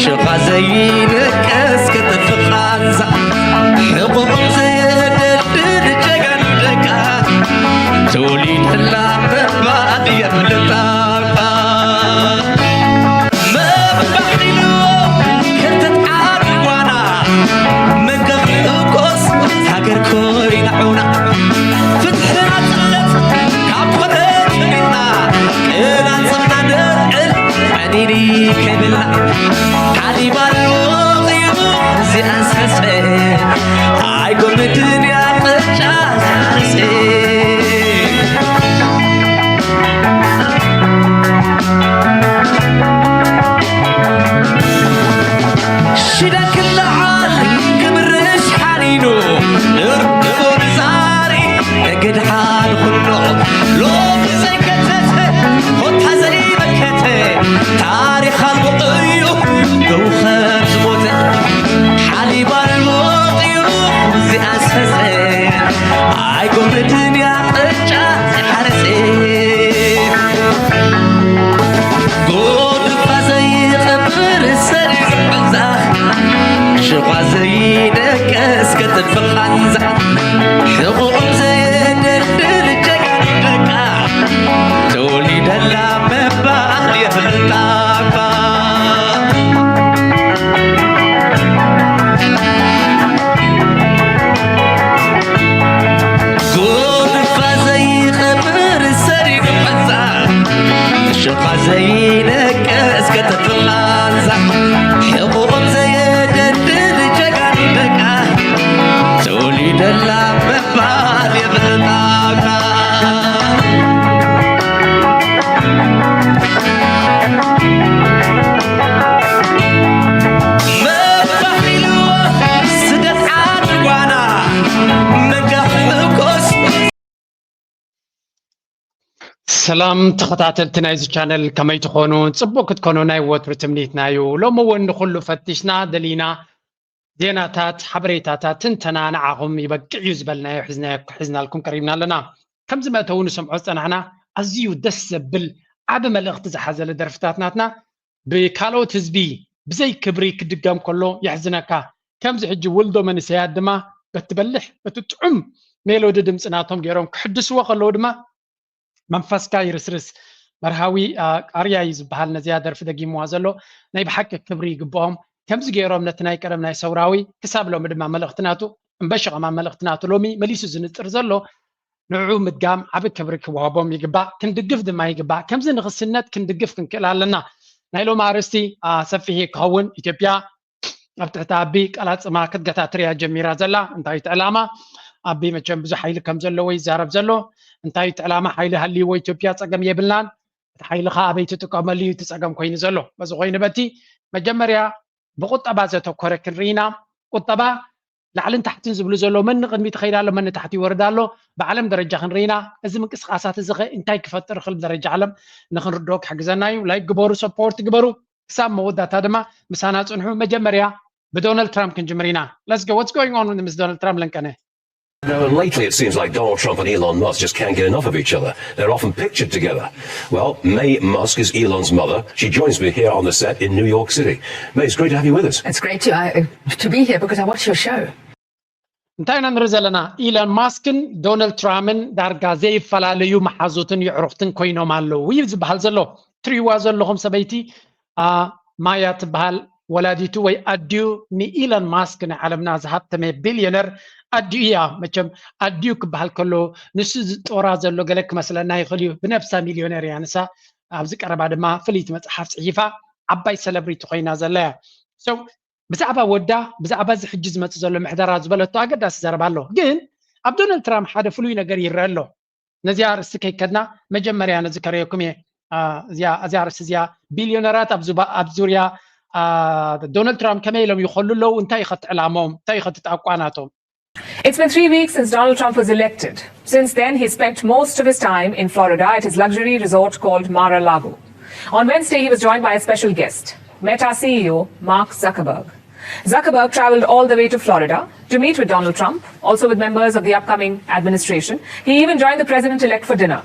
ሽኻ ዘይንቀስ ክትፍቓንዛ ሕቑቕ ዘየደድድ ጀጋኑ ደቃ ተወሊደላ መባል የብልጣ መባሒሉ ክርተት ዓቢ ጓና መገፍንእኮስ ሃገር ኮይና ዑና ፍትሕና ጽለት ካብ ኮነ ጀሚርና ቅናን ጽምና ንዕል ዕኒኒ ከይብልና ሓሊባን ወቒቡ እዚኣን ሰሰ ኣይጎምድን እያ ቅጫ ዝሓርሴ ሽዳ ክለዓል ክምርሽ ሓኒኑ ንርድኦ ንዛሪ እግድሓን ኩኖ ሎሚ ዘይከተተ ኮታ ዘይመከተ ታሪኽ ኣልቦ እዩ ገው ከም ዝሞተ ሓሊብ ኣልቦ እዩ እዚኣ ሰሰ ኣይጎምድን እያ ቅጫ ዝሓርሴ ጎድፋ ዘይቐብር ሰሪር ቃንዛ ሽኳ ዘይደቀስ ከጥፍ ቃንዛ ሕቑቕ ዘየደድር ጀጋኑ ደቃ ተወሊደላ ምባል የፍልጣ እባ ጎድፋ ዘይቐብር ሰሪር ቃንዛ ሽኳ ዘይደቀስ ከጥፍ ቃንዛ ሕቑቕ ዘየደድር ጀጋኑ ደቃ ተወሊደላ ምባል የፍልጣ እባ መባሒሉ ስደት ዓዲ ጓና መጋፍእኮስ ሰላም ተኸታተልቲ ናይዚ ቻነል ከመይ ትኾኑ? ጽቡቕ ክትኮኑ ናይ ወትሩ ትምኒትና እዩ። ሎሚ እውን ንኹሉ ፈቲሽና ደሊና ዜናታት፣ ሓበሬታታት፣ ትንተና ንዓኹም ይበቅዕ እዩ ዝበልናዮ ሒዝናዮ ሒዝናልኩም ቀሪብና ኣለና። ከምዚ መእተዊ ንሰምዖ ዝጸናሕና ኣዝዩ ደስ ዘብል ዓቢ መልእኽቲ ዝሓዘለ ደርፍታት ናትና ብካልኦት ህዝቢ ብዘይ ክብሪ ክድገም ከሎ የሕዝነካ። ከምዚ ሕጂ ውልዶ መንእሰያት ድማ በቲ በሊሕ በቲ ጥዑም ሜሎዲ ድምፂ ናቶም ገይሮም ክሕድስዎ ከለዉ ድማ መንፈስካ ይርስርስ። መርሃዊ ኣርያ እዩ ዝበሃል ነዚኣ ደርፊ ደጊምዋ ዘሎ። ናይ ብሓቂ ክብሪ ይግብኦም። ከምዚ ገይሮም ነቲ ናይ ቀደም ናይ ሰውራዊ ክሳብ ሎሚ ድማ መልእኽቲ ናቱ እምበሺ ከማን መልእኽቲ ናቱ ሎሚ መሊሱ ዝንፅር ዘሎ ንዕኡ ምድጋም ዓቢ ክብሪ ክወሃቦም ይግባእ፣ ክንድግፍ ድማ ይግባእ። ከምዚ ንኽስነት ክንድግፍ ክንክእል ኣለና። ናይ ሎሚ ኣርእስቲ ሰፊሕ ክኸውን ኢትዮጵያ ኣብ ትሕቲ ኣቢ ቀላጽማ ክትገታትር እያ ጀሚራ ዘላ። እንታይ እቲ ዕላማ? ኣቢ መቸም ብዙሕ ሓይሊ ከም ዘለዎ ይዛረብ ዘሎ። እንታይ እቲ ዕላማ? ሓይሊ ሃልይዎ ኢትዮጵያ ጸገም የብልናን። እቲ ሓይሊ ኸኣ ኣበይ ትጥቀመሉ እዩ እቲ ጸገም ኮይኑ ዘሎ። በዚ ኮይኑ በቲ መጀመርያ ብቁጠባ ዘተኮረ ክንርኢና ቁጠባ ላዕልን ታሕትን ዝብሉ ዘለዉ መን ንቕድሚት ይኸይድ ኣሎ መን ንታሕቲ ይወርድ ኣሎ ብዓለም ደረጃ ክንርኢና እዚ ምንቅስቃሳት እዚ ኸ እንታይ ክፈጥር ይኽእል ብደረጃ ዓለም ንኽንርድኦ ክሕግዘና እዩ ላይክ ግበሩ ሰፖርት ግበሩ ክሳብ መወዳእታ ድማ ምሳና ጽንሑ መጀመርያ ብዶናልድ ትራምፕ ክንጅምር ኢና let's go what's going on ምስ ዶናልድ ትራምፕ ለንቀነ Now, lately it seems like Donald Trump and Elon Musk just can't get enough of each other. They're often pictured together. Well, May Musk is Elon's mother. She joins me here on the set in New York City. May, it's great to have you with us. It's great to, uh, to be here because I watch your show. እንታይ ኢና ንርኢ ዘለና ኢለን ማስክን ዶናልድ ትራምፕን ዳርጋ ዘይፈላለዩ መሓዙትን የዕሩኽትን ኮይኖም ኣለዉ እዩ ዝበሃል ዘሎ ትሪዋ ዘለኹም ሰበይቲ ማያ ትበሃል ወላዲቱ ወይ ኣዲኡ ንኢለን ማስክ ናይ ዓለምና ዝሃብተመ ቢልዮነር ኣዲኡ እያ መቸም ኣዲኡ ክበሃል ከሎ ንሱ ዝጦራ ዘሎ ገለ ክመስለና ይኽእል እዩ ብነብሳ ሚልዮነር እያ ንሳ ኣብዚ ቀረባ ድማ ፍልይቲ መፅሓፍ ፅሒፋ ዓባይ ሰለብሪቲ ኮይና ዘላ እያ ብዛዕባ ወዳ ብዛዕባ እዚ ሕጂ ዝመፅእ ዘሎ ምሕደራ ዝበለቶ ኣገዳሲ ዘረባ ኣሎ ግን ኣብ ዶናልድ ትራምፕ ሓደ ፍሉይ ነገር ይረአ ኣሎ ነዚኣ ኣርእስቲ ከይከድና መጀመርያ ነዚ ከርእየኩም እየ እዚኣ ኣርእስቲ እዚኣ ቢልዮነራት ኣብ ዙርያ ዶናልድ ትራምፕ ከመይ ኢሎም ይኸሉ ኣለዉ እንታይ ይኸትዕላሞም እንታይ ይኸትጣቋ ናቶም It's been three weeks since Donald Trump was elected. Since then, he spent most of his time in Florida at his luxury resort called Mar a Lago. On Wednesday, he was joined by a special guest, Meta C E O Mark Zuckerberg. Zuckerberg traveled all the way to Florida to meet with Donald Trump, also with members of the upcoming administration. He even joined the president elect for dinner.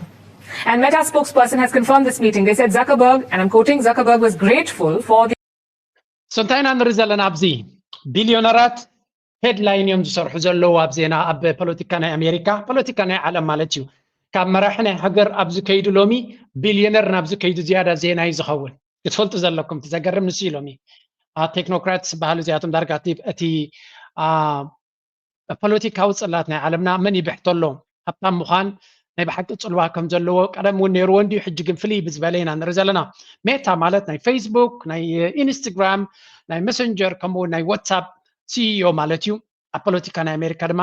And Meta spokesperson has confirmed this meeting. They said Zuckerberg, and I'm quoting, Zuckerberg was grateful for the እንታይ ኢና ንርኢ ዘለና ኣብዚ? ቢልዮነራት ሄድላይን እዮም ዝሰርሑ ዘለዉ ኣብ ዜና፣ ኣብ ፖለቲካ ናይ ኣሜሪካ፣ ፖለቲካ ናይ ዓለም ማለት እዩ። ካብ መራሒ ናይ ሃገር ኣብዚ ከይዱ ሎሚ ቢልዮነር ናብዚ ከይዱ ዝያዳ ዜና እዩ ዝኸውን። ክትፈልጡ ዘለኩም እቲ ዘገርም ንሱ እዩ። ሎሚ ቴክኖክራትስ ዝበሃሉ እዚኣቶም ዳርጋ እቲ ፖለቲካዊ ጽላት ናይ ዓለምና መን ይብሕቶ ኣሎ? ሃብታም ምዃን ናይ ብሓቂ ጽልዋ ከም ዘለዎ ቀደም እውን ነይርዎ እንድዩ፣ ሕጂ ግን ፍልይ ብዝበለ ኢና ንርኢ ዘለና። ሜታ ማለት ናይ ፌስቡክ፣ ናይ ኢንስትግራም፣ ናይ መሰንጀር ከምኡ እውን ናይ ዋትሳፕ ሲኢኦ ማለት እዩ። ኣብ ፖለቲካ ናይ ኣሜሪካ ድማ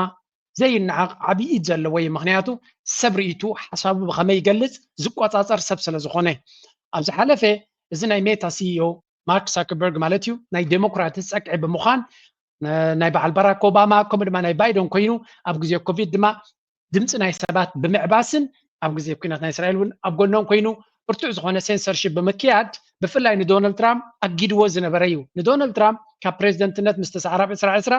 ዘይነዓቕ ዓብዪ ኢድ ዘለዎ እዩ። ምክንያቱ ሰብ ርእይቱ ሓሳቡ ብኸመይ ይገልጽ ዝቆጻጸር ሰብ ስለ ዝኾነ። ኣብ ዝሓለፈ እዚ ናይ ሜታ ሲኢኦ ማርክ ሳከርበርግ ማለት እዩ ናይ ዴሞክራት ጸግዒ ብምዃን ናይ በዓል ባራክ ኦባማ ከምኡ ድማ ናይ ባይደን ኮይኑ ኣብ ግዜ ኮቪድ ድማ ድምፂ ናይ ሰባት ብምዕባስን ኣብ ግዜ ኩናት ናይ እስራኤል እውን ኣብ ጎኖም ኮይኑ ብርቱዕ ዝኾነ ሴንሰርሺፕ ብምክያድ ብፍላይ ንዶናልድ ትራምፕ ኣጊድዎ ዝነበረ እዩ። ንዶናልድ ትራምፕ ካብ ፕሬዚደንትነት ምስ ተሰዓረ ኣብ ዕስራ ዕስራ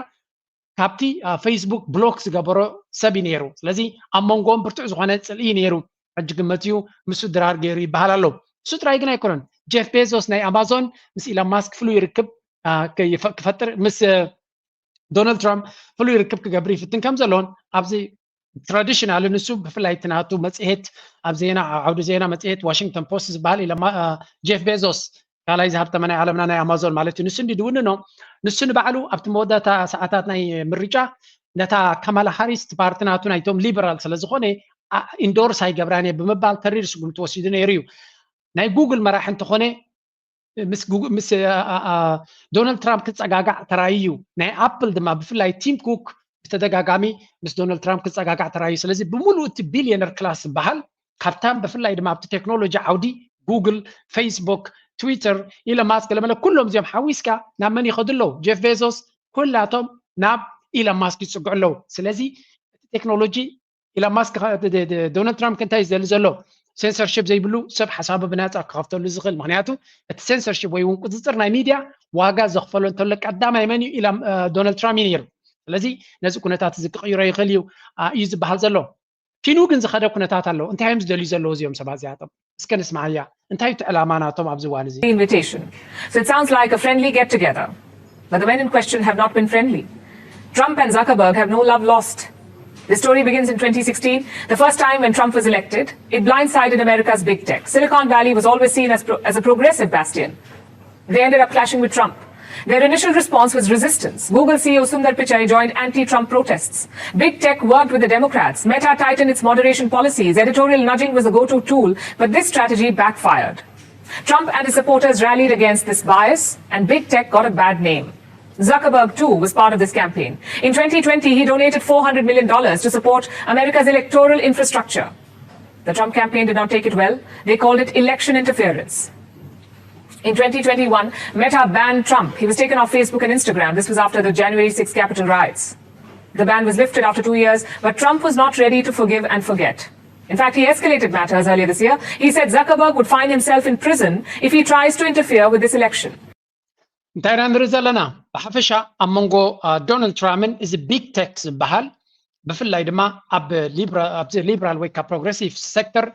ካብቲ ፌስቡክ ብሎክ ዝገበሮ ሰብ እዩ ነይሩ። ስለዚ ኣብ መንጎኦም ብርቱዕ ዝኾነ ፅልኢ እዩ ነይሩ። ሕጂ ግን መፅኡ ምስኡ ድራር ገይሩ ይበሃል ኣሎ። እሱ ጥራይ ግን ኣይኮነን። ጄፍ ቤዞስ ናይ ኣማዞን ምስ ኢሎን ማስክ ፍሉይ ርክብ ክፈጥር ምስ ዶናልድ ትራምፕ ፍሉይ ርክብ ክገብር ይፍትን ከም ዘሎን ኣብዚ ትራዲሽናል ንሱ ብፍላይ እቲ ናቱ መፅሄት ኣብ ዜና ዓውዲ ዜና መፅሄት ዋሽንግተን ፖስት ዝበሃል ኢለ ጄፍ ቤዞስ ካልኣይ ዝሃብተመ ናይ ዓለምና ናይ ኣማዞን ማለት እዩ። ንሱ እንዲ ድውንኖ ንሱ ንባዕሉ ኣብቲ መወዳእታ ሰዓታት ናይ ምርጫ ነታ ካማላ ሃሪስ ፓርቲ ናቱ ናይቶም ሊበራል ስለ ዝኾነ ኢንዶርስ ኣይገብራን እየ ብምባል ተሪር ስጉምቲ ወሲዱ ነይሩ እዩ። ናይ ጉግል መራሒ እንተኾነ ምስ ዶናልድ ትራምፕ ክፀጋጋዕ ተራእዩ እዩ። ናይ ኣፕል ድማ ብፍላይ ቲም ኩክ ብተደጋጋሚ ምስ ዶናልድ ትራምፕ ክፀጋጋዕ ተራእዩ። ስለዚ ብምሉእ እቲ ቢልዮነር ክላስ ዝበሃል ሃብታም ብፍላይ ድማ ኣብቲ ቴክኖሎጂ ዓውዲ ጉግል፣ ፌስቡክ፣ ትዊተር፣ ኢሎን ማስክ ገለመለ ኩሎም እዚኦም ሓዊስካ ናብ መን ይኸዱ ኣለዉ? ጄፍ ቤዞስ ኩላቶም ናብ ኢሎን ማስክ ይፅግዑ ኣለዉ። ስለዚ እቲ ቴክኖሎጂ ኢሎን ማስክ ዶናልድ ትራምፕ እንታይ እዩ ዝደሊ ዘሎ? ሴንሰርሽፕ ዘይብሉ ሰብ ሓሳቡ ብናፃ ክኸፍተሉ ዝኽእል። ምክንያቱ እቲ ሴንሰርሽፕ ወይ እውን ቁፅፅር ናይ ሚድያ ዋጋ ዘኽፈሎ እንተሎ ቀዳማይ መን እዩ? ዶናልድ ትራምፕ እዩ ነይሩ። ስለዚ ነዚ ኩነታት እዚ ክቕይሮ ይኽእል እዩ እዩ ዝበሃል ዘሎ። ኪኑ ግን ዝኸደ ኩነታት ኣሎ። እንታይ እዮም ዝደልዩ ዘለዉ እዚኦም ሰባት እዚኣቶም? እስከ ንስማዓያ። እንታይ እቲ ዕላማ ናቶም ኣብዚ እዋን እዚ? Invitation. So it sounds like a friendly get together. But the men in question have not been friendly. Trump and Zuckerberg have no love lost. The story begins in twenty sixteen, the first time when Trump was elected. It blindsided America's big tech. Silicon Valley was always seen as, pro- as a progressive bastion. They ended up clashing with Trump. Their initial response was resistance. Google C E O Sundar Pichai joined anti Trump protests. Big tech worked with the Democrats. Meta tightened its moderation policies. Editorial nudging was the go to tool, but this strategy backfired. Trump and his supporters rallied against this bias, and big tech got a bad name. Zuckerberg, too, was part of this campaign. In twenty twenty, he donated four hundred million dollars to support America's electoral infrastructure. The Trump campaign did not take it well. They called it election interference. In twenty twenty-one, Meta banned Trump. He was taken off Facebook and Instagram. This was after the January sixth Capitol riots. The ban was lifted after two years, but Trump was not ready to forgive and forget. In fact, he escalated matters earlier this year. He said Zuckerberg would find himself in prison if he tries to interfere with this election. እንታይ ኢና ንርኢ ዘለና? ብሓፈሻ ኣብ መንጎ ዶናልድ ትራምፕን እዚ ቢግ ቴክ ዝበሃል ብፍላይ ድማ ኣብ ኣብዚ ሊብራል ወይ ካብ ፕሮግረሲቭ ሴክተር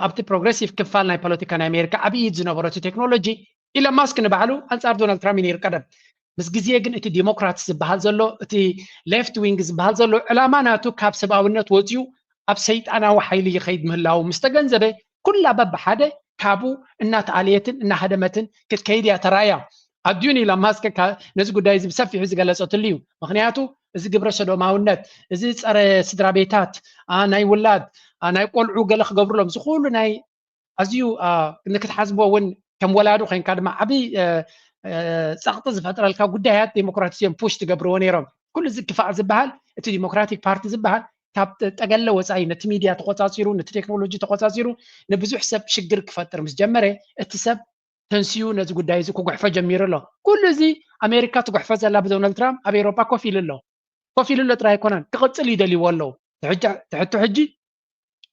ኣብቲ ፕሮግረሲቭ ክፋል ናይ ፖለቲካ ናይ ኣሜሪካ ዓብዪ ኢድ ዝነበሮ እቲ ቴክኖሎጂ ኢሎን ማስክ ንባዕሉ ኣንፃር ዶናልድ ትራምፕ እዩ ነይሩ ቀደም። ምስ ግዜ ግን እቲ ዲሞክራት ዝበሃል ዘሎ እቲ ሌፍት ዊንግ ዝበሃል ዘሎ ዕላማ ናቱ ካብ ሰብኣውነት ወፂኡ ኣብ ሰይጣናዊ ሓይሊ ይኸይድ ምህላው ምስ ተገንዘበ ኩላ በብሓደ ካብኡ እናተኣለየትን እናሃደመትን ክትከይድ እያ ተራእያ። ኣድዩን ኢሎን ማስክ ነዚ ጉዳይ እዚ ብሰፊሑ ዝገለፀትሉ እዩ። ምክንያቱ እዚ ግብረ ሰዶማውነት፣ እዚ ፀረ ስድራ ቤታት፣ ናይ ውላድ፣ ናይ ቆልዑ ገለ ክገብሩሎም ዝኩሉ ናይ ኣዝዩ ንክትሓስቦ እውን ከም ወላዲ ኮይንካ ድማ ዓብይ ፀቕጢ ዝፈጥረልካ ጉዳያት ዴሞክራትስ እዮም ፑሽ ትገብርዎ ነይሮም። ኩሉ እዚ ክፋእ ዝበሃል እቲ ዲሞክራቲክ ፓርቲ ዝበሃል ካብ ጠገለ ወፃኢ ነቲ ሚድያ ተቆፃፂሩ ነቲ ቴክኖሎጂ ተቆፃፂሩ ንብዙሕ ሰብ ሽግር ክፈጥር ምስ ጀመረ እቲ ሰብ ተንስዩ ነዚ ጉዳይ እዚ ክጉሕፎ ጀሚሩ ኣሎ። ኩሉ እዚ ኣሜሪካ ትጉሕፎ ዘላ ብዶናልድ ትራምፕ ኣብ ኤውሮጳ ኮፍ ኢሉ ኣሎ። ኮፍ ኢሉ ኣሎ ጥራይ ኣይኮነን ክቕፅል ይደልይዎ ኣለዉ። ትሕቶ ሕጂ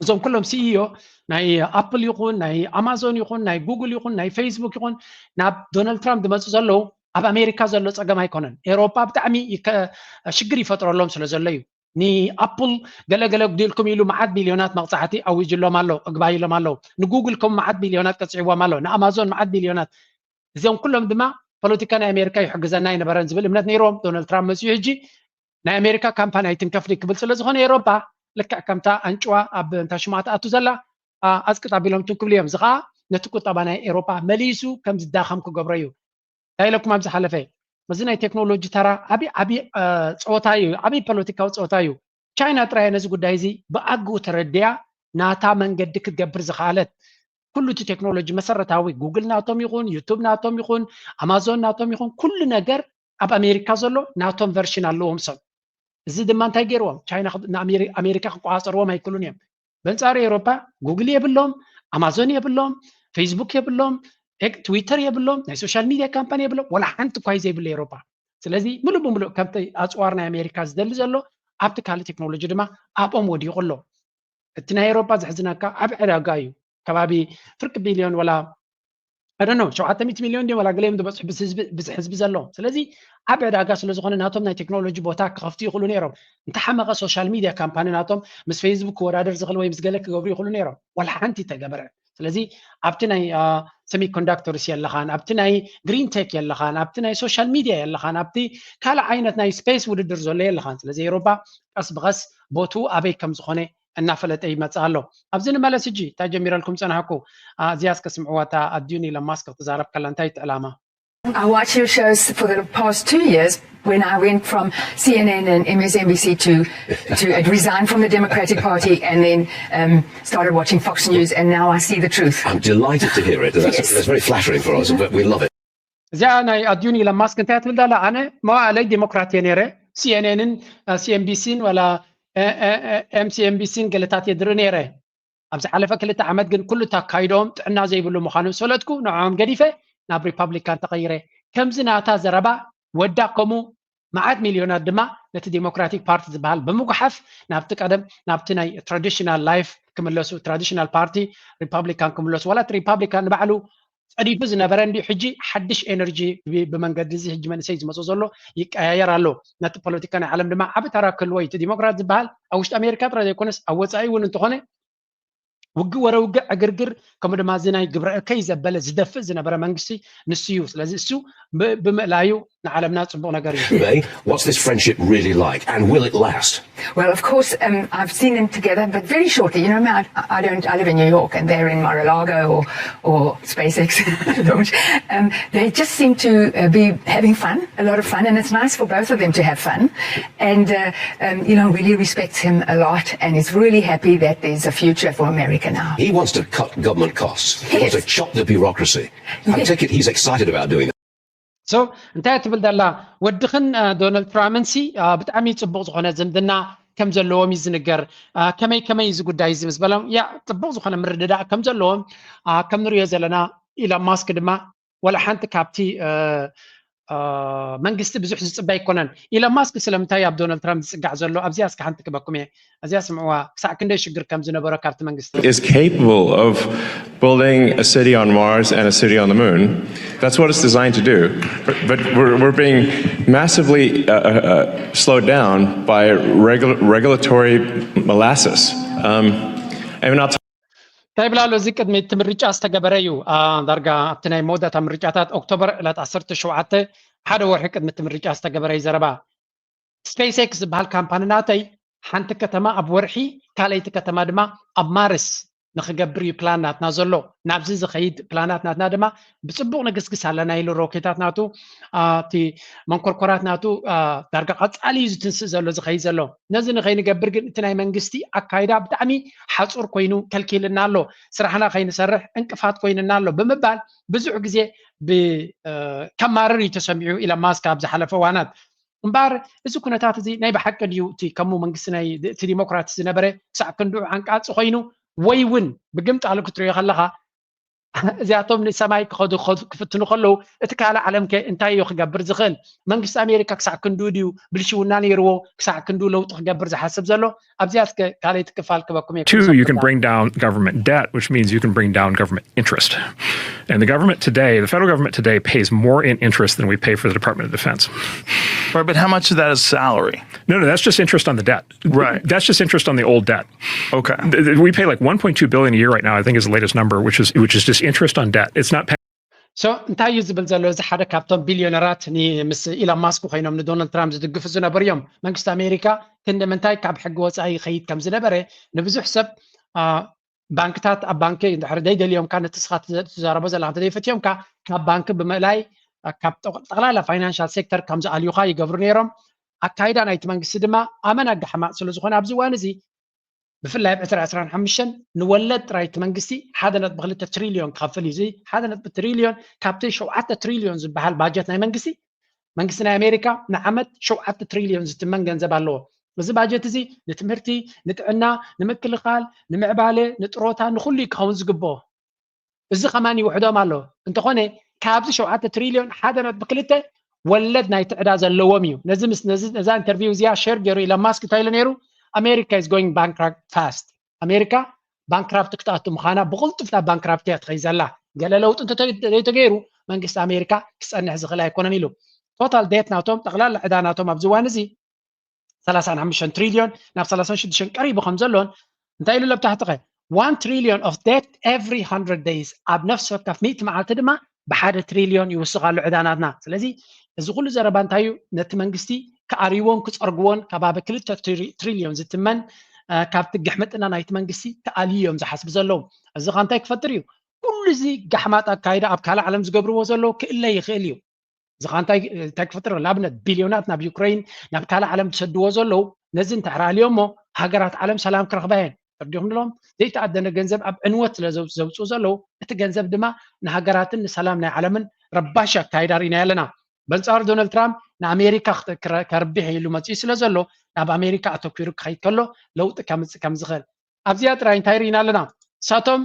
እዞም ኩሎም ሲኢኦ ናይ ኣፕል ይኹን ናይ ኣማዞን ይኹን ናይ ጉግል ይኹን ናይ ፌስቡክ ይኹን ናብ ዶናልድ ትራምፕ ዝመፁ ዘለዉ ኣብ ኣሜሪካ ዘሎ ፀገም ኣይኮነን። ኤውሮጳ ብጣዕሚ ሽግር ይፈጥረሎም ስለ ዘሎ እዩ። ንኣፕል ገለገለ ጉዲልኩም ኢሉ መዓት ቢልዮናት መቕፃዕቲ ኣዊጅሎም ኣሎ፣ እግባይ ኢሎም ኣለዉ። ንጉግል ከም መዓት ቢልዮናት ቀፂዕዎም ኣሎ፣ ንኣማዞን መዓት ቢልዮናት። እዚኦም ኩሎም ድማ ፖለቲካ ናይ ኣሜሪካ ይሕግዘና ኣይነበረን ዝብል እምነት ነይርዎም። ዶናልድ ትራምፕ መፅኡ ሕጂ ናይ ኣሜሪካ ካምፓኒ ኣይትንከፍኒ ክብል ስለ ዝኾነ ኤሮፓ ልክዕ ከምታ ኣንጭዋ ኣብ እንታ ሽማ ትኣቱ ዘላ ኣፅቅጥ ኣቢሎም ትው ክብሉ እዮም። እዚ ከዓ ነቲ ቁጠባ ናይ ኤሮፓ መሊሱ ከም ዝዳኸም ክገብሮ እዩ። እንታይ ኢለኩም ኣብ ዝሓለፈ እዚ ናይ ቴክኖሎጂ ተራ ዓብዪ ዓብዪ ፀወታ እዩ፣ ዓብዪ ፖለቲካዊ ፀወታ እዩ። ቻይና ጥራይ ነዚ ጉዳይ እዚ ብኣግኡ ተረዲኣ ናታ መንገዲ ክትገብር ዝኸኣለት ኩሉ እቲ ቴክኖሎጂ መሰረታዊ ጉግል ናቶም ይኹን ዩቱብ ናቶም ይኹን ኣማዞን ናቶም ይኹን ኩሉ ነገር ኣብ ኣሜሪካ ዘሎ ናቶም ቨርሽን ኣለዎም ሰብ። እዚ ድማ እንታይ ገይርዎም ቻይና ኣሜሪካ ክቆፃፀርዎም ኣይክእሉን እዮም። በንፃሩ ኤሮፓ ጉግል የብሎም፣ ኣማዞን የብሎም፣ ፌስቡክ የብሎም፣ ትዊተር የብሎም፣ ናይ ሶሻል ሚድያ ካምፓኒ የብሎም፣ ወላ ሓንቲ እኳ ዘይብሉ ኤሮፓ። ስለዚ ምሉእ ብምሉእ ከምቲ ኣፅዋር ናይ ኣሜሪካ ዝደሊ ዘሎ ኣብቲ ካልእ ቴክኖሎጂ ድማ ኣብኦም ወዲቑ ኣሎ። እቲ ናይ ኤሮፓ ዘሕዝነካ ኣብ ዕዳጋ እዩ። ከባቢ ፍርቂ ቢልዮን ወላ ኣደኖ ሸውዓተ ሚእቲ ሚልዮን ድዮም ወላ ገለዮም ዝበፅሑ ብዝሒ ህዝቢ ዘለዎም። ስለዚ ኣብ ዕዳጋ ስለ ዝኾነ ናቶም ናይ ቴክኖሎጂ ቦታ ክኸፍቱ ይኽእሉ ነይሮም። እንተሓመቐ ሶሻል ሚድያ ካምፓኒ ናቶም ምስ ፌስቡክ ክወዳደር ዝኽእል ወይ ምስ ገለ ክገብሩ ይኽእሉ ነይሮም። ዋላ ሓንቲ ተገበረ። ስለዚ ኣብቲ ናይ ሰሚኮንዳክተርስ የለኻን፣ ኣብቲ ናይ ግሪን ቴክ የለኻን፣ ኣብቲ ናይ ሶሻል ሚድያ የለኻን፣ ኣብቲ ካልእ ዓይነት ናይ ስፔስ ውድድር ዘሎ የለኻን። ስለዚ ኤሮፓ ቀስ ብቐስ ቦትኡ ኣበይ ከም ዝኾነ እናፈለጠ ይመጽእ ኣሎ። ኣብዚ ንመለስ ሕጂ እንታይ ጀሚረልኩም ጸናሕኩ? እዚኣ እስከ ስምዕዋ፣ እታ ኣዲዩን ኢሎን ማስክ ክትዛረብ ከላ እንታይ እቲ ዕላማ? I watch your shows for the past two years when I went from C N N and M S N B C to to resign from the Democratic Party and then um, started watching Fox News and now I see the truth. I'm delighted to hear it. That's, yes. That's very flattering for us, but we love it. እዚኣ ናይ ኣዲዩን ኢሎን ማስክ እንታይ ትብል ዳላ? ኣነ መዋእለይ ዲሞክራት እየ ነይረ፣ ሲኤንኤንን ሲኤንቢሲን ዋላ ኤምሲኤንቢሲን ገለታት እየ ድርኢ ነይረ። ኣብ ዝሓለፈ ክልተ ዓመት ግን ኩሉ ታካይዶም ጥዕና ዘይብሉ ምዃኑ ሰለጥኩ ንዕኦም ገዲፈ ናብ ሪፓብሊካን ተቐይረ። ከምዚ ናታ ዘረባ ወዳ ከምኡ መዓት ሚልዮናት ድማ ነቲ ዲሞክራቲክ ፓርቲ ዝበሃል ብምጉሓፍ ናብቲ ቀደም ናብቲ ናይ ትራዲሽናል ላይፍ ክምለሱ፣ ትራዲሽናል ፓርቲ ሪፓብሊካን ክምለሱ፣ ዋላ እቲ ሪፓብሊካን ንባዕሉ ፀዲፉ ዝነበረ እንዲዩ ሕጂ ሓድሽ ኤነርጂ ብመንገዲ እዚ ሕጂ መንእሰይ ዝመፁ ዘሎ ይቀያየር ኣሎ። ነቲ ፖለቲካ ናይ ዓለም ድማ ዓብ ተራ ክህልዎ እዩ። እቲ ዲሞክራት ዝበሃል ኣብ ውሽጢ ኣሜሪካ ጥራይ ዘይኮነስ ኣብ ወፃኢ እውን እንተኾነ ውግእ ወረ ውግእ ዕግርግር ከምኡ ድማ እዚ ናይ ግብረ እከይ ዘበለ ዝደፍእ ዝነበረ መንግስቲ ንሱ እዩ። ስለዚ እሱ ብምእላዩ ንዓለምና ፅቡቕ ነገር እዩ። What's this friendship really like and will it last? Well, of course, um, I've seen them together, but very shortly. You know, I, I don't. I live in New York, and they're in Mar-a-Lago or, or SpaceX. um, they just seem to uh, be having fun, a lot of fun, and it's nice for both of them to have fun. And uh, um, Elon really respects him a lot, and is really happy that there's a future for America now. He wants to cut government costs. He yes. wants to chop the bureaucracy. Yes. I take it he's excited about doing that. So እንታይ ትብል ዘላ? ወድኽን ዶናልድ ትራምፕን ሲ ብጣዕሚ ፅቡቕ ዝኾነ ዝምድና ከም ዘለዎም እዩ ዝንገር። ከመይ ከመይ እዚ ጉዳይ እዚ ምስ በሎም፣ ያ ፅቡቕ ዝኾነ ምርድዳእ ከም ዘለዎም ከም ንሪኦ ዘለና፣ ኢሎን ማስክ ድማ ዋላ ሓንቲ ካብቲ መንግስቲ ብዙሕ ዝፅበ ኣይኮነን። ኢሎን ማስክ ስለምንታይ ኣብ ዶናልድ ትራምፕ ዝፅጋዕ ዘሎ? ኣብዚኣ እስከ ሓንቲ ክበኩም እየ። እዚኣ ስምዕዋ፣ ክሳዕ ክንደይ ሽግር ከም ዝነበሮ ካብቲ መንግስቲ። is capable of building a city on Mars and a city on the moon. That's what it's designed to do. But, but we're, we're being massively uh, uh, slowed down by regul- regulatory molasses. Um, I mean, I'll t- እንታይ ብላሎ፣ እዚ ቅድሚ እቲ ምርጫ ዝተገበረ እዩ። ዳርጋ ኣብቲ ናይ መወዳእታ ምርጫታት ኦክቶበር ዕለት ዓሰርተ ሸውዓተ፣ ሓደ ወርሒ ቅድሚ እቲ ምርጫ ዝተገበረ እዩ ዘረባ። ስፔስ ኤክስ ዝበሃል ካምፓኒ ናተይ ሓንቲ ከተማ ኣብ ወርሒ፣ ካልኣይቲ ከተማ ድማ ኣብ ማርስ ንክገብር እዩ ፕላን ናትና ዘሎ። ናብዚ ዝኸይድ ፕላናት ናትና ድማ ብፅቡቕ ንግስግስ ኣለና ኢሉ ሮኬታት ናቱ፣ እቲ መንኮርኮራት ናቱ ዳርጋ ቀፃሊ እዩ ዝትንስእ ዘሎ ዝኸይድ ዘሎ። ነዚ ንኸይንገብር ግን እቲ ናይ መንግስቲ ኣካይዳ ብጣዕሚ ሓፁር ኮይኑ ከልኪልና ኣሎ። ስራሕና ከይንሰርሕ እንቅፋት ኮይንና ኣሎ ብምባል ብዙሕ ግዜ ከማርር እዩ ተሰሚዑ ኢሎን ማስክ ኣብ ዝሓለፈ እዋናት። እምበኣር እዚ ኩነታት እዚ ናይ ብሓቂ ድዩ እቲ ከምኡ መንግስቲ ናይ እቲ ዲሞክራት ዝነበረ ክሳዕ ክንድኡ ዓንቃፂ ኮይኑ፣ ወይ እውን ብግምጣሉ ክትሪኦ ከለኻ እዚኣቶም ንሰማይ ክኸዱ ክፍትኑ ከለዉ እቲ ካልእ ዓለም ከ እንታይ እዩ ክገብር ዝኽእል? መንግስቲ ኣሜሪካ ክሳዕ ክንድኡ ድዩ ብልሽውና ነይርዎ ክሳዕ ክንድኡ ለውጢ ክገብር ዝሓስብ ዘሎ? ኣብዚኣ እስከ ካልኣይቲ ክፋል ክበኩም እየ። Two, you can bring down government debt, which means you can bring down government interest. And the government today, the federal government today pays more in interest than we pay for the Department of Defense. Right, but how much of that is salary? No, no, that's just interest on the debt. Right. That's just interest on the old debt. Okay. We pay like one point two billion a year right now, I think is the latest number, which is which is just interest on debt. It's not paying So እንታይ እዩ ዝብል ዘሎ? እዚ ሓደ ካብቶም ቢልዮነራት ን- ምስ ኢሎን ማስክ ኮይኖም ንዶናልድ ትራምፕ ዝድግፉ ዝነበሩ እዮም። መንግስቲ ኣሜሪካ ክንዲ ምንታይ ካብ ሕጊ ወፃኢ ይኸይድ ከም ዝነበረ ንብዙሕ ሰብ፣ አ፣ ባንክታት ኣብ ባንኪ እንድሕር ዘይደልዮምካ፣ ነቲ ስኻ ትዘ- ትዛረቦ ዘለካ እንተዘይፈትዮምካ ካብ ባንኪ ብምእላይ፣ አ፣ ካብ ጠቕ- ጠቕላላ ፋይናንሻል ሴክተር ከም ዝኣልዩኻ ይገብሩ ነይሮም። ኣካይዳ ናይቲ መንግስቲ ድማ ኣመና ጋሕማቕ ስለ ዝኾነ ኣብዚ እዋን እዚ ብፍላይ ኣብ ዕስራ ዕስራን ሓሙሽተን ንወለድ ጥራይ እቲ መንግስቲ ሓደ ነጥቢ ክልተ ትሪልዮን ክኸፍል እዩ። እዚ ሓደ ነጥቢ ትሪልዮን ካብቲ ሸውዓተ ትሪልዮን ዝበሃል ባጀት ናይ መንግስቲ፣ መንግስቲ ናይ ኣሜሪካ ንዓመት ሸውዓተ ትሪልዮን ዝትመን ገንዘብ ኣለዎ። እዚ ባጀት እዚ ንትምህርቲ፣ ንጥዕና፣ ንምክልኻል፣ ንምዕባለ፣ ንጥሮታ፣ ንኹሉ እዩ ክኸውን ዝግብኦ። እዚ ከማን ይውሕዶም ኣሎ። እንተኾነ ካብዚ ሸውዓተ ትሪልዮን ሓደ ነጥቢ ክልተ ወለድ ናይቲ ዕዳ ዘለዎም እዩ። ነዚ ምስ ነዚ ነዛ ኢንተርቪው እዚኣ ሼር ገይሩ ኢሎን ማስክ እንታይ ኢሉ ነይሩ? ኣሜሪካ is going bankrupt fast። ኣሜሪካ ባንክራፕት ክትኣቱ ምዃና፣ ብቕልጡፍ ናብ ባንክራፕት እያ ትኸይድ ዘላ። ገለ ለውጢ እንተዘይተገይሩ መንግስቲ ኣሜሪካ ክፀንሕ ዝኽእል ኣይኮነን ኢሉ። ቶታል ዴት ናቶም፣ ጠቕላላ ዕዳ ናቶም ኣብዚ እዋን እዚ ሰላሳን ሓሙሽተን ትሪልዮን ናብ ሰላሳን ሽዱሽተን ቀሪቡ ከም ዘሎን እንታይ ኢሉ ለብታሕቲ ኸ? One trillion of debt every hundred days፣ ኣብ ነፍሲ ወከፍ ሚእቲ መዓልቲ ድማ ብሓደ ትሪልዮን ይውስኽ ኣሎ ዕዳ ናትና። ስለዚ እዚ ኩሉ ዘረባ እንታይ እዩ? ነቲ መንግስቲ ክኣርይዎን ክፀርግዎን ከባቢ ክልተ ትሪ- ትሪልዮን ዝትመን፣ እ፣ ካብቲ ግሕምጥና ናይቲ መንግስቲ ክኣልዩ እዮም ዝሓስቡ ዘለዉ። እዚ ኸ እንታይ ክፈጥር እዩ? ኩሉ እዚ ጋሕማጥ ኣካይዳ ኣብ ካልእ ዓለም ዝገብርዎ ዘለዉ ክእለ ይኽእል እዩ። እዚ ኸ እንታይ እንታይ ክፈጥር? ንኣብነት ቢልዮናት ናብ ዩክሬን ናብ ካልእ ዓለም ዝሰድዎ ዘለዉ ነዚ እንተሕራልዮ እሞ ሃገራት ዓለም ሰላም ክረኽባ እየን። ተርዲኹም ዘለዎም ዘይተኣደነ ገንዘብ ኣብ ዕንወት ስለ ዘው- ዘውፅኡ ዘለዉ እቲ ገንዘብ ድማ ንሃገራትን ንሰላም ናይ ዓለምን ረባሽ ኣካይዳ ርኢና ኣለና። በንጻሩ ዶናልድ ትራምፕ ንኣሜሪካ ክተ- ክረ- ከርብሕ ኢሉ መፅኡ ስለ ዘሎ ናብ ኣሜሪካ ኣተኪሩ ክኸይድ ከሎ ለውጢ ከምፅእ ከም ዝኽእል ኣብዚኣ ጥራይ እንታይ ርኢና ኣለና? እሳቶም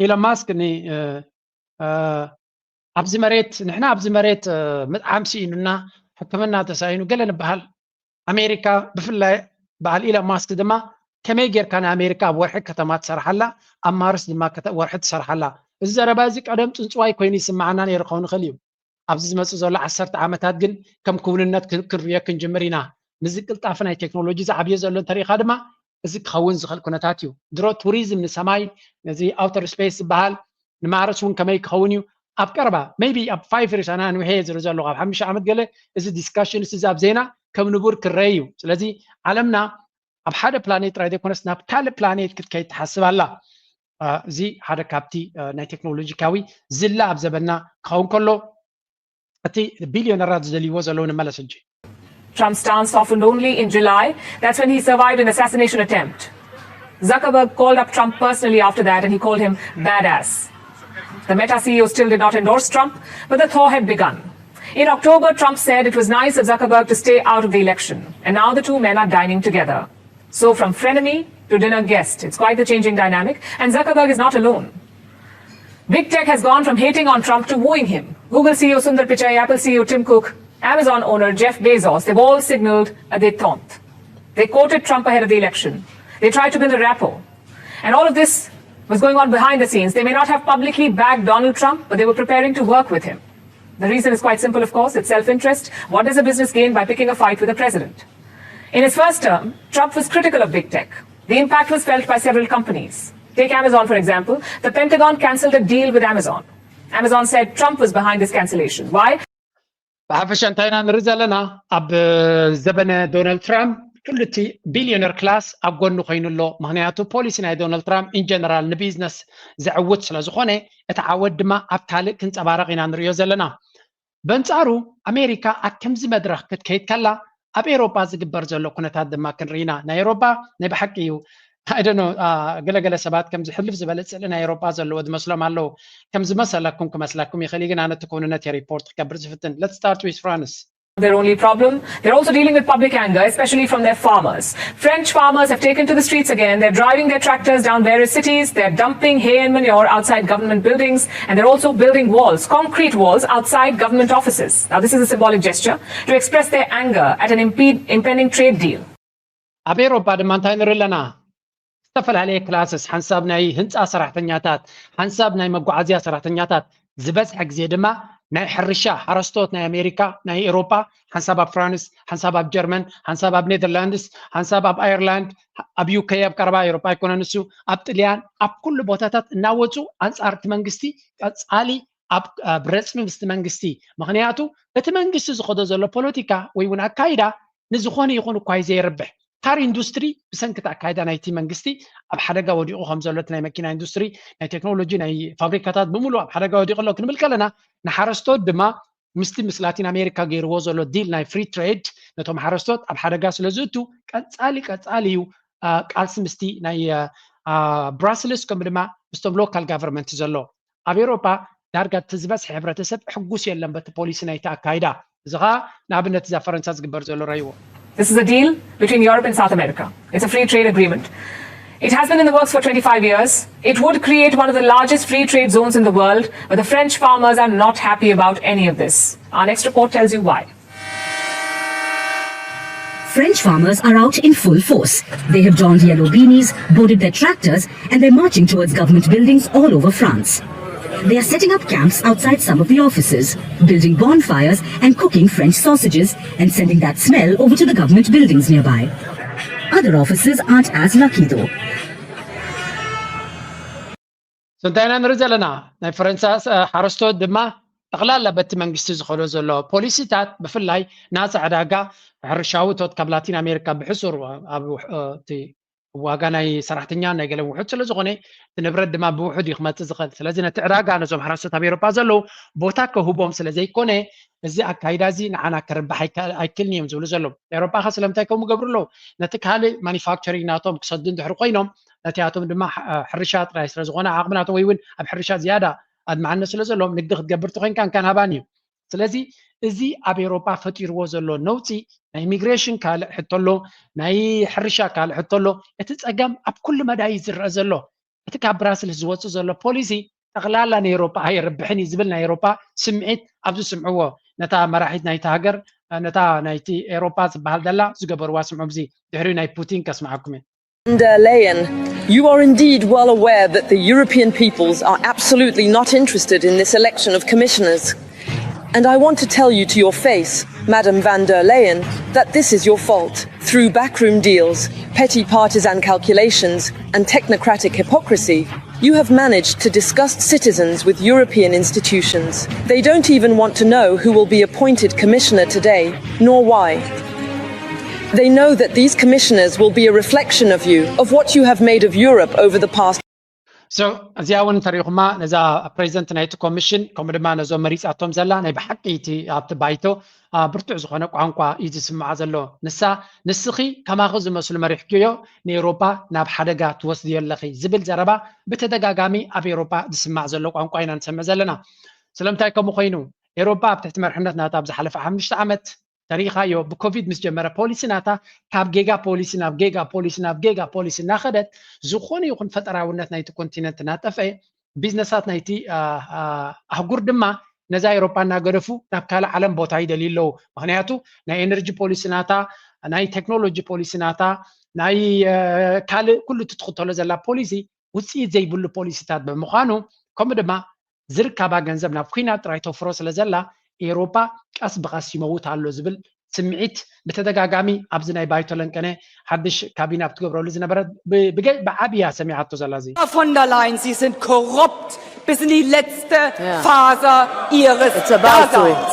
ኢሎን ማስክ ን- እ፣ እ፣ ኣብዚ መሬት ንሕና ኣብዚ መሬት እ፣ ምጥዓም ስኢኑና ሕክምና ተሳኢኑ ገለ ንበሃል። ኣሜሪካ ብፍላይ በዓል ኢሎን ማስክ ድማ ከመይ ጌርካ ንኣሜሪካ ኣብ ወርሒ ከተማ ትሰርሓላ ኣብ ማርስ ድማ ከተ- ወርሒ ትሰርሓላ? እዚ ዘረባ እዚ ቀደም ፅንፅዋይ ኮይኑ ይስምዓና ነይሩ ክኸውን ይኽእል እዩ። ኣብዚ ዝመፅእ ዘሎ ዓሰርተ ዓመታት ግን ከም ክውንነት ክን- ክንርእዮ ክንጅምር ኢና። ምስዚ ቅልጣፈ ናይ ቴክኖሎጂ ዝዓብዮ ዘሎ እንተሪኢኻ ድማ እዚ ክኸውን ዝኽእል ኩነታት እዩ። ድሮ ቱሪዝም ንሰማይ ነዚ ኣውተር ስፔስ ዝበሃል ንማርስ እውን ከመይ ክኸውን እዩ ኣብ ቀረባ maybe ኣብ five years ኣነ ኣንውሐ ዝርኢ ዘለኹ ኣብ ሓሙሽተ ዓመት ገለ እዚ ዲስካሽን እዚ ኣብ ዜና ከም ንቡር ክረአ እዩ። ስለዚ ዓለምና ኣብ ሓደ ፕላኔት ጥራይ ዘይኮነስ ናብ ካልእ ፕላኔት ክትከይድ ትሓስብ ኣላ። እዚ ሓደ ካብቲ ናይ ቴክኖሎጂካዊ ዝላ ኣብ ዘበና ክኸውን ከሎ እቲ ቢልዮነራት ዝደልይዎ ዘለዉ ንመለስ ሕጂ። Trump's stance softened only in July. That's when he survived an assassination attempt. Zuckerberg called up Trump personally after that and he called him badass. The Meta C E O still did not endorse Trump, but the thaw had begun. In October, Trump said it was nice of Zuckerberg to stay out of the election, and now the two men are dining together. So from frenemy to dinner guest, it's quite the changing dynamic, and Zuckerberg is not alone. Big tech has gone from hating on Trump to wooing him. Google C E O Sundar Pichai, Apple C E O Tim Cook, Amazon owner Jeff Bezos, they've all signaled a détente. They courted Trump ahead of the election. They tried to build a rapport. And all of this was going on behind the scenes. They may not have publicly backed Donald Trump, but they were preparing to work with him. The reason is quite simple, of course. It's self-interest. What does a business gain by picking a fight with a president? In his first term, Trump was critical of big tech. The impact was felt by several companies. Take Amazon, for example. The Pentagon canceled a deal with Amazon. Amazon said Trump was behind this cancellation. Why? ብሓፈሻ እንታይ ኢና ንርኢ ዘለና? ኣብ ዘበነ ዶናልድ ትራምፕ ኩሉ እቲ ቢልዮነር ክላስ ኣብ ጎኑ ኮይኑ ኣሎ። ምክንያቱ ፖሊሲ ናይ ዶናልድ ትራምፕ ኢንጀነራል ንቢዝነስ ዘዕውት ስለ ዝኾነ እቲ ዓወት ድማ ኣብ ካልእ ክንፀባረቕ ኢና ንሪኦ ዘለና። በንጻሩ ኣሜሪካ ኣብ ከምዚ መድረኽ ክትከይድ ከላ ኣብ ኤሮጳ ዝግበር ዘሎ ኩነታት ድማ ክንርኢ ኢና። ናይ ኤሮጳ ናይ ብሓቂ እዩ I don't know ገለገለ ሰባት ከምዚ ሕልፍ ዝበለ ስእሊ ናይ ኤሮጳ ዘለዎ ዝመስሎም ኣለዉ። ከም ዝመሰለኩም ክመስለኩም ይኽእል እዩ፣ ግን ኣነ እቲ ክውንነት እየ ሪፖርት ክገብር ዝፍትን። Let's start with France. Their only problem. They're also dealing with public anger, especially from their farmers. French farmers have taken to the streets again. They're driving their tractors down various cities. They're dumping hay and manure outside government buildings. And they're also building walls, concrete walls, outside government offices. Now, this is a symbolic gesture to express their anger at an imped- impending trade deal. ኣብ ኤሮፓ ድማ እንታይ ንርኢ ኣለና? ዝተፈላለየ ክላስስ፣ ሓንሳብ ናይ ህንፃ ሰራሕተኛታት፣ ሓንሳብ ናይ መጓዓዝያ ሰራሕተኛታት፣ ዝበዝሐ ግዜ ድማ ናይ ሕርሻ ሓረስቶት ናይ ኣሜሪካ፣ ናይ ኤሮፓ፣ ሓንሳብ ኣብ ፍራንስ፣ ሓንሳብ ኣብ ጀርመን፣ ሓንሳብ ኣብ ኔደርላንድስ፣ ሓንሳብ ኣብ ኣየርላንድ፣ ኣብ ዩኬ፣ ኣብ ቀረባ ኤሮፓ ኣይኮነን እሱ፣ ኣብ ጥልያን፣ ኣብ ኩሉ ቦታታት እናወፁ ኣንፃር እቲ መንግስቲ ቀፃሊ ኣብ ኣብ ረፅሚ ምስቲ መንግስቲ። ምክንያቱ እቲ መንግስቲ ዝኸዶ ዘሎ ፖለቲካ ወይ እውን ኣካይዳ ንዝኾነ ይኹን እኳ እዩ ዘየርብሕ። ካር ኢንዱስትሪ ብሰንኪ እቲ ኣካይዳ ናይቲ መንግስቲ ኣብ ሓደጋ ወዲቑ ከም ዘሎ፣ እቲ ናይ መኪና ኢንዱስትሪ፣ ናይ ቴክኖሎጂ፣ ናይ ፋብሪካታት ብምሉእ ኣብ ሓደጋ ወዲቑ ኣሎ ክንብል ከለና፣ ንሓረስቶት ድማ ምስቲ ምስ ላቲን ኣሜሪካ ገይርዎ ዘሎ ዲል ናይ ፍሪ ትሬድ ነቶም ሓረስቶት ኣብ ሓደጋ ስለ ዝእቱ ቀጻሊ ቀጻሊ እዩ ቃልሲ ምስቲ ናይ ብራስልስ ከምኡ ድማ ምስቶም ሎካል ጋቨርንመንት ዘሎ። ኣብ ኤውሮጳ ዳርጋ እቲ ዝበዝሐ ሕብረተሰብ ሕጉስ የለን በቲ ፖሊሲ ናይቲ ኣካይዳ። እዚ ኸኣ ንኣብነት እዛ ፈረንሳ ዝግበር ዘሎ ረይዎ። This is a deal between Europe and South America. It's a free trade agreement. It has been in the works for twenty-five years. It would create one of the largest free trade zones in the world, but the French farmers are not happy about any of this. Our next report tells you why. French farmers are out in full force. They have donned yellow beanies, boarded their tractors, and they're marching towards government buildings all over France. They are setting up camps outside some of the offices, building bonfires and cooking French sausages and sending that smell over to the government buildings nearby. Other offices aren't as lucky though. So እንታይ ኢና ንርኢ ዘለና? ናይ ፈረንሳ ሓረስቶት ድማ ጠቕላላ በቲ መንግስቲ ዝኸዶ ዘሎ ፖሊሲታት፣ ብፍላይ ናፃ ዕዳጋ ሕርሻዊ እቶት ካብ ላቲን ኣሜሪካ ብሕሱር ኣብ እቲ ዋጋ ናይ ሰራሕተኛ ናይ ገለ ውሑድ ስለ ዝኾነ፣ እቲ ንብረት ድማ ብውሑድ እዩ ክመፅእ ዝኽእል። ስለዚ ነቲ ዕዳጋ ነዞም ሓረስቶት ኣብ ኤውሮጳ ዘለዉ ቦታ ክህቦም ስለ ዘይኮነ፣ እዚ ኣካይዳ እዚ ንዓና ክርባሕ ኣይክእልን እዮም ዝብሉ ዘለዉ። ኤውሮጳ ከ ስለምንታይ ከምኡ ገብሩ ኣለዉ? ነቲ ካልእ ማኒፋክቸሪንግ ናቶም ክሰዱ እንድሕር ኮይኖም፣ ነቲኣቶም ድማ ሕርሻ ጥራይ ስለ ዝኾነ ዓቕሚ ናቶም ወይ እውን ኣብ ሕርሻ ዝያዳ ኣድማዕነት ስለ ዘለዎም ንግዲ ክትገብር ተኮይንካ እንካን ሃባን እዩ። ስለዚ እዚ ኣብ ኤውሮጳ ፈጢርዎ ዘሎ ነውፂ ናይ ኢሚግሬሽን ካልእ ሕቶ ኣሎ፣ ናይ ሕርሻ ካልእ ሕቶ ኣሎ። እቲ ፀገም ኣብ ኩሉ መዳይ እዩ ዝረአ ዘሎ። እቲ ካብ ብራስልስ ዝወፅእ ዘሎ ፖሊሲ ጠቕላላ ንኤውሮጳ ኣየርብሕን እዩ ዝብል ናይ ኤውሮጳ ስምዒት ኣብዚ ስምዕዎ። ነታ መራሒት ናይቲ ሃገር ነታ ናይቲ ኤውሮጳ ዝበሃል ደላ ዝገበርዋ ስምዑ። ብዚ ድሕሪኡ ናይ ፑቲን ከስምዓኩም እየ። Von der Leyen, you are indeed well aware that the European peoples are absolutely not interested in this election of commissioners. And I want to tell you to your face, Madam van der Leyen, that this is your fault. Through backroom deals, petty partisan calculations, and technocratic hypocrisy, you have managed to disgust citizens with European institutions. They don't even want to know who will be appointed commissioner today, nor why. They know that these commissioners will be a reflection of you, of what you have made of Europe over the past. So እዚኣ እውን እንተሪኹማ ነዛ ፕሬዚደንት ናይቲ ኮሚሽን ከምኡ ድማ ነዞም መሪፃቶም ዘላ ናይ ብሓቂ እቲ ኣብቲ ባይቶ ብርቱዕ ዝኾነ ቋንቋ እዩ ዝስምዓ ዘሎ። ንሳ ንስኺ ከማኺ ዝመስሉ መሪሕክዮ ንኤውሮጳ ናብ ሓደጋ ትወስድዮ ኣለኺ ዝብል ዘረባ ብተደጋጋሚ ኣብ ኤውሮጳ ዝስማዕ ዘሎ ቋንቋ ኢና ንሰምዕ ዘለና። ስለምንታይ ከምኡ ኮይኑ? ኤውሮጳ ኣብ ትሕቲ መርሕነት ናታ ኣብ ዝሓለፈ ሓሙሽተ ዓመት ተሪኻዮ ብኮቪድ ምስ ጀመረ ፖሊሲ ናታ ካብ ጌጋ ፖሊሲ ናብ ጌጋ ፖሊሲ ናብ ጌጋ ፖሊሲ እናኸደት ዝኾነ ይኹን ፈጠራውነት ናይቲ ኮንቲነንት እናጠፍአ ቢዝነሳት ናይቲ ኣህጉር ድማ ነዛ ኤውሮጳ እናገደፉ ናብ ካልእ ዓለም ቦታ ይደልዩ ኣለዉ። ምክንያቱ ናይ ኤነርጂ ፖሊሲ ናታ፣ ናይ ቴክኖሎጂ ፖሊሲ ናታ፣ ናይ ካልእ ኩሉ እቲ ትኽተሎ ዘላ ፖሊሲ ውፅኢት ዘይብሉ ፖሊሲታት ብምዃኑ ከምኡ ድማ ዝርካባ ገንዘብ ናብ ኲናት ጥራይ ተፍሮ ስለ ዘላ ኤውሮጳ ቀስ ብቐስ ይመውት ኣሎ ዝብል ስምዒት ብተደጋጋሚ ኣብዚ ናይ ባይቶ ለንቀነ ሓድሽ ካቢነ ኣብ ትገብረሉ ዝነበረ ብዓብያ ሰሚዓቶ ዘላ እዚ von der Leyen, Sie sind korrupt bis in die letzte Faser Ihres Daseins.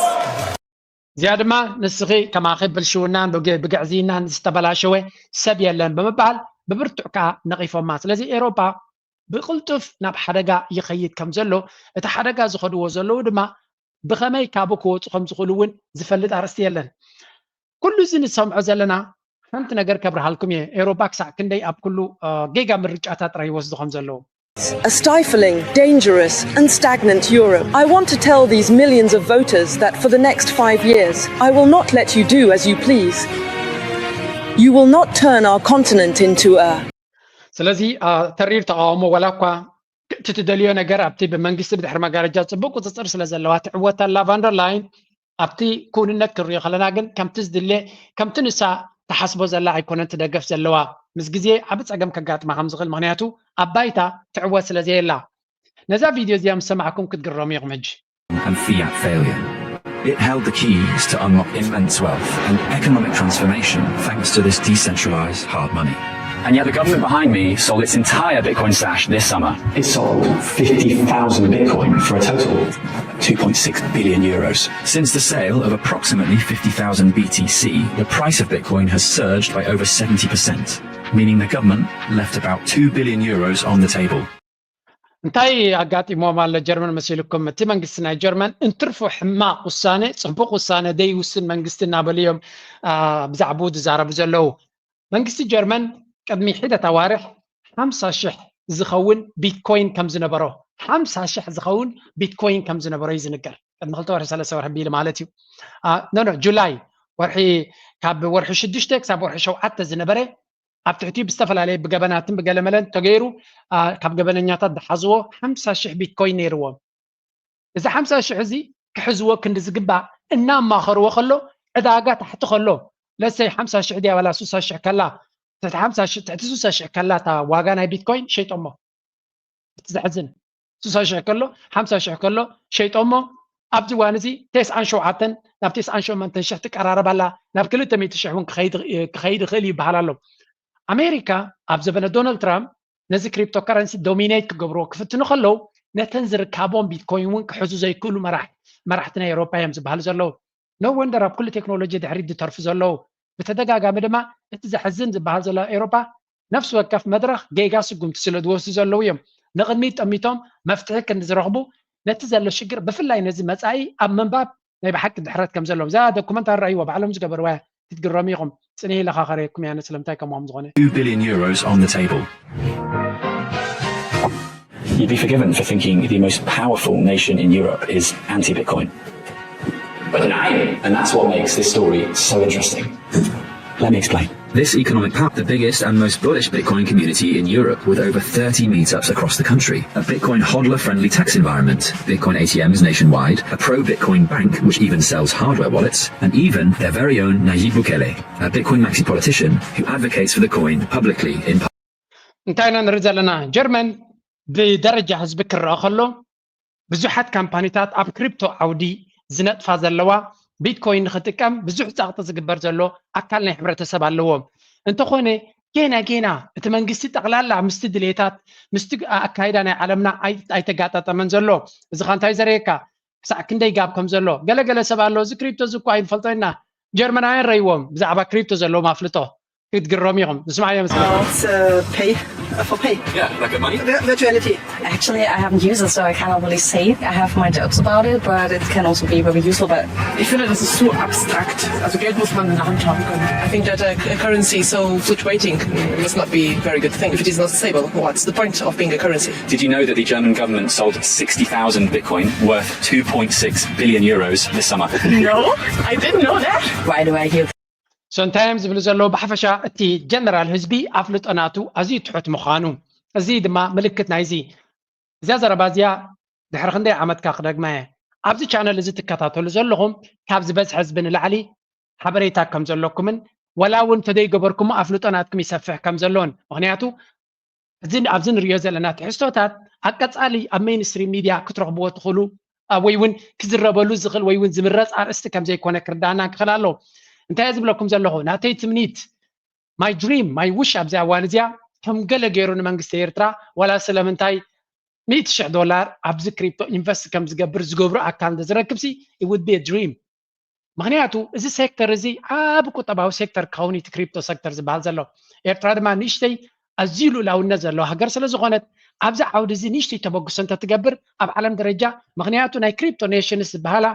እዚኣ ድማ ንስኺ ከማኺ ብልሽውናን ብግዕዝይናን ዝተበላሸወ ሰብ የለን ብምባል ብብርቱዕ ከዓ ነቒፎማ። ስለዚ ኤውሮጳ ብቕልጡፍ ናብ ሓደጋ ይኸይድ ከም ዘሎ፣ እቲ ሓደጋ ዝኸድዎ ዘለዉ ድማ ብኸመይ ካብኡ ክወፁ ከም ዝኽእሉ እውን ዝፈልጥ ኣርእስቲ የለን። ኩሉ እዚ ንሰምዖ ዘለና ሓንቲ ነገር ከብርሃልኩም እየ። ኤውሮጳ ክሳዕ ክንደይ ኣብ ኩሉ ጌጋ ምርጫታት ጥራይ ይወስዱ ከም ዘለዉ A stifling, dangerous, and stagnant Europe. I want to tell these millions of voters that for the next five years, I will not let you do as you please. You will not turn our continent into a ስለዚ ተሪር ተቃውሞ ዋላ እኳ እቲ ትደልዮ ነገር ኣብቲ ብመንግስቲ ብድሕሪ መጋረጃ ፅቡቅ ቁፅፅር ስለ ዘለዋ ትዕወት ኣላ ቫንደር ላይን። ኣብቲ ክውንነት ክንሪኦ ከለና ግን ከምቲ ዝድለ ከምቲ ንሳ ትሓስቦ ዘላ ኣይኮነን ትደገፍ ዘለዋ። ምስ ግዜ ዓቢ ጸገም ከጋጥማ ከም ዝኽእል፣ ምኽንያቱ ኣብ ባይታ ትዕወት ስለ ዘየላ። ነዛ ቪድዮ እዚኣ ምስ ሰማዕኩም ክትግረሙ ኢኹም። ሕጂ and fiat failure. It held the keys to unlock immense wealth and economic transformation thanks to this decentralized hard money. And yet the government behind me sold its entire Bitcoin stash this summer. It sold fifty thousand Bitcoin for a total two point six billion euros. Since the sale of approximately fifty thousand B T C, the price of Bitcoin has surged by over seventy percent, meaning the government left about two billion euros on the table. እንታይ ኣጋጢሞም ኣሎ ጀርመን መሲልኩም? እቲ መንግስቲ ናይ ጀርመን እንትርፎ ሕማቕ ውሳነ፣ ፅቡቕ ውሳነ ዘይውስን መንግስቲ እናበሉ እዮም ብዛዕባኡ ዝዛረቡ ዘለዉ። መንግስቲ ጀርመን ቅድሚ ሒደት ኣዋርሕ ሓምሳ ሽሕ ዝኸውን ቢትኮይን ከም ዝነበሮ ሓምሳ ሽሕ ዝኸውን ቢትኮይን ከም ዝነበሮ እዩ ዝንገር። ቅድሚ ክልተ ወርሒ ሰለስተ ወርሒ ቢሉ ማለት እዩ። ኖ ኖ ጁላይ ወርሒ ካብ ወርሒ ሽዱሽተ ክሳብ ወርሒ ሸውዓተ ዝነበረ ኣብ ትሕቲኡ ብዝተፈላለየ ብገበናትን ብገለመለን ተገይሩ ካብ ገበነኛታት ዝሓዝዎ ሓምሳ ሽሕ ቢትኮይን ነይርዎም። እዚ ሓምሳ ሽሕ እዚ ክሕዝዎ ክንዲ ዝግባእ እናማኸርዎ ከሎ ዕዳጋ ታሕቲ ከሎ ለሰይ ሓምሳ ሽሕ ድያ ዋላ ስሳ ሽሕ ከላ ትሕቲ ስሳ ሽሕ ከላ እታ ዋጋ ናይ ቢትኮይን ሸይጦሞ። እቲ ዘሕዝን ስሳ ሽሕ ከሎ ሓምሳ ሽሕ ከሎ ሸይጦሞ። ኣብዚ እዋን እዚ ተስዓን ሸውዓተን ናብ ተስዓን ሸሞንተን ሽሕ ትቀራረብ ኣላ። ናብ ክልተ ሚእቲ ሽሕ እውን ክኸይድ ይኽእል ይበሃል ኣሎ። ኣሜሪካ ኣብ ዘበነ ዶናልድ ትራምፕ ነዚ ክሪፕቶ ከረንሲ ዶሚኔት ክገብርዎ ክፍትኑ ከለዉ ነተን ዝርካቦም ቢትኮይን እውን ክሕዙ ዘይክእሉ መራሕቲ ናይ ኤውሮፓ እዮም ዝበሃሉ ዘለዉ። ኖ ወንደር ኣብ ኩሉ ቴክኖሎጂ ድሕሪት ዝተርፉ ዘለዉ። ብተደጋጋሚ ድማ እቲ ዘሕዝን ዝበሃል ዘሎ ኤውሮፓ ነፍሲ ወከፍ መድረኽ ጌጋ ስጉምቲ ስለ ዝወስዱ ዘለዉ እዮም ንቕድሚት ጠሚቶም መፍትሒ ክንዲ ዝረኽቡ ነቲ ዘሎ ሽግር ብፍላይ ነዚ መጻኢ ኣብ ምንባብ ናይ ብሓቂ ድሕረት ከም ዘለዎም እዛ ዶኩመንታሪ ረኣይዎ ባዕሎም ዝገበርዋ ክትግረሙ ኢኹም። ጽንሕ ኢለ ካኸረየኩም እያ ስለምንታይ ከምኦም ዝኾነ። Two billion euros on the table. You'd be forgiven for thinking the most powerful nation in Europe is anti-Bitcoin. But deny it, and that's what makes this story so interesting. Let me explain. This economic power, the biggest and most bullish Bitcoin community in Europe, with over thirty meetups across the country, a Bitcoin hodler friendly tax environment, Bitcoin A T Ms nationwide, a pro Bitcoin bank which even sells hardware wallets, and even their very own Nayib Bukele, a Bitcoin maxi politician who advocates for the coin publicly in እንታይ ኢና ንርኢ ዘለና? ጀርመን ብደረጃ ህዝቢ ክረአ ከሎ ብዙሓት ካምፓኒታት ኣብ ክሪፕቶ ዓውዲ ዝነጥፋ ዘለዋ ቢትኮይን ንክጥቀም ብዙሕ ፃቕጢ ዝግበር ዘሎ ኣካል ናይ ሕብረተሰብ ኣለዎም። እንተኾነ ጌና ጌና እቲ መንግስቲ ጠቕላላ ምስቲ ድሌታት ምስቲ ኣካይዳ ናይ ዓለምና ኣይተጋጣጠመን ዘሎ። እዚ ካ እንታይ ዘርእየካ? ክሳዕ ክንደይ ጋብ ከም ዘሎ ገለገለ ሰብ ኣሎ። እዚ ክሪፕቶ እዚ እኳ ኣይንፈልጦ ኢና። ጀርመናውያን ረይዎም ብዛዕባ ክሪፕቶ ዘለዎም ኣፍልጦ ክትግረሙ ኢኹም። ንስማዕ እዮም። It's uh, pay uh, for pay. Yeah, like a money. Virtuality. Actually, I haven't used it, so I cannot really say. I have my doubts about it, but it can also be very useful. But Ich finde, das ist zu abstrakt. Also Geld muss man in der Hand haben können. I think that a, a currency so fluctuating must not be a very good thing. If it is not stable, what's the point of being a currency? Did you know that the German government sold sixty thousand Bitcoin worth two point six billion euros this summer? No, I didn't know that. Why do I hear so እንታይ እዮም ዝብሉ ዘለዉ? ብሓፈሻ እቲ ጀነራል ህዝቢ ኣፍልጦ ናቱ ኣዝዩ ትሑት ምዃኑ፣ እዚ ድማ ምልክት ናይዚ። እዚኣ ዘረባ እዚኣ ድሕሪ ክንደይ ዓመትካ ክደግማ እየ። ኣብዚ ቻነል እዚ ትከታተሉ ዘለኹም ካብ ዝበዝሐ ህዝቢ ንላዕሊ ሓበሬታ ከም ዘለኩምን ወላ እውን ተደይገበርኩሞ ኣፍልጦ ናትኩም ይሰፍሕ ከም ዘሎን። ምክንያቱ እዚ ኣብዚ ንሪኦ ዘለና ትሕዝቶታት ኣብ ቀፃሊ ኣብ ሜይንስትሪም ሚድያ ክትረኽብዎ ትኽእሉ ወይ እውን ክዝረበሉ ዝኽእል ወይ እውን ዝምረፅ ኣርእስቲ ከም ዘይኮነ ክርዳእና ክኽእል ኣለዎ። እንታይ እየ ዝብለኩም ዘለኹ? ናተይ ትምኒት my dream my wish ኣብዚ ኣዋን እዚኣ ከም ገለ ገይሩ ንመንግስቲ ኤርትራ ዋላ ስለምንታይ ሚእቲ ሽሕ ዶላር ኣብዚ ክሪፕቶ ኢንቨስት ከም ዝገብር ዝገብሩ ኣካል እንተዝረክብሲ it would be a dream። ምክንያቱ እዚ ሴክተር እዚ ዓብ ቁጠባዊ ሴክተር ክኸውን እቲ ክሪፕቶ ሴክተር ዝበሃል ዘሎ። ኤርትራ ድማ ንእሽተይ ኣዝዩ ልኡላውነት ዘለዋ ሃገር ስለ ዝኾነት ኣብዚ ዓውዲ እዚ ንእሽተይ ተበግሶ እንተትገብር ኣብ ዓለም ደረጃ፣ ምክንያቱ ናይ ክሪፕቶ ኔሽንስ ዝበሃላ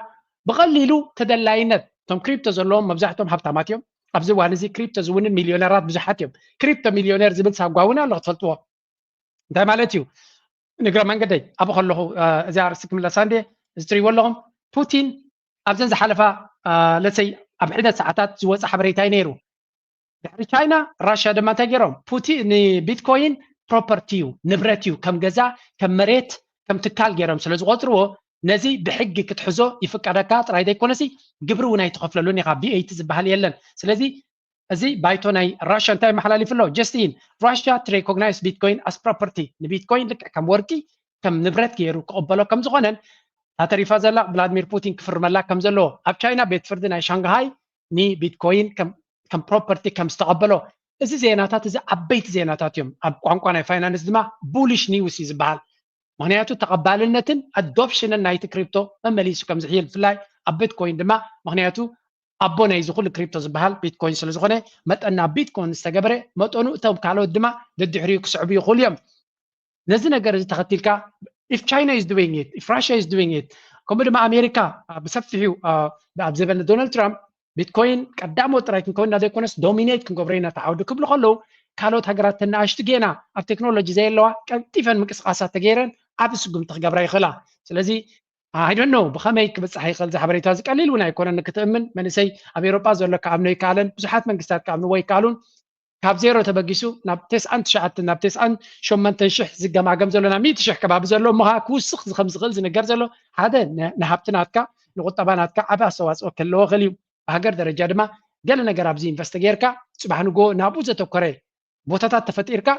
ብቐሊሉ ተደላይነት እቶም ክሪፕቶ ዘለዎም መብዛሕትኦም ሃብታማት እዮም። ኣብዚ እዋን እዚ ክሪፕቶ ዝውንን ሚልዮነራት ብዙሓት እዮም። ክሪፕቶ ሚልዮነር ዝብል ሳጓ እውን ኣሎ ክትፈልጥዎ። እንታይ ማለት እዩ? ንግረ መንገደይ ኣብኡ ከለኹ እዚኣ ኣርእስቲ ክምለሳ እንደ እዚ ትሪእዎ ኣለኹም። ፑቲን ኣብዘን ዝሓለፋ ለሰይ ኣብ ሒደት ሰዓታት ዝወፀ ሓበሬታ እዩ ነይሩ። ድሕሪ ቻይና ራሽያ ድማ እንታይ ገይሮም? ፑቲን ንቢትኮይን ፕሮፐርቲ እዩ፣ ንብረት እዩ፣ ከም ገዛ፣ ከም መሬት፣ ከም ትካል ገይሮም ስለ ዝቆፅርዎ ነዚ ብሕጊ ክትሕዞ ይፍቀደካ ጥራይ ዘይኮነሲ ግብሪ እውን ኣይትኸፍለሉን ኢኻ። ቪኤቲ ዝበሃል የለን። ስለዚ እዚ ባይቶ ናይ ራሽያ እንታይ መሓላሊፉ ኣሎ? ጀስቲን ራሽያ to recognize Bitcoin as property ንቢትኮይን ልክዕ ከም ወርቂ ከም ንብረት ገይሩ ክቕበሎ ከም ዝኾነን እታ ተሪፋ ዘላ ቭላድሚር ፑቲን ክፍርመላ ከም ዘለዎ ኣብ ቻይና ቤት ፍርዲ ናይ ሻንግሃይ ንቢትኮይን ከም ፕሮፐርቲ ከም ዝተቐበሎ እዚ ዜናታት እዚ ዓበይቲ ዜናታት እዮም። ኣብ ቋንቋ ናይ ፋይናንስ ድማ bullish news እዩ ዝበሃል። ምክንያቱ ተቐባልነትን ኣዶፕሽንን ናይቲ ክሪፕቶ መመሊሱ ከም ዝሕይል፣ ብፍላይ ኣብ ቢትኮይን ድማ፣ ምክንያቱ ኣቦ ናይዚ ኩሉ ክሪፕቶ ዝበሃል ቢትኮይን ስለ ዝኾነ፣ መጠን ናብ ቢትኮይን ዝተገበረ መጠኑ እቶም ካልኦት ድማ ደድሕሪኡ ክስዕቡ ይኽእሉ እዮም። ነዚ ነገር እዚ ተኸቲልካ፣ if China is doing it, if Russia is doing it፣ ከምኡ ድማ ኣሜሪካ ብሰፊሑ ኣብ ዘበነ ዶናልድ ትራምፕ ቢትኮይን ቀዳሞት ጥራይ ክንከውን እናዘይኮነስ ዶሚኔት ክንገብሮ ኢና ተዓውዲ ክብሉ ከለዉ፣ ካልኦት ሃገራት ተናኣሽቱ ጌና ኣብ ቴክኖሎጂ ዘየለዋ ቀልጢፈን ምንቅስቃሳት ተገይረን ዓቢ ስጉምቲ ክገብራ ይኽእላ። ስለዚ I don't know ብኸመይ ክብጻሕ ይኽእል። እዚ ሓበሬታ እዚ ቀሊል እውን ኣይኮነን ንክትእምን። መንእሰይ ኣብ ኤውሮጳ ዘሎ ክኣምኖ ይከኣለን፣ ብዙሓት መንግስታት ክኣምንዎ ይከኣሉን። ካብ ዜሮ ተበጊሱ ናብ ተስዓን ትሽዓተን ናብ ተስዓን ሸሞንተን ሽሕ ዝገማገም ዘሎ ናብ ሚእቲ ሽሕ ከባቢ ዘሎ እሞ ከዓ ክውስኽ ከም ዝኽእል ዝንገር ዘሎ ሓደ ን- ንሃብቲ ናትካ ንቁጠባ ናትካ ዓቢ ኣስተዋፅኦ ክህልዎ ይኽእል እዩ። ብሃገር ደረጃ ድማ ገለ ነገር ኣብዚ ኢንቨስት ጌርካ ጽባሕ ንጎ ናብኡ ዘተኮረ ቦታታት ተፈጢርካ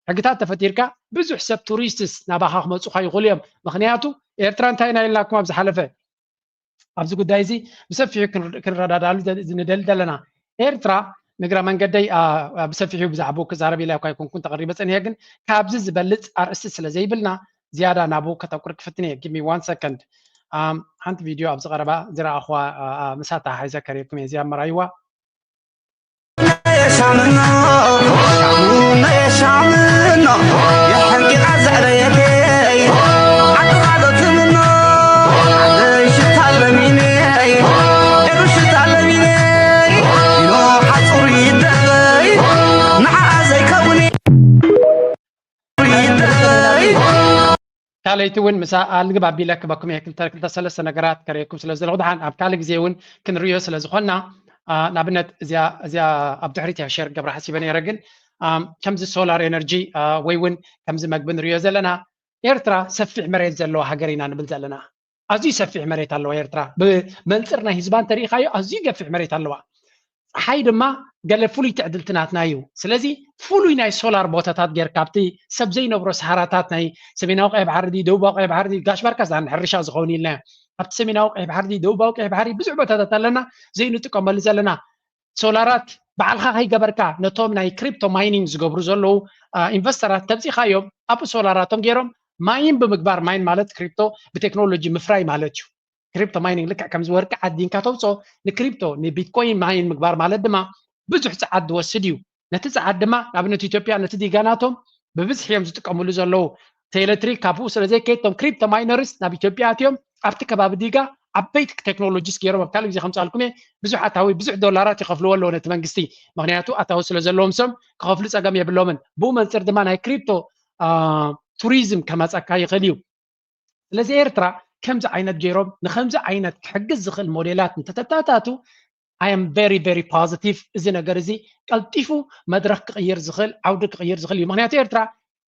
ሕግታት ተፈጢርካ ብዙሕ ሰብ ቱሪስትስ ናባኻ ክመፁኻ ይኽእሉ እዮም። ምክንያቱ ኤርትራ እንታይ ኢና ኢልናኩም ኣብ ዝሓለፈ ኣብዚ ጉዳይ እዚ ብሰፊሑ ክንረዳዳሉ ንደሊ ዘለና። ኤርትራ ንግራ መንገደይ ብሰፊሑ ብዛዕባኡ ክዛረብ ኢለ እኳ ኣይኮንኩን ተቐሪበ ጸኒሐ፣ ግን ካብዚ ዝበልጽ ኣርእስቲ ስለ ዘይብልና ዝያዳ ናብኡ ከተኩር ክፍትን እየ። Give me one second። ሓንቲ ቪድዮ ኣብዚ ቀረባ ዝረኣኹዋ ምሳታ ሓይዘ ከርእየኩም እየ። እዚኣ መራይዋ ካልኣይቲ እውን ምሳ ኣልግብ ኣቢለ ክበኩም እየ። ክልተ ክልተ ሰለስተ ነገራት ከርእየኩም ስለ ዘለኹ፣ ድሓን ኣብ ካልእ ግዜ እውን ክንርእዮ ስለ ዝኾንና፣ ንኣብነት እዚኣ እዚኣ ኣብ ድሕሪት እያ ሸር ገብረ ሓሲበ ነይረ፣ ግን ከምዚ ሶላር ኤነርጂ ወይ እውን ከምዚ መግቢ ንርእዮ ዘለና፣ ኤርትራ ሰፊሕ መሬት ዘለዋ ሃገር ኢና ንብል ዘለና። ኣዝዩ ሰፊሕ መሬት ኣለዋ ኤርትራ። ብመንፅር ናይ ህዝባ እንተሪኢኻዮ ኣዝዩ ገፊሕ መሬት ኣለዋ። ፀሓይ ድማ ገለ ፍሉይ ትዕድልቲ ናትና እዩ። ስለዚ ፍሉይ ናይ ሶላር ቦታታት ጌርካ ኣብቲ ሰብ ዘይነብሮ ሰሃራታት ናይ ሰሜናዊ ቀይሕ ባሕሪ ድዩ ደቡባዊ ቀይሕ ባሕሪ ድዩ ጋሽ ባርካስ ዳን ሕርሻ ዝኸውን ኢልናዮ። ኣብቲ ሰሜናዊ ቀይሕ ባሕሪ ድዩ ደቡባዊ ቀይሕ ባሕሪ ብዙሕ ቦታታት ኣለና ዘይንጥቀመሉ ዘለና። ሶላራት ባዕልኻ ከይገበርካ ነቶም ናይ ክሪፕቶ ማይኒንግ ዝገብሩ ዘለዉ ኢንቨስተራት ተምፂኻዮም ኣብኡ ሶላራቶም ገይሮም ማይን ብምግባር፣ ማይን ማለት ክሪፕቶ ብቴክኖሎጂ ምፍራይ ማለት እዩ። ክሪፕቶ ማይኒንግ ልክዕ ከምዚ ወርቂ ዓዲንካ ተውፅኦ ንክሪፕቶ ንቢትኮይን ማይን ምግባር ማለት ድማ ብዙሕ ፀዓት ዝወስድ እዩ። ነቲ ፀዓት ድማ ንኣብነት ኢትዮጵያ ነቲ ዲጋ ናቶም ብብዝሒ እዮም ዝጥቀምሉ ዘለዉ። እቲ ኤሌክትሪክ ካብኡ ስለ ዘይከይድ እቶም ክሪፕቶ ማይነርስ ናብ ኢትዮጵያ ኣትዮም ኣብቲ ከባቢ ዲጋ ዓበይቲ ቴክኖሎጂስ ገይሮም ኣብ ካልእ ግዜ ከምፅኣልኩም እየ። ብዙሕ ኣታዊ ብዙሕ ዶላራት ይኸፍልዎ ኣለዎ ነቲ መንግስቲ፣ ምክንያቱ ኣታዊ ስለ ዘለዎም ሰም ክኸፍሉ ፀገም የብሎምን። ብኡ መንፅር ድማ ናይ ክሪፕቶ ቱሪዝም ከመፀካ ይኽእል እዩ። ስለዚ ኤርትራ ከምዚ ዓይነት ገይሮም ንከምዚ ዓይነት ክሕግዝ ዝኽእል ሞዴላት እንተተታታቱ I am very very positive። እዚ ነገር እዚ ቀልጢፉ መድረክ ክቕይር ዝኽእል ዓውዲ ክቕይር ዝኽእል እዩ። ምክንያቱ ኤርትራ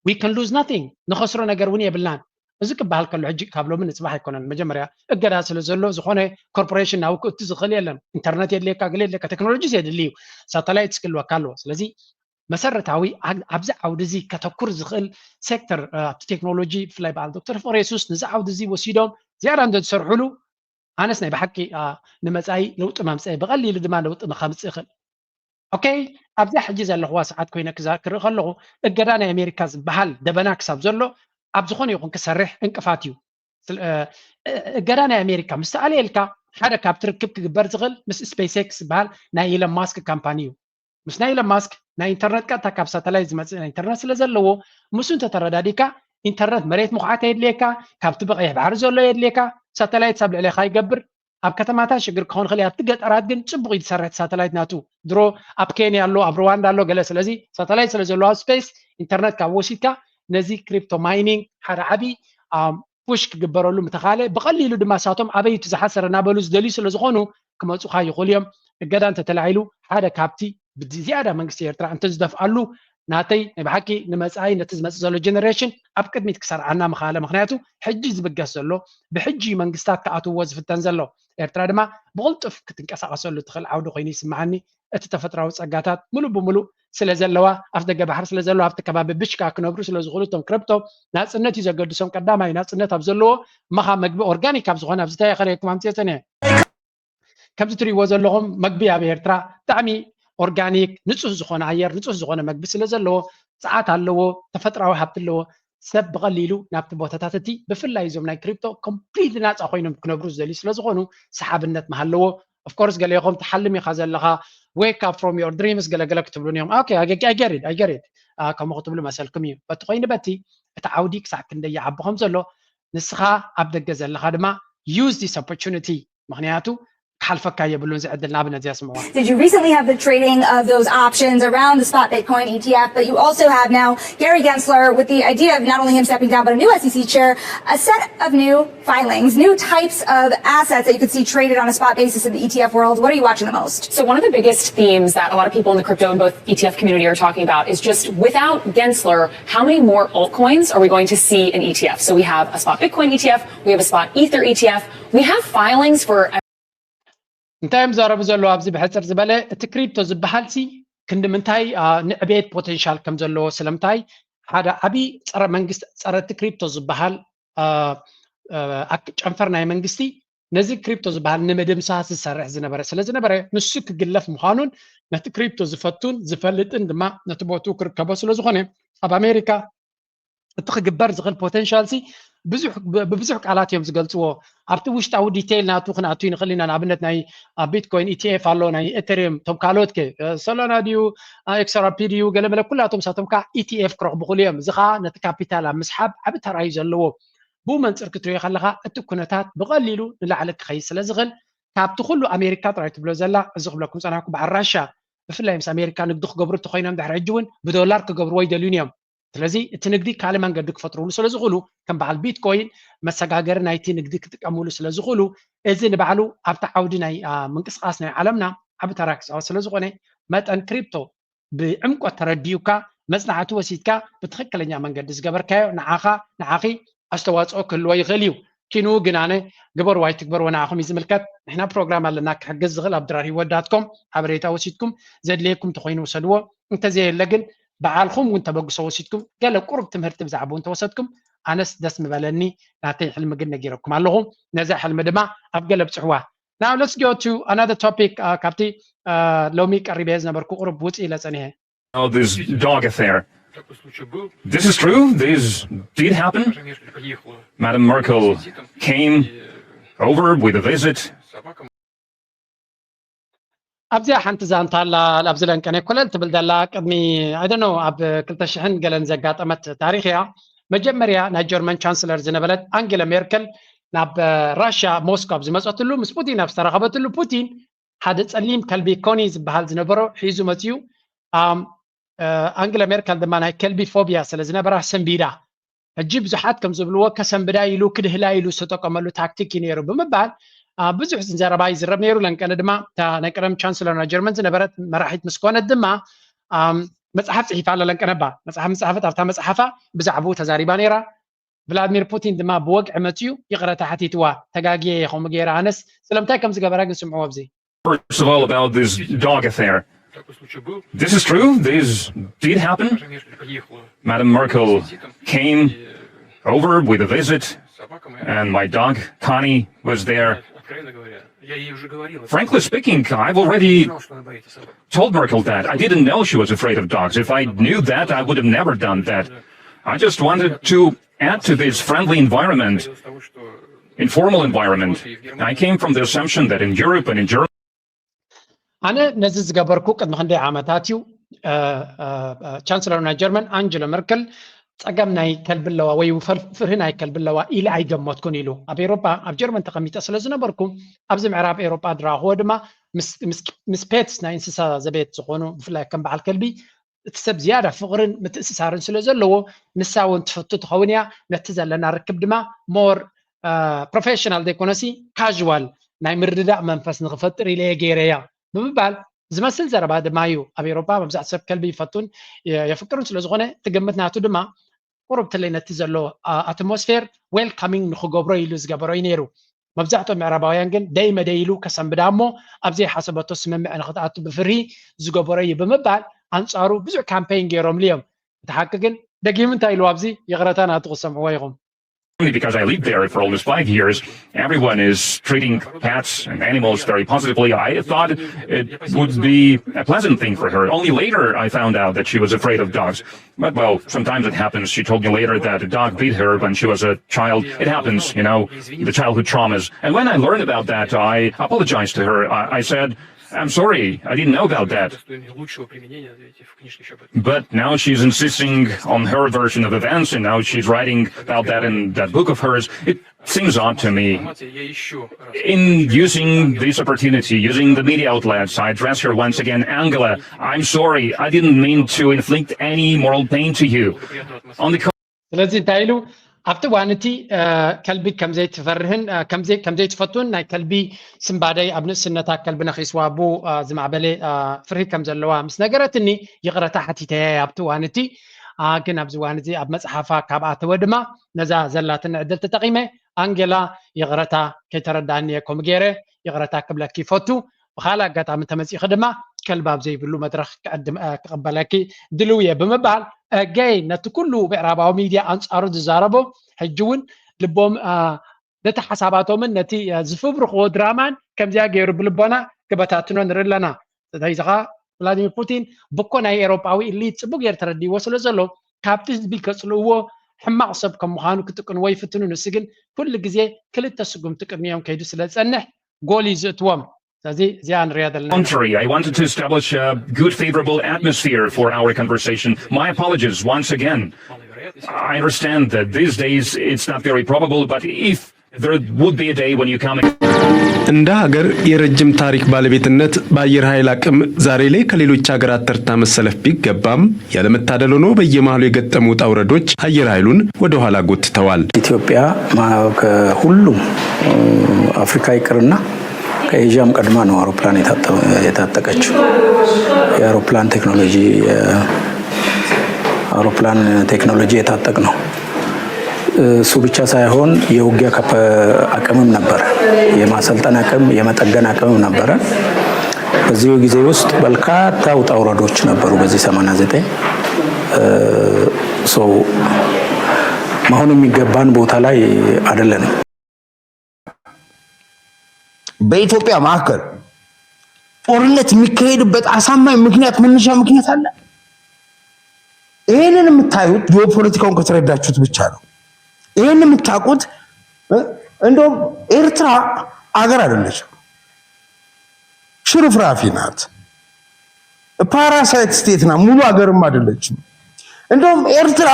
we can lose nothing፣ ንኸስሮ ነገር እውን የብልናን። እዚ ክበሃል ከሎ ሕጂ ካብ ሎሚ ንፅባሕ ኣይኮነን። መጀመርያ እገዳ ስለ ዘሎ ዝኾነ ኮርፖሬሽን ናብ ክእቱ ዝኽእል የለን። ኢንተርነት የድልየካ፣ ገለ የድልየካ፣ ቴክኖሎጂስ የድሊ እዩ። ሳተላይትስ ክህልወካ ኣለዎ። ስለዚ መሰረታዊ ኣብዚ ዓውዲ እዚ ከተኩር ዝኽእል ሴክተር ኣብቲ ቴክኖሎጂ ብፍላይ በዓል ዶክተር ፍቕረ የሱስ ነዚ ዓውዲ እዚ ወሲዶም ዝያዳ እንተዝሰርሑሉ ኣነስ ናይ ብሓቂ ንመፃኢ ለውጢ ማምፀኢ ብቐሊሉ ድማ ለውጢ ከምፅእ ይኽእል። ኦኬ፣ ኣብዚኣ ሕጂ ዘለኽዋ ሰዓት ኮይነ ክርኢ ከለኹ እገዳ ናይ ኣሜሪካ ዝበሃል ደበና ክሳብ ዘሎ ኣብ ዝኾነ ይኹን ክሰርሕ እንቅፋት እዩ። እገዳ ናይ ኣሜሪካ ምስ ተኣለየልካ ሓደ ካብቲ ርክብ ክግበር ዝኽእል ምስ ስፔስ ኤክስ ዝበሃል ናይ ኢለን ማስክ ካምፓኒ እዩ። ምስ ናይ ኢለን ማስክ ናይ ኢንተርነት ቀጥታ ካብ ሳተላይት ዝመፅእ ናይ ኢንተርነት ስለ ዘለዎ ምስኡ እንተተረዳዲካ ኢንተርነት መሬት ምኹዓት የድልየካ፣ ካብቲ ብቐይሕ ባሕሪ ዘሎ የድልየካ፣ ሳተላይት ሳብ ልዕሌኻ ይገብር። ኣብ ከተማታት ሽግር ክኸውን ይኽእል እዩ፣ ኣብቲ ገጠራት ግን ፅቡቕ እዩ ዝሰርሕ ሳተላይት ናቱ። ድሮ ኣብ ኬንያ ኣሎ፣ ኣብ ሩዋንዳ ኣሎ ገለ። ስለዚ ሳተላይት ስለ ዘለዎ ኣብ ስፔስ ኢንተርነት ካብ ወሲድካ ነዚ ክሪፕቶ ማይኒንግ ሓደ ዓብዪ ፑሽ ክግበረሉ ምተኻለ ብቐሊሉ ድማ ሳቶም ኣበይ እቲ ዝሓሰረ እናበሉ ዝደልዩ ስለ ዝኾኑ ክመፁኻ ይኽእሉ እዮም። እገዳ እንተተላዒሉ ሓደ ካብቲ ብዝያዳ መንግስቲ ኤርትራ እንተዝደፍኣሉ ናተይ ናይ ብሓቂ ንመፃኢ ነቲ ዝመፅእ ዘሎ ጀነሬሽን ኣብ ቅድሚት ክሰርዓና ምኻለ። ምክንያቱ ሕጂ ዝብገስ ዘሎ ብሕጂ መንግስታት ክኣትውዎ ዝፍተን ዘሎ ኤርትራ ድማ ብቕልጡፍ ክትንቀሳቐሰሉ ትኽእል ዓውዲ ኮይኑ ይስምዓኒ። እቲ ተፈጥራዊ ጸጋታት ምሉእ ብምሉእ ስለ ዘለዋ፣ ኣፍ ደገ ባሕሪ ስለ ዘለዋ፣ ኣብቲ ከባቢ ብሽካ ክነብሩ ስለ ዝኽእሉ፣ እቶም ክረብቶም ናጽነት እዩ ዘገድሶም። ቀዳማይ ናጽነት ኣብ ዘለዎ መኻ መግቢ ኦርጋኒክ ኣብ ዝኾነ ኣብዚ እንታይ ከርእየኩም ኣምጽኤ ጸኒሐ። ከምዚ ትርእይዎ ዘለኹም መግቢ ኣብ ኤርትራ ብጣዕሚ ኦርጋኒክ ንፁህ ዝኾነ ኣየር ንፁህ ዝኾነ መግቢ ስለ ዘለዎ፣ ፀዓት ኣለዎ፣ ተፈጥራዊ ሃብቲ ኣለዎ። ሰብ ብቐሊሉ ናብቲ ቦታታት እቲ ብፍላይ እዞም ናይ ክሪፕቶ ኮምፕሊት ናፃ ኮይኖም ክነብሩ ዝደልዩ ስለ ዝኾኑ ሰሓብነት መሃለዎ። ኦፍኮርስ ገሌኹም ትሓልም ኢኻ ዘለኻ፣ wake up from your dreams ገለገለ ክትብሉን እዮም። ኦኬ፣ I get it, I get it። ከምኡ ክትብሉ መሰልኩም እዩ። በቲ ኮይኑ በቲ እቲ ዓውዲ ክሳዕ ክንደይ ይዓቢ ከም ዘሎ ንስኻ ኣብ ደገ ዘለኻ ድማ use this opportunity፣ ምክንያቱ ክሓልፈካ የብሉን እዚ ዕድል። ንኣብነት እዚኣ ስምዕዋ። Did you recently have the trading of those options around the spot Bitcoin E T F, but you also have now Gary Gensler with the idea of not only him stepping down, but a new S E C chair, a set of new filings, new types of assets that you could see traded on a spot basis in the E T F world. What are you watching the most? So one of the biggest themes that a lot of people in the crypto and both E T F community are talking about is just without Gensler, how many more altcoins are we going to see in E T F? So we have a spot Bitcoin E T F, we have a spot Ether E T F, we have filings for እንታይ እዮም ዘረቡ ዘለዉ ኣብዚ ብሕፅር ዝበለ? እቲ ክሪፕቶ ዝበሃል ሲ ክንዲ ምንታይ ንዕቤት ፖቴንሻል ከም ዘለዎ ስለምታይ ሓደ ዓብዪ ፀረ መንግስቲ ፀረ እቲ ክሪፕቶ ዝበሃል ጨንፈር ናይ መንግስቲ ነዚ ክሪፕቶ ዝበሃል ንምድምሳስ ዝሰርሕ ዝነበረ ስለ ዝነበረ ንሱ ክግለፍ ምዃኑን ነቲ ክሪፕቶ ዝፈቱን ዝፈልጥን ድማ ነቲ ቦትኡ ክርከቦ ስለ ዝኾነ ኣብ ኣሜሪካ እቲ ክግበር ዝኽእል ፖቴንሻል ሲ ብብዙሕ ቃላት እዮም ዝገልፅዎ። ኣብቲ ውሽጣዊ ዲቴይል ናቱ ክንኣቱ ንኽእል ኢና። ንኣብነት ናይ ኣብ ቢትኮይን ኢቲኤፍ ኣሎ፣ ናይ ኤተሪየም፣ ቶም ካልኦት ከ ሶላና ድዩ ኤክስኣርፒ ድዩ ገለመለ ኩላቶም ሳቶም ከዓ ኢቲኤፍ ክረኽቡ ክእሉ እዮም። እዚ ከዓ ነቲ ካፒታል ኣብ ምስሓብ ዓቢ ተራ እዩ ዘለዎ። ብኡ መንፅር ክትሪኦ ከለኻ እቲ ኩነታት ብቐሊሉ ንላዕሊ ክኸይድ ስለ ዝኽእል ካብቲ ኩሉ ኣሜሪካ ጥራይ ትብሎ ዘላ እዚ ክብለኩም ፀናሕኩ በዓል ራሻ ብፍላይ ምስ ኣሜሪካ ንግዲ ክገብሩ እንተኮይኖም ድሕሪ ሕጂ እውን ብዶላር ክገብርዎ ይደልዩን እዮም። ስለዚ እቲ ንግዲ ካልእ መንገዲ ክፈጥርሉ ስለ ዝኽእሉ ከም በዓል ቢትኮይን መሰጋገሪ ናይቲ ንግዲ ክጥቀምሉ ስለ ዝኽእሉ እዚ ንባዕሉ ኣብቲ ዓውዲ ናይ ምንቅስቃስ ናይ ዓለምና ዓቢ ተራ ክፃወት ስለ ዝኾነ መጠን ክሪፕቶ ብዕምቆት ተረዲኡካ መፅናዕቲ ወሲድካ ብትኽክለኛ መንገዲ ዝገበርካዮ ንዓኻ ንዓኺ ኣስተዋፅኦ ክህልዎ ይኽእል እዩ። ኪኑ ግን ኣነ ግበርዋ ኣይትግበርዎ ንዓኹም እዩ ዝምልከት። ንሕና ፕሮግራም ኣለና ክሕግዝ ዝኽእል ኣብ ድራር ህይወት ዳት ኮም ሓበሬታ ወሲድኩም ዘድልየኩም እንተኾይኑ ውሰድዎ። እንተዘየለ ግን በዓልኹም እውን ተበግሶ ወሲድኩም ገለ ቁሩብ ትምህርቲ ብዛዕባኡ እንተወሰድኩም ኣነስ ደስ ምበለኒ። ናተይ ሕልሚ ግን ነጊረኩም ኣለኹ። ነዛ ሕልሚ ድማ ኣብ ገለ ብፅሕዋ። Now let's go to another topic ካብቲ ሎሚ ቀሪበ ዝነበርኩ ቁሩብ ውፅእ ኢለ ፀኒሐ። This dog affair. This is true. This did happen. Madam Merkel came over with a visit. ኣብዚኣ ሓንቲ ዛንታ ኣላ ኣብዚ ለንቀነ ኮለል ትብል ዘላ ቅድሚ ኣይደኖ ኣብ ክልተ ሽሕን ገለን ዘጋጠመት ታሪክ እያ። መጀመርያ ናይ ጀርመን ቻንስለር ዝነበረት ኣንጌላ ሜርከል ናብ ራሽያ ሞስኮ ኣብ ዝመፀትሉ ምስ ፑቲን ኣብ ዝተረኸበትሉ ፑቲን ሓደ ጸሊም ከልቢ ኮኒ ዝበሃል ዝነበሮ ሒዙ መፅዩ። ኣንግለ ሜርከል ድማ ናይ ከልቢ ፎቢያ ስለ ዝነበራ ሰንቢዳ። ሕጂ ብዙሓት ከም ዝብልዎ ከሰንብዳ ኢሉ ክድህላ ኢሉ ዝተጠቀመሉ ታክቲክ እዩ ነይሩ ብምባል ብዙሕ ዘረባ ይዝረብ ነይሩ። ለንቀነ ድማ እታ ናይ ቀደም ቻንስለር ናይ ጀርመን ዝነበረት መራሒት ምስ ኮነት ድማ መፅሓፍ ፅሒፋ ኣላ። ለንቀነ እባ መፅሓፍ ምፅሓፈት ኣብታ መፅሓፋ ብዛዕባኡ ተዛሪባ ነይራ። ቭላድሚር ፑቲን ድማ ብወግዒ መፅዩ ይቕረታ ሓቲትዋ። ተጋግየ እየ ከምኡ ገይረ ኣነስ ስለምንታይ ከም ዝገበራ ግን ስምዕዎ ኣብዚ። First of all, about this dog affair. This is true. This did happen. Madam Merkel came over with a visit, and my dog, Connie, was there. Frankly speaking, I've already told Merkel that. I didn't know she was afraid of dogs. If I knew that, I would have never done that. I just wanted to add to this friendly environment, informal environment. I came from the assumption that in Europe and in Germany, ኣነ ነዚ ዝገበርኩ ቅድሚ ክንደይ ዓመታት እዩ። ቻንስለር ናይ ጀርመን ኣንጀሎ መርከል ጸገም ናይ ከልቢ ኣለዋ ወይ ፍርሂ ናይ ከልቢ ኣለዋ ኢለ ኣይገመትኩን ኢሉ። ኣብ ኤሮጳ ኣብ ጀርመን ተቐሚጠ ስለ ዝነበርኩ ኣብዚ ምዕራብ ኤሮጳ ዝረኣኽዎ ድማ ምስ ፔትስ ናይ እንስሳ ዘቤት ዝኾኑ ብፍላይ ከም በዓል ከልቢ እቲ ሰብ ዝያዳ ፍቕርን ምትእስሳርን ስለ ዘለዎ ንሳ እውን ትፈቱ ትኸውን እያ። ነቲ ዘለና ርክብ ድማ ሞር ፕሮፌሽናል ዘይኮነሲ ካዥዋል ናይ ምርድዳእ መንፈስ ንክፈጥር ኢለ እየ ገይረያ ብምባል ዝመስል ዘረባ ድማ እዩ። ኣብ ኤሮፓ መብዛሕትኡ ሰብ ከልቢ ይፈቱን የፍቅሩን ስለዝኾነ እቲ ግምት ናቱ ድማ ቁሩብ ትለይ ነቲ ዘሎ ኣትሞስፌር ዌልካሚንግ ንክገብሮ ኢሉ ዝገበሮ እዩ ነይሩ። መብዛሕትኦም ምዕራባውያን ግን ደይ መደይ ኢሉ ከሰንብዳ እሞ ኣብ ዘይሓሰበቶ ስምምዕ ንክትኣቱ ብፍርሂ ዝገበሮ እዩ ብምባል ኣንፃሩ ብዙሕ ካምፔይን ገይሮምሉ እዮም። እቲ ሓቂ ግን ደጊሙ እንታይ ኢሉ ኣብዚ ይቕረታ ናቱ ክሰምዕዎ ኢኹም። Only because I lived there for almost five years, everyone is treating pets and animals very positively. I thought it would be a pleasant thing for her. Only later I found out that she was afraid of dogs. But, well, sometimes it happens. She told me later that a dog bit her when she was a child. It happens, you know, the childhood traumas. And when I learned about that, I apologized to her. I, I said, I'm sorry, I didn't know about that. But now she's insisting on her version of events, and now she's writing about that in that book of hers. It seems odd to me. In using this opportunity, using the media outlets, I address her once again. Angela, I'm sorry, I didn't mean to inflict any moral pain to you. On the ስለዚ እንታይ ኢሉ ኣብቲ እዋን እቲ ከልቢ ከምዘይትፈርህን ከምዘይትፈቱን ናይ ከልቢ ስምባደይ ኣብ ንእስነታ ከልቢ ነኺስዋ ብኡ ዝማዕበለ ፍርሂ ከም ዘለዋ ምስ ነገረትኒ ይቕረታ ሓቲተያ ኣብቲ እዋን እቲ ግን ኣብዚ እዋን እዚ ኣብ መፅሓፋ ካብ ኣተወ ድማ ነዛ ዘላትኒ ዕድል ተጠቒመ ኣንጌላ ይቕረታ ከይተረዳእኒ እየ ከምኡ ገይረ ይቕረታ ክብለኪ ይፈቱ ብካልእ ኣጋጣሚ እንተመፂእኺ ድማ ከልቢ ኣብ ዘይብሉ መድረኽ ክቕበለኪ ድልው እየ ብምባል again ነቲ ኩሉ ምዕራባዊ ሚድያ ኣንፃሩ ዝዛረቦ ሕጂ እውን ልቦም ነቲ ሓሳባቶምን ነቲ ዝፍብርኽዎ ድራማን ከምዚኣ ገይሩ ብልቦና ክበታትኖ ንርኢ ኣለና። ስለዚ ከዓ ቭላድሚር ፑቲን ብኮ ናይ ኤውሮጳዊ ኢሊት ፅቡቅ ገይሩ ተረዲእዎ ስለ ዘሎ ካብቲ ህዝቢ ከፅልእዎ ሕማቕ ሰብ ከም ምዃኑ ክጥቅንዎ ይፍትኑ። ንሱ ግን ኩሉ ግዜ ክልተ ስጉምቲ ቅድሚኦም ከይዱ ስለ ዝፀንሕ ጎል እዩ ዝእትዎም። ስለዚ እዚኣ ንሪኣ ዘለና ኢና። Contrary, I wanted to establish a good, favorable atmosphere for our conversation. My apologies once again. I understand that these days it's not very probable, but if there would be a day when you come እንደ ሀገር የረጅም ታሪክ ባለቤትነት በአየር ኃይል አቅም ዛሬ ላይ ከሌሎች ሀገራት ተርታ መሰለፍ ቢገባም ያለመታደል ሆኖ በየመሃሉ የገጠሙ ውጣ ውረዶች አየር ኃይሉን ወደ ኋላ ጎትተዋል። ኢትዮጵያ ከሁሉም አፍሪካ ይቅርና ከኤዥያም ቀድማ ነው አውሮፕላን የታጠቀችው። የአውሮፕላን ቴክኖሎጂ አውሮፕላን ቴክኖሎጂ የታጠቅ ነው። እሱ ብቻ ሳይሆን የውጊያ አቅምም ነበር፣ የማሰልጠን አቅም፣ የመጠገን አቅምም ነበረ። በዚሁ ጊዜ ውስጥ በርካታ ውጣ ውረዶች ነበሩ። በዚህ ሰማንያ ዘጠኝ መሆን የሚገባን ቦታ ላይ አይደለንም። በኢትዮጵያ መካከል ጦርነት የሚካሄድበት አሳማኝ ምክንያት መነሻ ምክንያት አለ። ይህንን የምታዩት ጂኦፖለቲካውን ከተረዳችሁት ብቻ ነው። ይህን የምታውቁት እንደውም ኤርትራ አገር አይደለችም፣ ሽርፍራፊ ናት። ፓራሳይት ስቴት ናት፣ ሙሉ አገርም አይደለችም። እንደውም ኤርትራ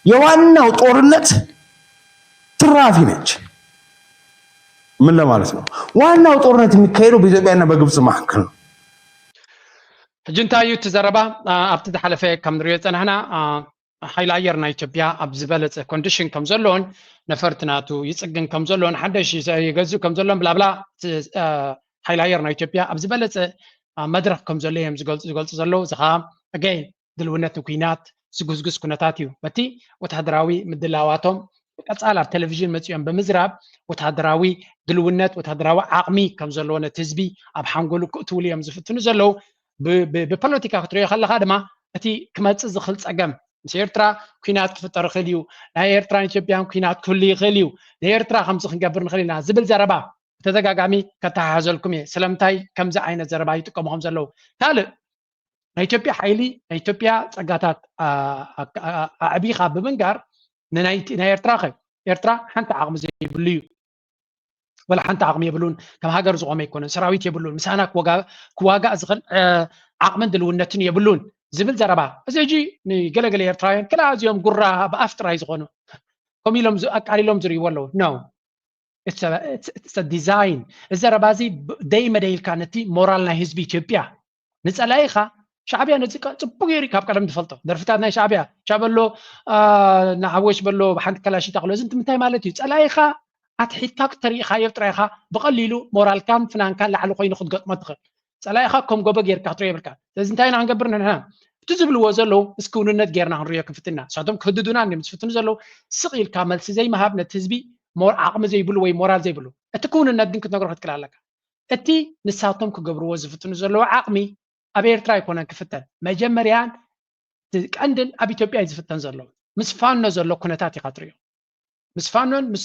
የዋናው ጦርነት ትራፊ ነች። ምን ለማለት ነው? ዋናው ጦርነት የሚካሄደው በኢትዮጵያና በግብጽ መካከል ነው። ሕጂ እንታይ እዩ እቲ ዘረባ? ኣብቲ ዝሓለፈ ከም ንሪኦ ዝፀናሕና ሓይሊ ኣየር ናይ ኢትዮጵያ ኣብ ዝበለፀ ኮንዲሽን ከም ዘሎን ነፈርቲ ናቱ ይፅግን ከም ዘሎን ሓደሽ ይገዝእ ከም ዘሎን ብላብላ ሓይሊ ኣየር ናይ ኢትዮጵያ ኣብ ዝበለፀ መድረኽ ከም ዘሎ እዮም ዝገልፁ ዝገልፁ ዘለዉ። እዚ ከዓ ኣገይን ድልውነት ንኩናት ዝጉስጉስ ኩነታት እዩ። በቲ ወታደራዊ ምድላዋቶም ቀፃል ኣብ ቴሌቪዥን መፂኦም ብምዝራብ ወታደራዊ ድልውነት ወታደራዊ ዓቕሚ ከም ዘለዎ ነቲ ህዝቢ ኣብ ሓንጎሉ ክእትውሉ እዮም ዝፍትኑ ዘለዉ። ብፖለቲካ ክትሪኦ ከለካ ድማ እቲ ክመፅእ ዝኽእል ፀገም ምስ ኤርትራ ኩናት ክፍጠር ይኽእል እዩ፣ ናይ ኤርትራን ኢትዮጵያን ኩናት ክህሉ ይኽእል እዩ፣ ንኤርትራ ከምዚ ክንገብር ንኽእል ኢና ዝብል ዘረባ ብተደጋጋሚ ከተሓሕዘልኩም እየ። ስለምንታይ ከምዚ ዓይነት ዘረባ ይጥቀሙ ከም ዘለዉ። ካልእ ናይ ኢትዮጵያ ሓይሊ ናይ ኢትዮጵያ ፀጋታት ኣዕቢኻ ብምንጋር ንናይ ኤርትራ ከ ኤርትራ ሓንቲ ዓቕሚ ዘይብሉ እዩ። ወላ ሓንቲ ዓቕሚ የብሉን፣ ከም ሃገር ዝቖመ ኣይኮነን፣ ሰራዊት የብሉን፣ ምሳና ክዋጋእ ዝኽእል ዓቕምን ድልውነትን የብሉን ዝብል ዘረባ እዚ ሕጂ ንገለገለ ኤርትራውያን ክላ እዚኦም ጉራ ብኣፍ ጥራይ ዝኾኑ ከም ኢሎም ኣቃሊሎም ዝርእይዎ ኣለዉ። No, it's a design። እዚ ዘረባ እዚ ደይ መደይ ኢልካ ነቲ ሞራል ናይ ህዝቢ ኢትዮጵያ ንፀላኢኻ ሻዕብያ ነዚ ጽቡቅ ገይሩ ካብ ቀደም ዝፈልጦ ደርፍታት ናይ ሻዕብያ ሻበሎ ንዓወሽ በሎ ብሓንቲ ከላሽ ይታክሎ እዚ እንታይ ማለት እዩ? ፀላኢኻ ኣትሒትካ ክተሪኢኻዮ ጥራይ ኢኻ ብቐሊሉ ሞራልካን ፍናንካን ላዕሊ ኮይኑ ክትገጥሞ ትኽእል። ፀላኢኻ ከም ጎቦ ጌርካ ክትሪኦ የብልካ። ስለዚ እንታይ ኢና ክንገብር ንሕና? እቲ ዝብልዎ ዘለዉ ምስ ክውንነት ጌርና ክንሪኦ ክንፍትና። ንሳቶም ክህድዱና እዮም ዝፍትኑ ዘለዉ። ስቕ ኢልካ መልሲ ዘይምሃብ ነቲ ህዝቢ ዓቕሚ ዘይብሉ ወይ ሞራል ዘይብሉ። እቲ ክውንነት ግን ክትነግሮ ክትክእል ኣለካ። እቲ ንሳቶም ክገብርዎ ዝፍትኑ ዘለዉ ዓቕሚ ኣብ ኤርትራ ኣይኮነን ክፍተን። መጀመርያን ቀንድን ኣብ ኢትዮጵያ እዩ ዝፍተን ዘሎ። ምስ ፋኖ ዘሎ ኩነታት ኢኻ ትሪኦ። ምስ ፋኖን ምስ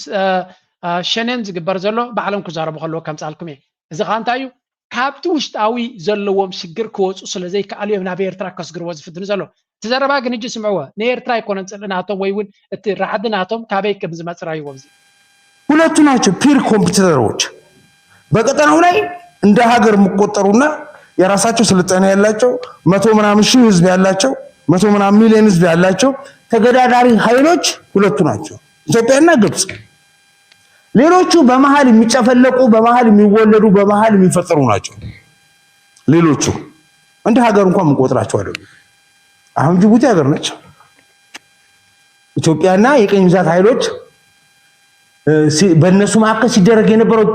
ሸኔን ዝግበር ዘሎ ባዕሎም ክዛረቡ ከለዎ ከምፃልኩም እየ። እዚ ከዓ እንታይ እዩ? ካብቲ ውሽጣዊ ዘለዎም ሽግር ክወፁ ስለዘይከኣሉ እዮም ናብ ኤርትራ ከስግርዎ ዝፍትኑ ዘሎ። እቲ ዘረባ ግን እጂ ስምዕዎ፣ ንኤርትራ ኣይኮነን ፅልእናቶም ወይ እውን እቲ ራዕድናቶም ካበይ ከም ዝመፅእ ራይዎም። ሁለቱ ናቸው ፒር ኮምፒውተሮች በቀጠናው ላይ እንደ ሀገር የሚቆጠሩና የራሳቸው ስልጣኔ ያላቸው መቶ ምናምን ሺህ ህዝብ ያላቸው መቶ ምናምን ሚሊዮን ህዝብ ያላቸው ተገዳዳሪ ኃይሎች ሁለቱ ናቸው፣ ኢትዮጵያና ግብጽ። ሌሎቹ በመሀል የሚጨፈለቁ፣ በመሀል የሚወለዱ፣ በመሀል የሚፈጠሩ ናቸው። ሌሎቹ እንደ ሀገር እንኳን የምንቆጥራቸው አይደሉም። አሁን ጅቡቲ ሀገር ነች። ኢትዮጵያና የቀኝ ግዛት ኃይሎች በእነሱ መካከል ሲደረግ የነበረው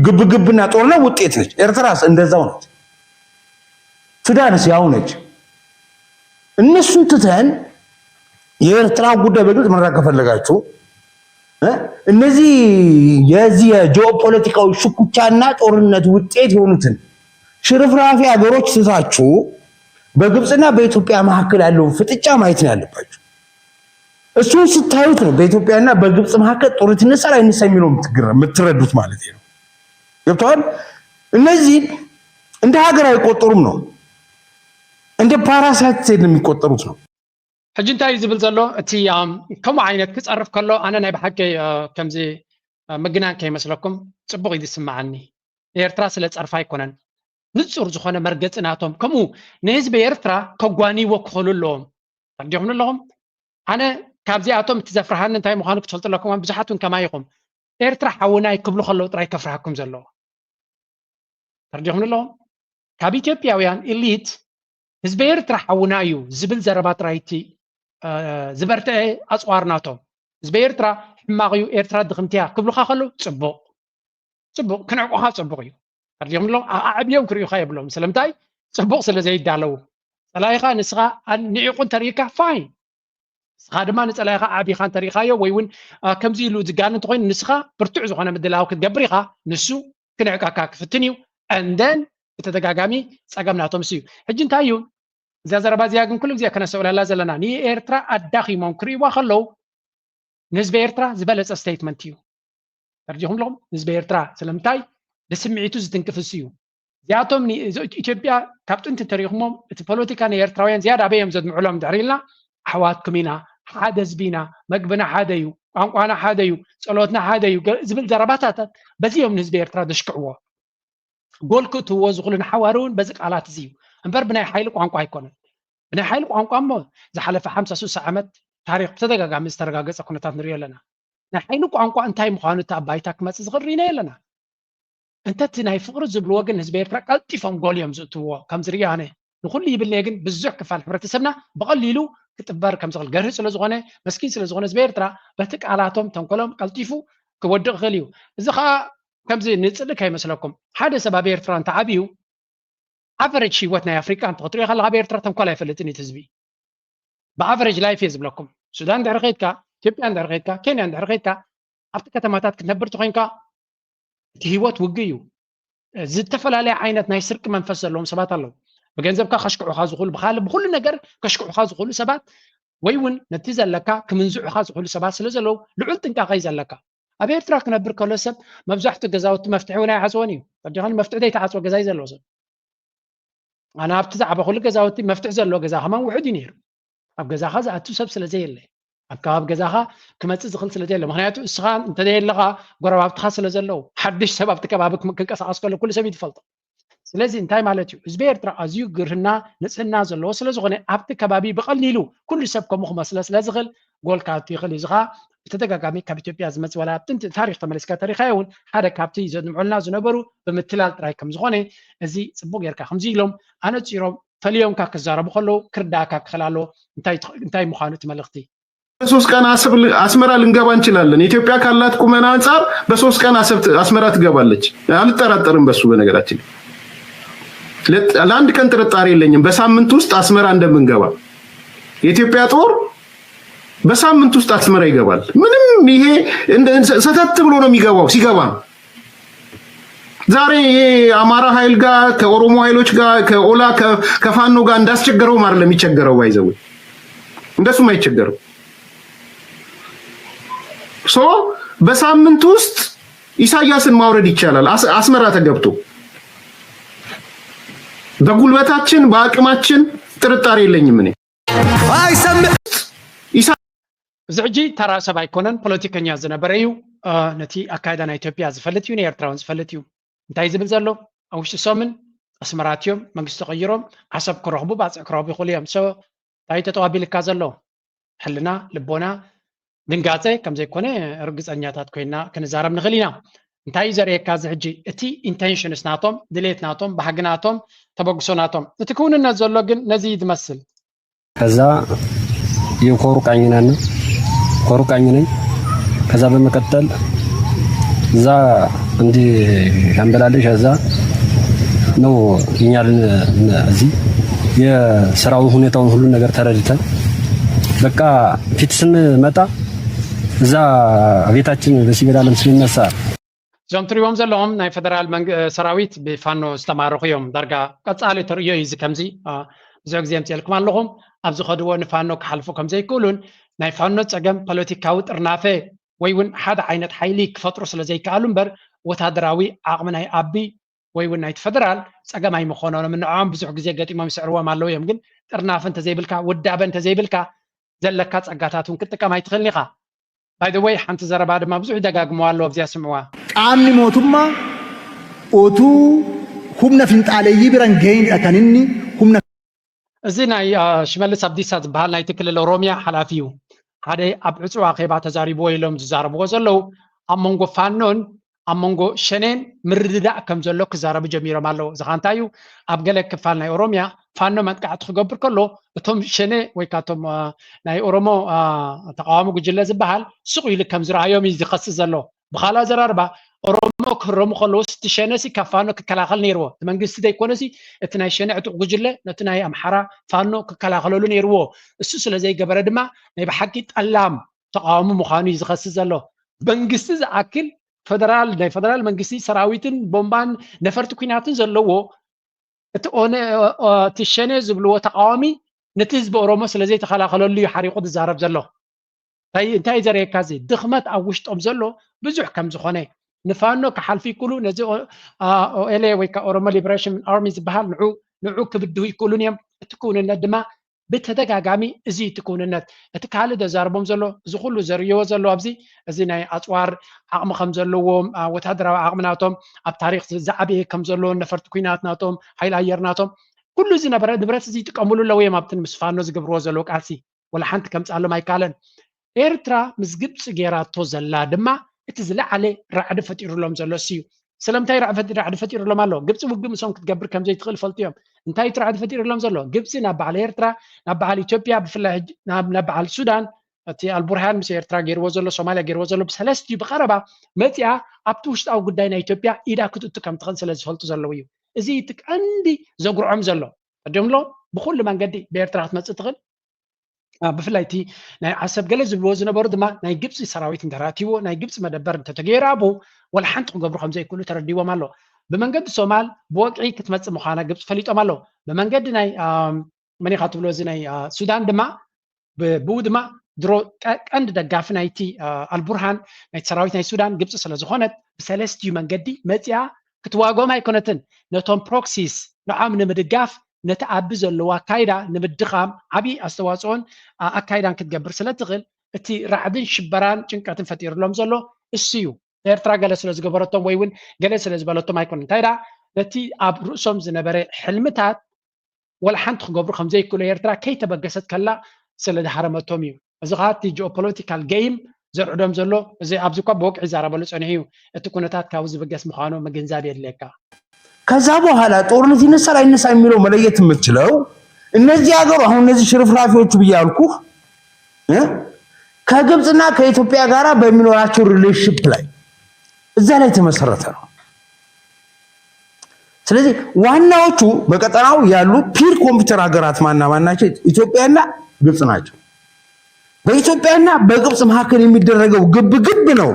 ግብግብና ጦርነት ውጤት ነች። ኤርትራስ እንደዛው ነች። ሱዳንስ ያው ነች። እነሱን ትተን የኤርትራ ጉዳይ በግልጽ መረዳት ከፈለጋችሁ እነዚህ የዚህ የጂኦፖለቲካዊ ሽኩቻና ጦርነት ውጤት የሆኑትን ሽርፍራፊ ሀገሮች ትታችሁ በግብፅና በኢትዮጵያ መካከል ያለውን ፍጥጫ ማየት ነው ያለባችሁ። እሱን ስታዩት ነው በኢትዮጵያና በግብፅ መካከል ጦርነት ይነሳል አይነሳ የሚለው የምትረዱት ማለት ነው። ገብተዋል። እነዚህ እንደ ሀገር አይቆጠሩም ነው፣ እንደ ፓራሳይት ነው የሚቆጠሩት ነው። ሕጂ እንታይ እዩ ዝብል ዘሎ? እቲ ከምኡ ዓይነት ክፀርፍ ከሎ ኣነ ናይ ብሓቂ ከምዚ ምግናን ከይመስለኩም ፅቡቅ እዩ ዝስማዓኒ። ኤርትራ ስለ ፀርፋ ኣይኮነን፣ ንፁር ዝኾነ መርገፂ ናቶም ከምኡ ንህዝቢ ኤርትራ ከጓንይዎ ክኽእሉ ኣለዎም። ተረዲኹም ኣለኹም? ኣነ ካብዚኣቶም እቲ ዘፍርሃኒ እንታይ ምዃኑ ክትፈልጡ ኣለኩም። ብዙሓት እውን ከማይ ኢኹም። ኤርትራ ሓውናይ ክብሉ ከለዉ ጥራይ ከፍርሃኩም ዘለዎ። ተረዲኹም ኣለኹም? ካብ ኢትዮጵያውያን ኢሊት ህዝቢ ኤርትራ ሓውና እዩ ዝብል ዘረባ ጥራይ እቲ ዝበርትዐ ኣፅዋር ናቶም። ህዝቢ ኤርትራ ሕማቕ እዩ፣ ኤርትራ ድኽምቲ እያ ክብሉኻ ከለዉ ፅቡቕ ፅቡቕ ክንዕቁኻ ፅቡቕ እዩ። ተረዲኹም ኣለኹም? ኣዕብዮም ክርእዩኻ የብሎም። ስለምንታይ? ፅቡቕ ስለ ዘይዳለዉ። ፀላኢኻ ንስኻ ንዒቑ እንተርኢካ ፋይን፣ ንስኻ ድማ ንፀላኢኻ ዓቢኻ እንተርኢኻዮ ወይ እውን ከምዚ ኢሉ ዝጋነ እንተኮይኑ ንስኻ ብርቱዕ ዝኾነ ምድላው ክትገብር ኢኻ። ንሱ ክንዕቀካ ክፍትን እዩ። And then ብተደጋጋሚ ፀገም ናቶም እሱ እዩ። ሕጂ እንታይ እዩ እዛ ዘረባ እዚኣ ግን ኩሉ ግዜ ከነስተውዕለላ ዘለና ንኤርትራ ኣዳኺሞም ክርእይዋ ከለዉ ንህዝቢ ኤርትራ ዝበለፀ ስቴትመንት እዩ። ተረዲኹም ኣለኹም? ንህዝቢ ኤርትራ ስለምንታይ ብስምዒቱ ዝትንክፍ እሱ እዩ። እዚኣቶም ኢትዮጵያ ካብ ጥንቲ እንተሪኹሞም እቲ ፖለቲካ ናይ ኤርትራውያን ዝያዳ ኣበይ እዮም ዘድምዕሎም ድሕሪ ኢልና ኣሕዋትኩም ኢና፣ ሓደ ህዝቢ ኢና፣ መግብና ሓደ እዩ፣ ቋንቋና ሓደ እዩ፣ ጸሎትና ሓደ እዩ ዝብል ዘረባታት በዚ እዮም ንህዝቢ ኤርትራ ዘሽክዕዎ። ጎል ክእትውዎ ዝኽእሉ ንሓዋሩ እውን በዚ ቃላት እዚ እዩ እምበር ብናይ ሓይሊ ቋንቋ ኣይኮነን። ብናይ ሓይሊ ቋንቋ እሞ ዝሓለፈ ሓምሳ ስሳ ዓመት ታሪኽ ብተደጋጋሚ ዝተረጋገጸ ኩነታት ንሪኦ ኣለና። ናይ ሓይሊ ቋንቋ እንታይ ምዃኑ እቲ ኣብ ባይታ ክመጽእ ዝኽእል ርኢናዮ ኣለና። እንተ እቲ ናይ ፍቕሪ ዝብልዎ ግን ህዝቢ ኤርትራ ቀልጢፎም ጎል እዮም ዝእትውዎ ከም ዝርኢ ኣነ። ንኹሉ ይብልንየ ግን ብዙሕ ክፋል ሕብረተሰብና ብቐሊሉ ክጥበር ከም ዝኽእል ገርሂ ስለ ዝኾነ መስኪን ስለ ዝኾነ ህዝቢ ኤርትራ በቲ ቃላቶም ተንኮሎም ቀልጢፉ ክወድቕ ይኽእል እዩ። እዚ ኸኣ ከምዚ ንጽሊ ከይመስለኩም ሓደ ሰብ ኣብ ኤርትራ እንተዓብዩ ኣቨሬጅ ህይወት ናይ ኣፍሪቃ እንተኽትሪኦ ከለኻ ኣብ ኤርትራ ተንኮል ኣይፈልጥን እዩ እቲ ህዝቢ። ብኣቨሬጅ ላይፍ እየ ዝብለኩም። ሱዳን እንድሕር ኸይድካ፣ ኢትዮጵያ እንድሕር ኸይድካ፣ ኬንያ እንድሕር ኸይድካ ኣብቲ ከተማታት ክትነብር ተኾይንካ እቲ ህይወት ውግእ እዩ። ዝተፈላለየ ዓይነት ናይ ስርቂ መንፈስ ዘለዎም ሰባት ኣለዉ። ብገንዘብካ ከሽክዑኻ ዝኽእሉ፣ ብኻልእ ብኹሉ ነገር ከሽክዑኻ ዝኽእሉ ሰባት ወይ እውን ነቲ ዘለካ ክምንዝዑኻ ዝኽእሉ ሰባት ስለ ዘለዉ ልዑል ጥንቃቐ እዩ ዘለካ። ኣብ ኤርትራ ክነብር ከሎ ሰብ መብዛሕትኡ ገዛውቲ መፍትሒ እውን ኣይዓፅዎን እዩ። ተዲኻን መፍትሒ ዘይተዓፅወ ገዛ እዩ ዘለዎ ሰብ ኣነ ኣብቲ ዝዓበኹሉ ገዛውቲ መፍትሒ ዘለዎ ገዛ ከማን ውሑድ እዩ ነይሩ። ኣብ ገዛኻ ዝኣቱ ሰብ ስለ ዘየለ ኣብ ከባቢ ገዛኻ ክመፅእ ዝኽእል ስለ ዘየለ ምክንያቱ እስኻ እንተዘየለኻ ጎረባብትኻ ስለ ዘለዉ ሓድሽ ሰብ ኣብቲ ከባቢ ክንቀሳቐስ ከሎ ኩሉ ሰብ እዩ ዝፈልጦ። ስለዚ እንታይ ማለት እዩ ህዝቢ ኤርትራ ኣዝዩ ግርህና ንፅህና ዘለዎ ስለ ዝኾነ ኣብቲ ከባቢ ብቐሊሉ ኩሉ ሰብ ከምኡ ክመስሎ ስለ ዝኽእል ጎል ክኣቱ ይኽእል እዩ። እዚ ኸኣ ብተደጋጋሚ ካብ ኢትዮጵያ ዝመፅእ ዋላ ኣብ ጥንቲ ታሪኽ ተመሊስካ ተሪኻዮ እውን ሓደ ካብቲ ዘድምዑልና ዝነበሩ ብምትላል ጥራይ ከም ዝኾነ እዚ ፅቡቕ ጌርካ ከምዚ ኢሎም ኣነፂሮም ፈሊዮምካ ክዛረቡ ከለዉ ክርዳእካ ክኽእል ኣለዎ እንታይ ምዃኑ እቲ መልእኽቲ። በሶስት ቀን አስመራ ልንገባ እንችላለን። ኢትዮጵያ ካላት ቁመና አንጻር በሶስት ቀን አስመራ ትገባለች። አልጠራጠርም በሱ። በነገራችን ለአንድ ቀን ጥርጣሬ የለኝም በሳምንት ውስጥ አስመራ እንደምንገባ። የኢትዮጵያ ጦር በሳምንት ውስጥ አስመራ ይገባል። ምንም ይሄ ሰተት ብሎ ነው የሚገባው። ሲገባ ዛሬ ይሄ አማራ ኃይል ጋር ከኦሮሞ ኃይሎች ጋር ከኦላ ከፋኖ ጋር እንዳስቸገረውም አይደለም የሚቸገረው። ባይዘው እንደሱም አይቸገረው። So በሳምንት ውስጥ ኢሳያስን ማውረድ ይቻላል። አስመራ ተገብቶ በጉልበታችን በአቅማችን ጥርጣሬ የለኝም እኔ። ኣይሰምዕ እዚ ሕጂ ተራ ሰብ ኣይኮነን፣ ፖለቲከኛ ዝነበረ እዩ። ነቲ ኣካይዳ ናይ ኢትዮጵያ ዝፈልጥ እዩ፣ ንኤርትራውን ዝፈልጥ እዩ። እንታይ ዝብል ዘሎ ኣብ ውሽጢ ሰሙን ኣስመራ ኣትዮም መንግስቲ ተቐይሮም ዓሰብ ክረኽቡ ባፅዕ ክረኽቡ ይኽእሉ እዮም። So እንታይ ተጠዋቢልካ ዘሎ ሕልና ልቦና ድንጋፀ ከምዘይኮነ ርግፀኛታት ኮይና ክንዛረብ ንኽእል ኢና። እንታይ እዩ ዘርእየካ እዚ ሕጂ? እቲ intentions ናቶም፣ ድሌት ናቶም፣ ባህጊ ናቶም፣ ተበግሶ ናቶም። እቲ ክውንነት ዘሎ ግን ነዚ እዩ ዝመስል። ከዛ የኮሩ ቃኝ ነን ኮሩ ቃኝ ነኝ። ከዛ በመቀጠል እዛ እንዲ ያንበላለሽ እዛ ነው እኛ እዚህ የስራውን ሁኔታውን ሁሉን ነገር ተረድተን በቃ ፊት ስንመጣ እዛ ቤታችን በሲበላለም ስንነሳ እዞም ትሪዎም ዘለኹም ናይ ፈደራል ሰራዊት ብፋኖ ዝተማረኹ እዮም። ዳርጋ ቀፃሊ ተርእዮ እዩ እዚ። ከምዚ ብዙሕ ግዜ የምፅኤልኩም ኣለኹም። ኣብ ዝኸድዎ ንፋኖ ክሓልፉ ከምዘይክእሉን ናይ ፋኖ ፀገም ፖለቲካዊ ጥርናፈ ወይ እውን ሓደ ዓይነት ሓይሊ ክፈጥሩ ስለዘይከኣሉ እምበር ወታደራዊ ዓቕሚ ናይ ኣቢ ወይ እውን ናይቲ ፈደራል ፀገም ኣይምኾኖም። ንዕኦም ብዙሕ ግዜ ገጢሞም ይስዕርዎም ኣለዉ እዮም። ግን ጥርናፈ እንተዘይብልካ ውዳበ እንተዘይብልካ ዘለካ ፀጋታት እውን ክትጥቀም ኣይትኽእልን ኢኻ። By the way ሓንቲ ዘረባ ድማ ብዙሕ ይደጋግመዋ ኣለዉ ኣብዚኣ ስምዕዋ። Qaamni mootummaa utuu humna finxaaleeyyii biran gahiin kan inni humna እዚ ናይ ሽመልስ ኣብዲሳ ዝበሃል ናይቲ ክልል ኦሮሚያ ሓላፊ እዩ። ሓደ ኣብ ዕፅዋ ኼባ ተዛሪብዎ ኢሎም ዝዛረብዎ ዘለዉ ኣብ መንጎ ፋኖን ኣብ መንጎ ሸኔን ምርድዳእ ከም ዘሎ ክዛረቡ ጀሚሮም ኣለዉ። እዚ ኸ እንታይ እዩ? ኣብ ገለ ክፋል ናይ ኦሮሚያ ፋኖ መጥቃዕቲ ክገብር ከሎ እቶም ሸኔ ወይ ካቶም ናይ ኦሮሞ ተቃዋሚ ጉጅለ ዝበሃል ስቕ ኢሉ ከም ዝረኣዮም እዩ ዝኸስስ ዘሎ። ብኻልእ ኣዘራርባ ኦሮሞ ክህረሙ ከለዉ እቲ ሸነ ሲ ካብ ፋኖ ክከላኸል ነይርዎ። እቲ መንግስቲ ዘይኮነ ሲ እቲ ናይ ሸነ ዕጡቕ ጉጅለ ነቲ ናይ ኣምሓራ ፋኖ ክከላኸለሉ ነይርዎ። እሱ ስለ ዘይገበረ ድማ ናይ ብሓቂ ጠላም ተቃዋሚ ምዃኑ እዩ ዝኸስስ ዘሎ። መንግስቲ ዝኣክል ፈደራል ናይ ፈደራል መንግስቲ ሰራዊትን ቦምባን ነፈርቲ ኩናትን ዘለዎ እቲ ኦነ እቲ ሸነ ዝብልዎ ተቃዋሚ ነቲ ህዝቢ ኦሮሞ ስለ ዘይተኸላኸለሉ እዩ ሓሪቑ ዝዛረብ ዘሎ። እንታይ እንታይ ዘርእየካ እዚ ድኽመት ኣብ ውሽጦም ዘሎ ብዙሕ ከም ዝኾነ ንፋኖ ክሓልፉ ይክእሉ ነዚ ኦኤልኤ ወይ ከዓ ኦሮሞ ሊበሬሽን ኣርሚ ዝበሃል ንዑ ንዑ ክብድሁ ይክእሉን እዮም። እቲ ክውንነት ድማ ብተደጋጋሚ እዚ እቲ ክውንነት እቲ ካልእ ዘዛርቦም ዘሎ እዚ ኩሉ ዘርእዎ ዘሎ ኣብዚ እዚ ናይ ኣፅዋር ዓቕሚ ከም ዘለዎም ወታደራዊ ዓቕሚ ናቶም ኣብ ታሪክ ዝዓበየ ከም ዘለዎን ነፈርቲ ኩናት ናቶም ሓይሊ ኣየር ናቶም ኩሉ ዝነበረ ንብረት እዚ ይጥቀምሉ ኣለዉ እዮም ኣብቲ ምስ ፋኖ ዝገብርዎ ዘለዉ ቃልሲ ወላ ሓንቲ ከምፅኣሎም ኣይከኣለን። ኤርትራ ምስ ግብፂ ገይራቶ ዘላ ድማ እቲ ዝለዓለ ራዕዲ ፈጢሩሎም ዘሎ እሱ እዩ። ስለምንታይ ራዕዲ ፈጢሩሎም ኣሎ? ግብፂ ውግእ ምስኦም ክትገብር ከምዘይትኽእል ይፈልጡ እዮም። እንታይ እቲ ራዕዲ ፈጢሩሎም ዘሎ? ግብፂ ናብ በዓል ኤርትራ ናብ በዓል ኢትዮጵያ ብፍላይ ናብ በዓል ሱዳን እቲ ኣልቡርሃን ምስ ኤርትራ ገይርዎ ዘሎ ሶማልያ ገይርዎ ዘሎ ብሰለስቲኡ ብቐረባ መፂኣ ኣብቲ ውሽጣዊ ጉዳይ ናይ ኢትዮጵያ ኢዳ ክትእቱ ከም ትኽእል ስለ ዝፈልጡ ዘለዉ እዩ። እዚ እቲ ቀንዲ ዘጉርዖም ዘሎ ቀደምሎ ብኩሉ መንገዲ ብኤርትራ ክትመፅእ ትኽእል ብፍላይ እቲ ናይ ዓሰብ ገለ ዝብልዎ ዝነበሩ ድማ ናይ ግብፂ ሰራዊት እንተራእትዎ ናይ ግብፂ መደበር እንተተገይሩ ኣብኡ ወላ ሓንቲ ክገብሩ ከም ዘይክእሉ ተረዲዎም ኣሎ። ብመንገዲ ሶማል ብወግዒ ክትመፅእ ምዃና ግብፂ ፈሊጦም ኣለዉ። ብመንገዲ ናይ መን ኢኻ ትብሎ እዚ ናይ ሱዳን ድማ ብኡ ድማ ድሮ ቀንዲ ደጋፊ ናይቲ ኣልቡርሃን ናይቲ ሰራዊት ናይ ሱዳን ግብፂ ስለ ዝኾነት ብሰለስቲኡ መንገዲ መፂኣ ክትዋግኦም ኣይኮነትን ነቶም ፕሮክሲስ ንዖም ንምድጋፍ ነቲ ኣቢ ዘለዎ ኣካይዳ ንምድኻም ዓብዪ ኣስተዋፅኦን ኣካይዳን ክትገብር ስለ ትኽእል እቲ ራዕድን ሽበራን ጭንቀትን ፈጢሩሎም ዘሎ እሱ እዩ። ኤርትራ ገለ ስለ ዝገበረቶም ወይ እውን ገለ ስለ ዝበለቶም ኣይኮነ እንታይ ደኣ ነቲ ኣብ ርእሶም ዝነበረ ሕልምታት ወላ ሓንቲ ክገብሩ ከም ዘይክእሉ ኤርትራ ከይተበገሰት ከላ ስለ ዝሃረመቶም እዩ። እዚ ከዓ እቲ ጂኦፖለቲካል ገይም ዘርዕዶም ዘሎ እዚ ኣብዚ እኳ ብወግዒ ይዛረበሉ ፀኒሑ እዩ። እቲ ኩነታት ካብኡ ዝብገስ ምዃኑ ምግንዛብ የድልየካ። ከዛ በኋላ ጦርነት ይነሳል አይነሳ የሚለው መለየት የምትችለው እነዚህ ሀገሩ አሁን እነዚህ ሽርፍራፊዎቹ ብዬ ያልኩህ ከግብፅና ከኢትዮጵያ ጋር በሚኖራቸው ሪሌሽንሽፕ ላይ እዛ ላይ የተመሰረተ ነው። ስለዚህ ዋናዎቹ በቀጠናው ያሉ ፒር ኮምፒውተር ሀገራት ማና ማናቸው? ኢትዮጵያና ግብፅ ናቸው። በኢትዮጵያና በግብፅ መካከል የሚደረገው ግብ ግብ ነው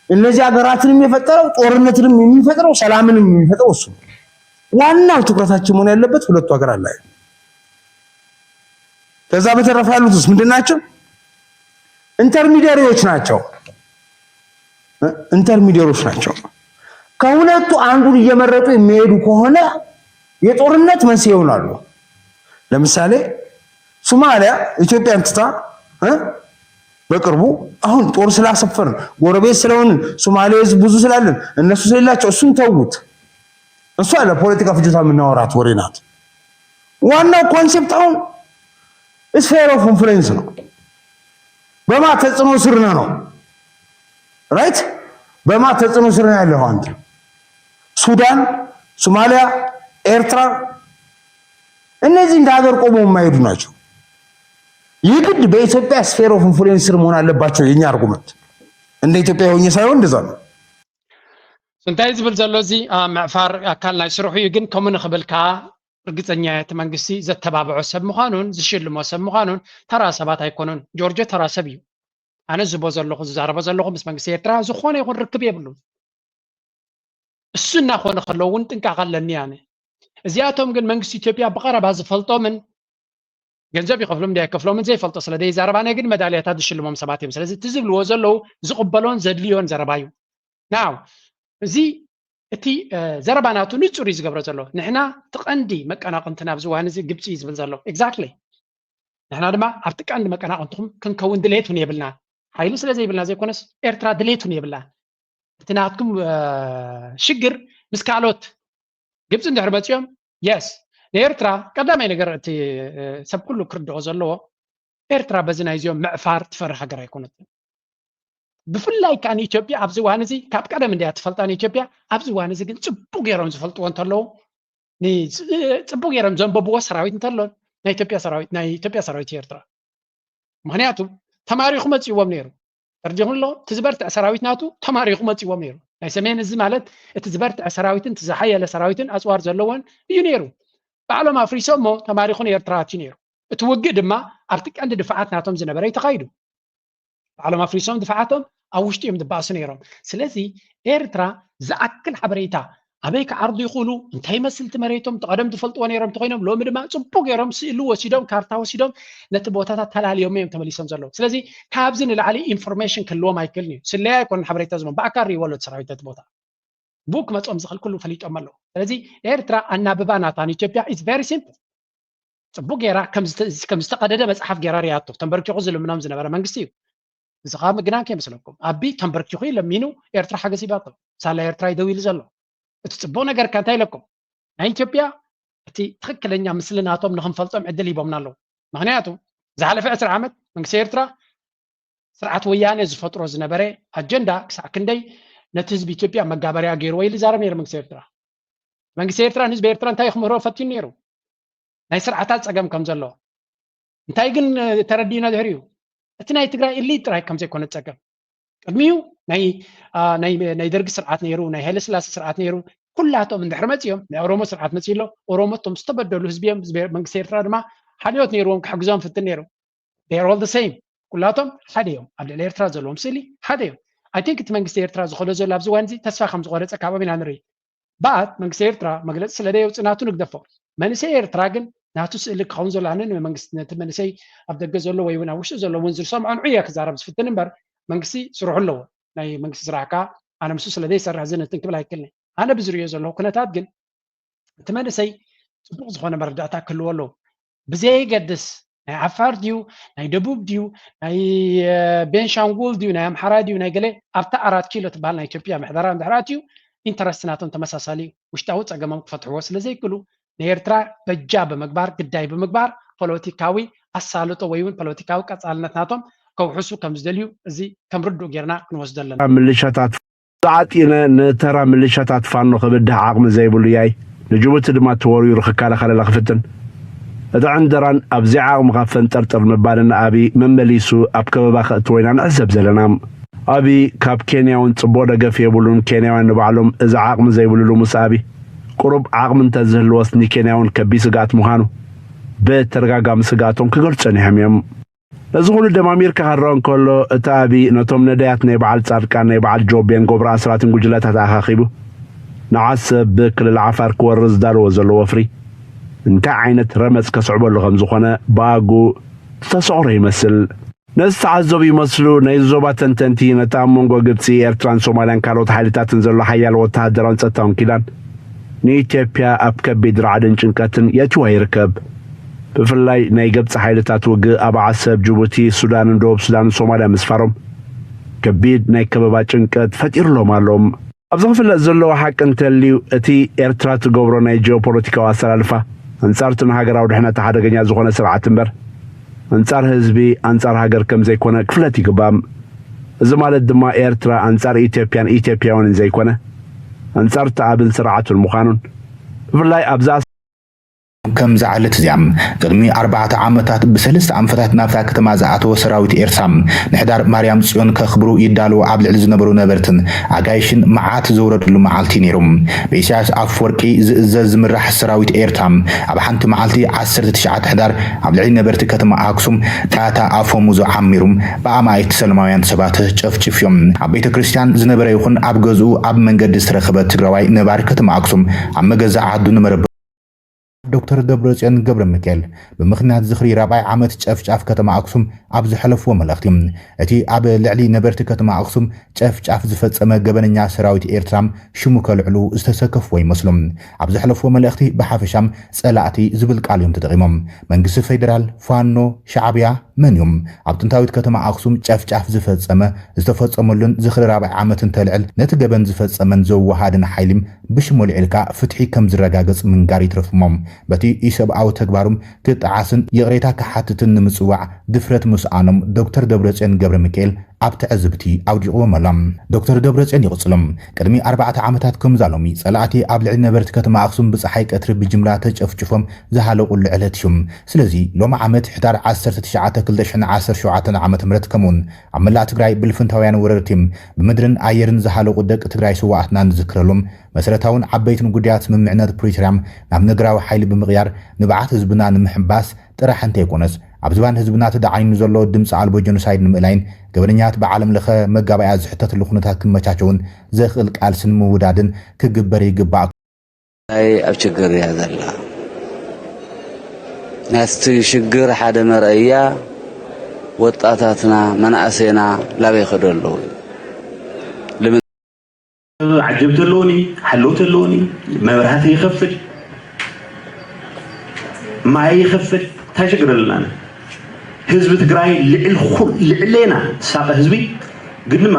እነዚህ ሀገራትንም የፈጠረው ጦርነትንም የሚፈጥረው ሰላምንም የሚፈጥረው እሱ። ዋናው ትኩረታችን መሆን ያለበት ሁለቱ ሀገራት ላይ። ከዛ በተረፈ ያሉትስ ምንድን ናቸው? ኢንተርሚዲያሪዎች ናቸው። ኢንተርሚዲየሮች ናቸው። ከሁለቱ አንዱን እየመረጡ የሚሄዱ ከሆነ የጦርነት መንስኤ ይሆናሉ። ለምሳሌ ሶማሊያ ኢትዮጵያን ትታ እ በቅርቡ አሁን ጦር ስላሰፈርን ጎረቤት ስለሆንን ሶማሌ ህዝብ ብዙ ስላለን እነሱ ስለሌላቸው እሱን ተዉት። እሷ ለፖለቲካ ፍጆታ የምናወራት ወሬ ናት። ዋናው ኮንሴፕት አሁን sphere of influence ነው። በማ ተጽዕኖ ስር ነህ ነው። ራይት? በማ ተጽዕኖ ስር ነው ያለው አንተ። ሱዳን፣ ሶማሊያ፣ ኤርትራ እነዚህ እንደ ሀገር ቆመው የማይሄዱ ናቸው። የግድ በኢትዮጵያ sphere of influence ስር መሆን አለባቸው። የኛ አርጉመንት እንደ ኢትዮጵያ ሆኜ ሳይሆን እንደዛ ነው። እንታይ ዝብል ዘሎ እዚ ምዕፋር ኣካል ናይ ስርሑ እዩ። ግን ከምኡ ንክብል ከዓ ርግፀኛ እቲ መንግስቲ ዘተባብዖ ሰብ ምዃኑን ዝሽልሞ ሰብ ምዃኑን ተራ ሰባት ኣይኮኑን። ጆርጆ ተራ ሰብ እዩ። ኣነ ዝቦ ዘለኹ ዝዛረቦ ዘለኹ ምስ መንግስቲ ኤርትራ ዝኾነ ይኹን ርክብ የብሉን። እሱ እናኾነ ከለዉ እውን ጥንቃቐ ኣለኒ ኣነ። እዚኣቶም ግን መንግስቲ ኢትዮጵያ ብቐረባ ዝፈልጦምን ገንዘብ ይኸፍሎም እንዲ ኣይከፍሎምን ዘይፈልጦ ስለ ዘይዛረብ ኣነ ግን መዳልያታት ዝሽልሞም ሰባት እዮም። ስለዚ እቲ ዝብልዎ ዘለዉ ዝቕበሎን ዘድልዮን ዘረባ እዩ። ናው እዚ እቲ ዘረባ ናቱ ንጹር እዩ ዝገብሮ ዘሎ። ንሕና እቲ ቀንዲ መቀናቕንትና ኣብዚ እዋን እዚ ግብፂ እዩ ዝብል ዘሎ። Exactly። ንሕና ድማ ኣብቲ ቀንዲ መቀናቕንትኹም ክንከውን ድሌት እውን የብልና። ሓይሊ ስለ ዘይብልና ዘይኮነስ ኤርትራ ድሌት እውን የብላ። እቲ ናትኩም ሽግር ምስ ካልኦት ግብፂ እንድሕር መፂኦም የስ ንኤርትራ ቀዳማይ ነገር እቲ ሰብ ኩሉ ክርድኦ ዘለዎ ኤርትራ በዚ ናይዚኦም ምዕፋር ትፈርሕ ሃገር ኣይኮነትን። ብፍላይ ከዓ ንኢትዮጵያ ኣብዚ እዋን እዚ ካብ ቀደም እንዲያ ትፈልጣ ንኢትዮጵያ ኣብዚ እዋን እዚ ግን ፅቡቅ ገይሮም ዝፈልጥዎ እንተለዉ ጽቡቅ ገይሮም ዘንበብዎ ሰራዊት እንተሎን ናይ ኢትዮጵያ ሰራዊት ናይ ኢትዮጵያ ሰራዊት ኤርትራ ምክንያቱ ተማሪኹ መፅእዎም ነይሩ። ተርዲኹም ኣሎ እቲ ዝበርትዕ ሰራዊት ናቱ ተማሪኹ መፅእዎም ነይሩ። ናይ ሰሜን እዚ ማለት እቲ ዝበርትዕ ሰራዊትን እቲ ዝሓየለ ሰራዊትን ኣፅዋር ዘለዎን እዩ ነይሩ። ባዕሎም ኣፍሪሶ እሞ ተማሪኹ ንኤርትራ ኣትዩ ነይሩ። እቲ ውግእ ድማ ኣብቲ ቀንዲ ድፋዓት ናቶም ዝነበረ እዩ ተኻይዱ። ባዕሎም ኣፍሪሶም ድፋዓቶም ኣብ ውሽጢ እዮም ድባእሱ ነይሮም። ስለዚ ኤርትራ ዝኣክል ሓበሬታ ኣበይ ክዓርዱ ይኽእሉ፣ እንታይ ይመስል እቲ መሬቶም፣ እቲ ቀደም ዝፈልጥዎ ነይሮም እንተኮይኖም ሎሚ ድማ ፅቡቅ ገይሮም ስእሊ ወሲዶም ካርታ ወሲዶም ነቲ ቦታታት ተላልዮም እዮም ተመሊሶም ዘለዉ። ስለዚ ካብዚ ንላዕሊ ኢንፎርሜሽን ክህልዎም ኣይክእልን እዩ። ስለያ ኣይኮነን ሓበሬታ ዝህቦም፣ ብኣካል ርእይዎ ኣሎ እቲ ሰራዊት ነቲ ቦታ። ብኡ ክመፅኦም ዝኽእል ኩሉ ፈሊጦም ኣለዉ። ስለዚ ኤርትራ ኣናብባ ናታ ንኢትዮጵያ is very simple። ፅቡቅ ገይራ ከም ዝተቀደደ መፅሓፍ ገይራ ርያቶ ተንበርኪኹ ዝልምኖም ዝነበረ መንግስቲ እዩ። እዚ ከዓ ምግናን ከይመስለኩም ኣቢ ተንበርኪኹ እዩ ለሚኑ ኤርትራ ሓገዝ ሂባቶ። ሳላ ኤርትራ እዩ ደው ኢሉ ዘሎ። እቲ ፅቡቅ ነገር ከ እንታይ ኢለኩም ናይ ኢትዮጵያ እቲ ትክክለኛ ምስሊ ናቶም ንክንፈልጦም ዕድል ሂቦምና ኣለዉ። ምክንያቱ ዝሓለፈ ዕስራ ዓመት መንግስቲ ኤርትራ ስርዓት ወያነ ዝፈጥሮ ዝነበረ ኣጀንዳ ክሳዕ ክንደይ ነቲ ህዝቢ ኢትዮጵያ መጋበርያ ገይርዎ ኢሉ ይዛረብ ነይሩ መንግስቲ ኤርትራ። መንግስቲ ኤርትራ ንህዝቢ ኤርትራ እንታይ ክምህሮ ፈቲኑ ነይሩ? ናይ ስርዓታት ፀገም ከም ዘሎ እንታይ ግን ተረዲእና ድሕሪኡ እቲ ናይ ትግራይ ኢሊት ጥራይ ከም ዘይኮነ ፀገም ቅድሚኡ ናይ ደርጊ ስርዓት ነይሩ፣ ናይ ሃይለስላሴ ስርዓት ነይሩ። ኩላቶም እንድሕር መፂኦም ናይ ኦሮሞ ስርዓት መፂ ኣሎ። ኦሮሞ እቶም ዝተበደሉ ህዝቢ እዮም። መንግስቲ ኤርትራ ድማ ሓልዮት ነይርዎም ክሕግዞም ፍትን ነይሩ። They are all the same። ኩላቶም ሓደ እዮም። ኣብ ልዕሊ ኤርትራ ዘለዎም ስእሊ ሓደ እዮም። I think እቲ መንግስቲ ኤርትራ ዝኸዶ ዘሎ ኣብዚ እዋን እዚ ተስፋ ከም ዝቆረፀ ካብኦም ኢና ንርኢ። But መንግስቲ ኤርትራ መግለፂ ስለ ደየውፅእ ናቱ ንግደፎ። መንእሰይ ኤርትራ ግን ናቱ ስእሊ ክኸውን ዘሎ ኣነ ንመንግስቲ ነቲ መንእሰይ ኣብ ደገ ዘሎ ወይ እውን ኣብ ውሽጢ ዘሎ እውን ዝሰምዖ ንዑ እየ ክዛረብ ዝፍትን እምበር መንግስቲ ስርሑ ኣለዎ። ናይ መንግስቲ ስራሕ ከዓ ኣነ ምስኡ ስለ ዘይሰርሕ እዚ ነትን ክብል ኣይክእልን። ኣነ ብዝርእዮ ዘለኹ ኩነታት ግን እቲ መንእሰይ ፅቡቅ ዝኾነ መረዳእታ ክህልዎ ኣለዎ። ብዘየገድስ ናይ ዓፋር ድዩ ናይ ደቡብ ድዩ ናይ ቤንሻንጉል ድዩ ናይ ኣምሓራ ድዩ ናይ ገለ ኣብታ ኣራት ኪሎ ትበሃል ናይ ኢትዮጵያ ምሕደራ እንድሕር ኣትዩ ኢንተረስት ናቶም ተመሳሳሊ እዩ። ውሽጣዊ ፀገሞም ክፈትሕዎ ስለ ዘይክእሉ ንኤርትራ በጃ ብምግባር ግዳይ ብምግባር ፖለቲካዊ ኣሳልጦ ወይ እውን ፖለቲካዊ ቀፃልነት ናቶም ከውሕሱ ከም ዝደልዩ እዚ ከም ርዱእ ጌርና ክንወስዶ ኣለና። ምልሻታት ተዓጢነ ንተራ ምልሻታት ፋኖ ክብድህ ዓቕሚ ዘይብሉ ያይ ንጅቡቲ ድማ ተወርዊሩ ክከላኸለላ ክፍትን እቲ ዕንደራን ኣብ ዘይዓቕምኻ ፈንጠርጠር ምባልን ንኣቢ መመሊሱ ኣብ ከበባ ከእትዎ ኢና ንዕዘብ ዘለና። ኣቢ ካብ ኬንያውን ጽቡቕ ደገፍ የብሉን። ኬንያውያን ንባዕሎም እዚ ዓቕሚ ዘይብሉ ልሙስ ኣቢ ቁሩብ ዓቕሚ እንተዝህልዎስ ንኬንያውን ከቢድ ስግኣት ምዃኑ ብተደጋጋሚ ስግኣቶም ክገልጹ ጸኒሖም እዮም። ነዚ ኩሉ ደማሚርካ ክረኣ እንከሎ፣ እቲ ኣቢ ነቶም ነዳያት ናይ በዓል ጻድቃን፣ ናይ በዓል ጆቤን ጎብረ ኣስራትን ጉጅለታት ኣኻኺቡ ንዓሰብ ብክልል ዓፋር ክወርር ዝዳለዎ ዘሎ ወፍሪ እንታይ ዓይነት ረመጽ ከስዕበሉ ከም ዝኾነ ብኣግኡ ዝተሰቑረ ይመስል። ነዚ ተዓዘቡ ይመስሉ። ናይ ዞባ ተንተንቲ ነቲ ኣብ መንጎ ግብጺ፣ ኤርትራን ሶማልያን ካልኦት ሓይልታትን ዘሎ ሓያል ወተሃደራውን ጸጥታውን ኪዳን ንኢትዮጵያ ኣብ ከቢድ ራዕድን ጭንቀትን የእትዋ ይርከብ። ብፍላይ ናይ ግብጺ ሓይልታት ውግእ ኣብ ዓሰብ፣ ጅቡቲ፣ ሱዳንን ደቡብ ሱዳንን ሶማልያ ምስፋሮም ከቢድ ናይ ከበባ ጭንቀት ፈጢሩሎም ኣሎ። ኣብዚ ክፍለጥ ዘለዎ ሓቂ እንተልዩ፣ እቲ ኤርትራ ትገብሮ ናይ ጂኦፖለቲካዊ ኣሰላልፋ ኣንጻር እቲ ንሃገራዊ ድሕነታ ሓደገኛ ዝኾነ ስርዓት እምበር፣ ኣንጻር ህዝቢ፣ ኣንጻር ሃገር ከም ዘይኮነ ክፍለጥ ይግባእ። እዚ ማለት ድማ ኤርትራ ኣንጻር ኢትዮጵያን ኢትዮጵያውያንን ዘይኮነ፣ ኣንጻር እቲ ኣብን ስርዓቱን ምዃኑን፣ ብፍላይ ኣብዛ ከም ዝዓለት እዚኣ፣ ቅድሚ ኣርባዕተ ዓመታት ብሰለስተ ኣንፈታት ናብታ ከተማ ዝኣተወ ሰራዊት ኤርትራ፣ ንሕዳር ማርያም ጽዮን ከኽብሩ ይዳለዉ ኣብ ልዕሊ ዝነበሩ ነበርትን ኣጋይሽን መዓት ዘውረደሉ መዓልቲ ነይሩ። ብኢሳያስ ኣፈወርቂ ዝእዘዝ ዝምራሕ ሰራዊት ኤርትራ፣ ኣብ ሓንቲ መዓልቲ ዓሰርተ ትሽዓተ ሕዳር ኣብ ልዕሊ ነበርቲ ከተማ ኣክሱም ጣታ ኣፈሙዙ ዓሚሩ፣ ብኣማኢት ሰላማውያን ሰባት ጨፍጭፍዮም። ኣብ ቤተ ክርስቲያን ዝነበረ ይኹን ኣብ ገዝኡ ኣብ መንገዲ ዝተረኸበ ትግራዋይ ነባሪ ከተማ ኣክሱም ኣብ መገዛ ዓዱ ንመረበ ዶክተር ደብረጽዮን ገብረ ሚካኤል ብምኽንያት ዝኽሪ ራብዓይ ዓመት ጨፍጫፍ ከተማ ኣክሱም ኣብ ዝሐለፍዎ መልእኽቲ፣ እቲ ኣብ ልዕሊ ነበርቲ ከተማ ኣክሱም ጨፍጫፍ ዝፈጸመ ገበነኛ ሰራዊት ኤርትራ ሽሙ ከልዕሉ ዝተሰከፍዎ ይመስሉ። ኣብ ዘሕለፍዎ መልእኽቲ ብሓፈሻ ጸላእቲ ዝብል ቃል እዮም ተጠቒሞም። መንግስቲ ፌደራል፣ ፋኖ፣ ሻዕብያ መን እዮም? ኣብ ጥንታዊት ከተማ ኣክሱም ጨፍጫፍ ዝፈጸመ፣ ዝተፈጸመሉን ዝኽሪ ራብዓይ ዓመት እንተልዕል ነቲ ገበን ዝፈጸመን ዘወሃደን ሓይሊ ብሽሙ ኣልዒልካ ፍትሒ ከም ዝረጋገጽ ምንጋር ይትረፍ እሞ፣ በቲ ኢሰብኣዊ ተግባሮም ክጠዓስን ይቕሬታ ክሓትትን ንምጽዋዕ ድፍረት ምስኣኖም ዶክተር ደብረጽዮን ገብረ ሚካኤል ኣብ ትዕዝብቲ ኣውዲቕዎም ኣሎ። ዶክተር ደብረጽዮን ይቕጽሉ። ቅድሚ ኣርባዕተ ዓመታት ከምዛ ሎሚ ጸላእቲ ኣብ ልዕሊ ነበርቲ ከተማ ኣኽሱም ብጸሓይ ቀትሪ ብጅምላ ተጨፍጭፎም ዝሃለቑሉ ዕለት እዩ። ስለዚ ሎሚ ዓመት ሕዳር ዓሰርተ ትሽዓተ ክልተ ሽሕን ዓሰርተ ሸውዓተን ዓመተ ምህረት ከምኡውን ኣብ መላእ ትግራይ ብልፍንታውያን ወረርቲ ብምድርን ኣየርን ዝሃለቑ ደቂ ትግራይ ስዋኣትና ንዝክረሎም መሰረታውን ዓበይትን ጉዳያት ስምምዕነት ፕሪቶርያ ናብ ነገራዊ ሓይሊ ብምቕያር ንብዓት ህዝብና ንምሕባስ ጥራሕ እንተይኮነስ፣ ኣብ ዝባን ህዝብና ተደዓኒኑ ዘሎ ድምፂ ኣልቦ ጀኖሳይድ ንምእላይን ገበነኛት ብዓለም ለኸ መጋባእያ ዝሕተትሉ ኩነታት ክመቻቸውን ዘኽእል ቃልሲ ንምውዳድን ክግበር ይግባእ። ትግራይ ኣብ ችግር እያ ዘላ። ናስቲ ሽግር ሓደ መርኣያ ወጣታትና፣ መናእሰይና ላበይ ይኸዱ ኣለዉ? ዓጀብቲ ኣለዉኒ፣ ሓለውቲ ኣለዉኒ፣ መብራህቲ ይኸፍል፣ ማይ ይኸፍል፣ እንታይ ሽግር ኣለና? ህዝቢ ትግራይ ልዕል ኩል-፣ ልዕሌና ዝሳቐ ህዝቢ፣ ግን ድማ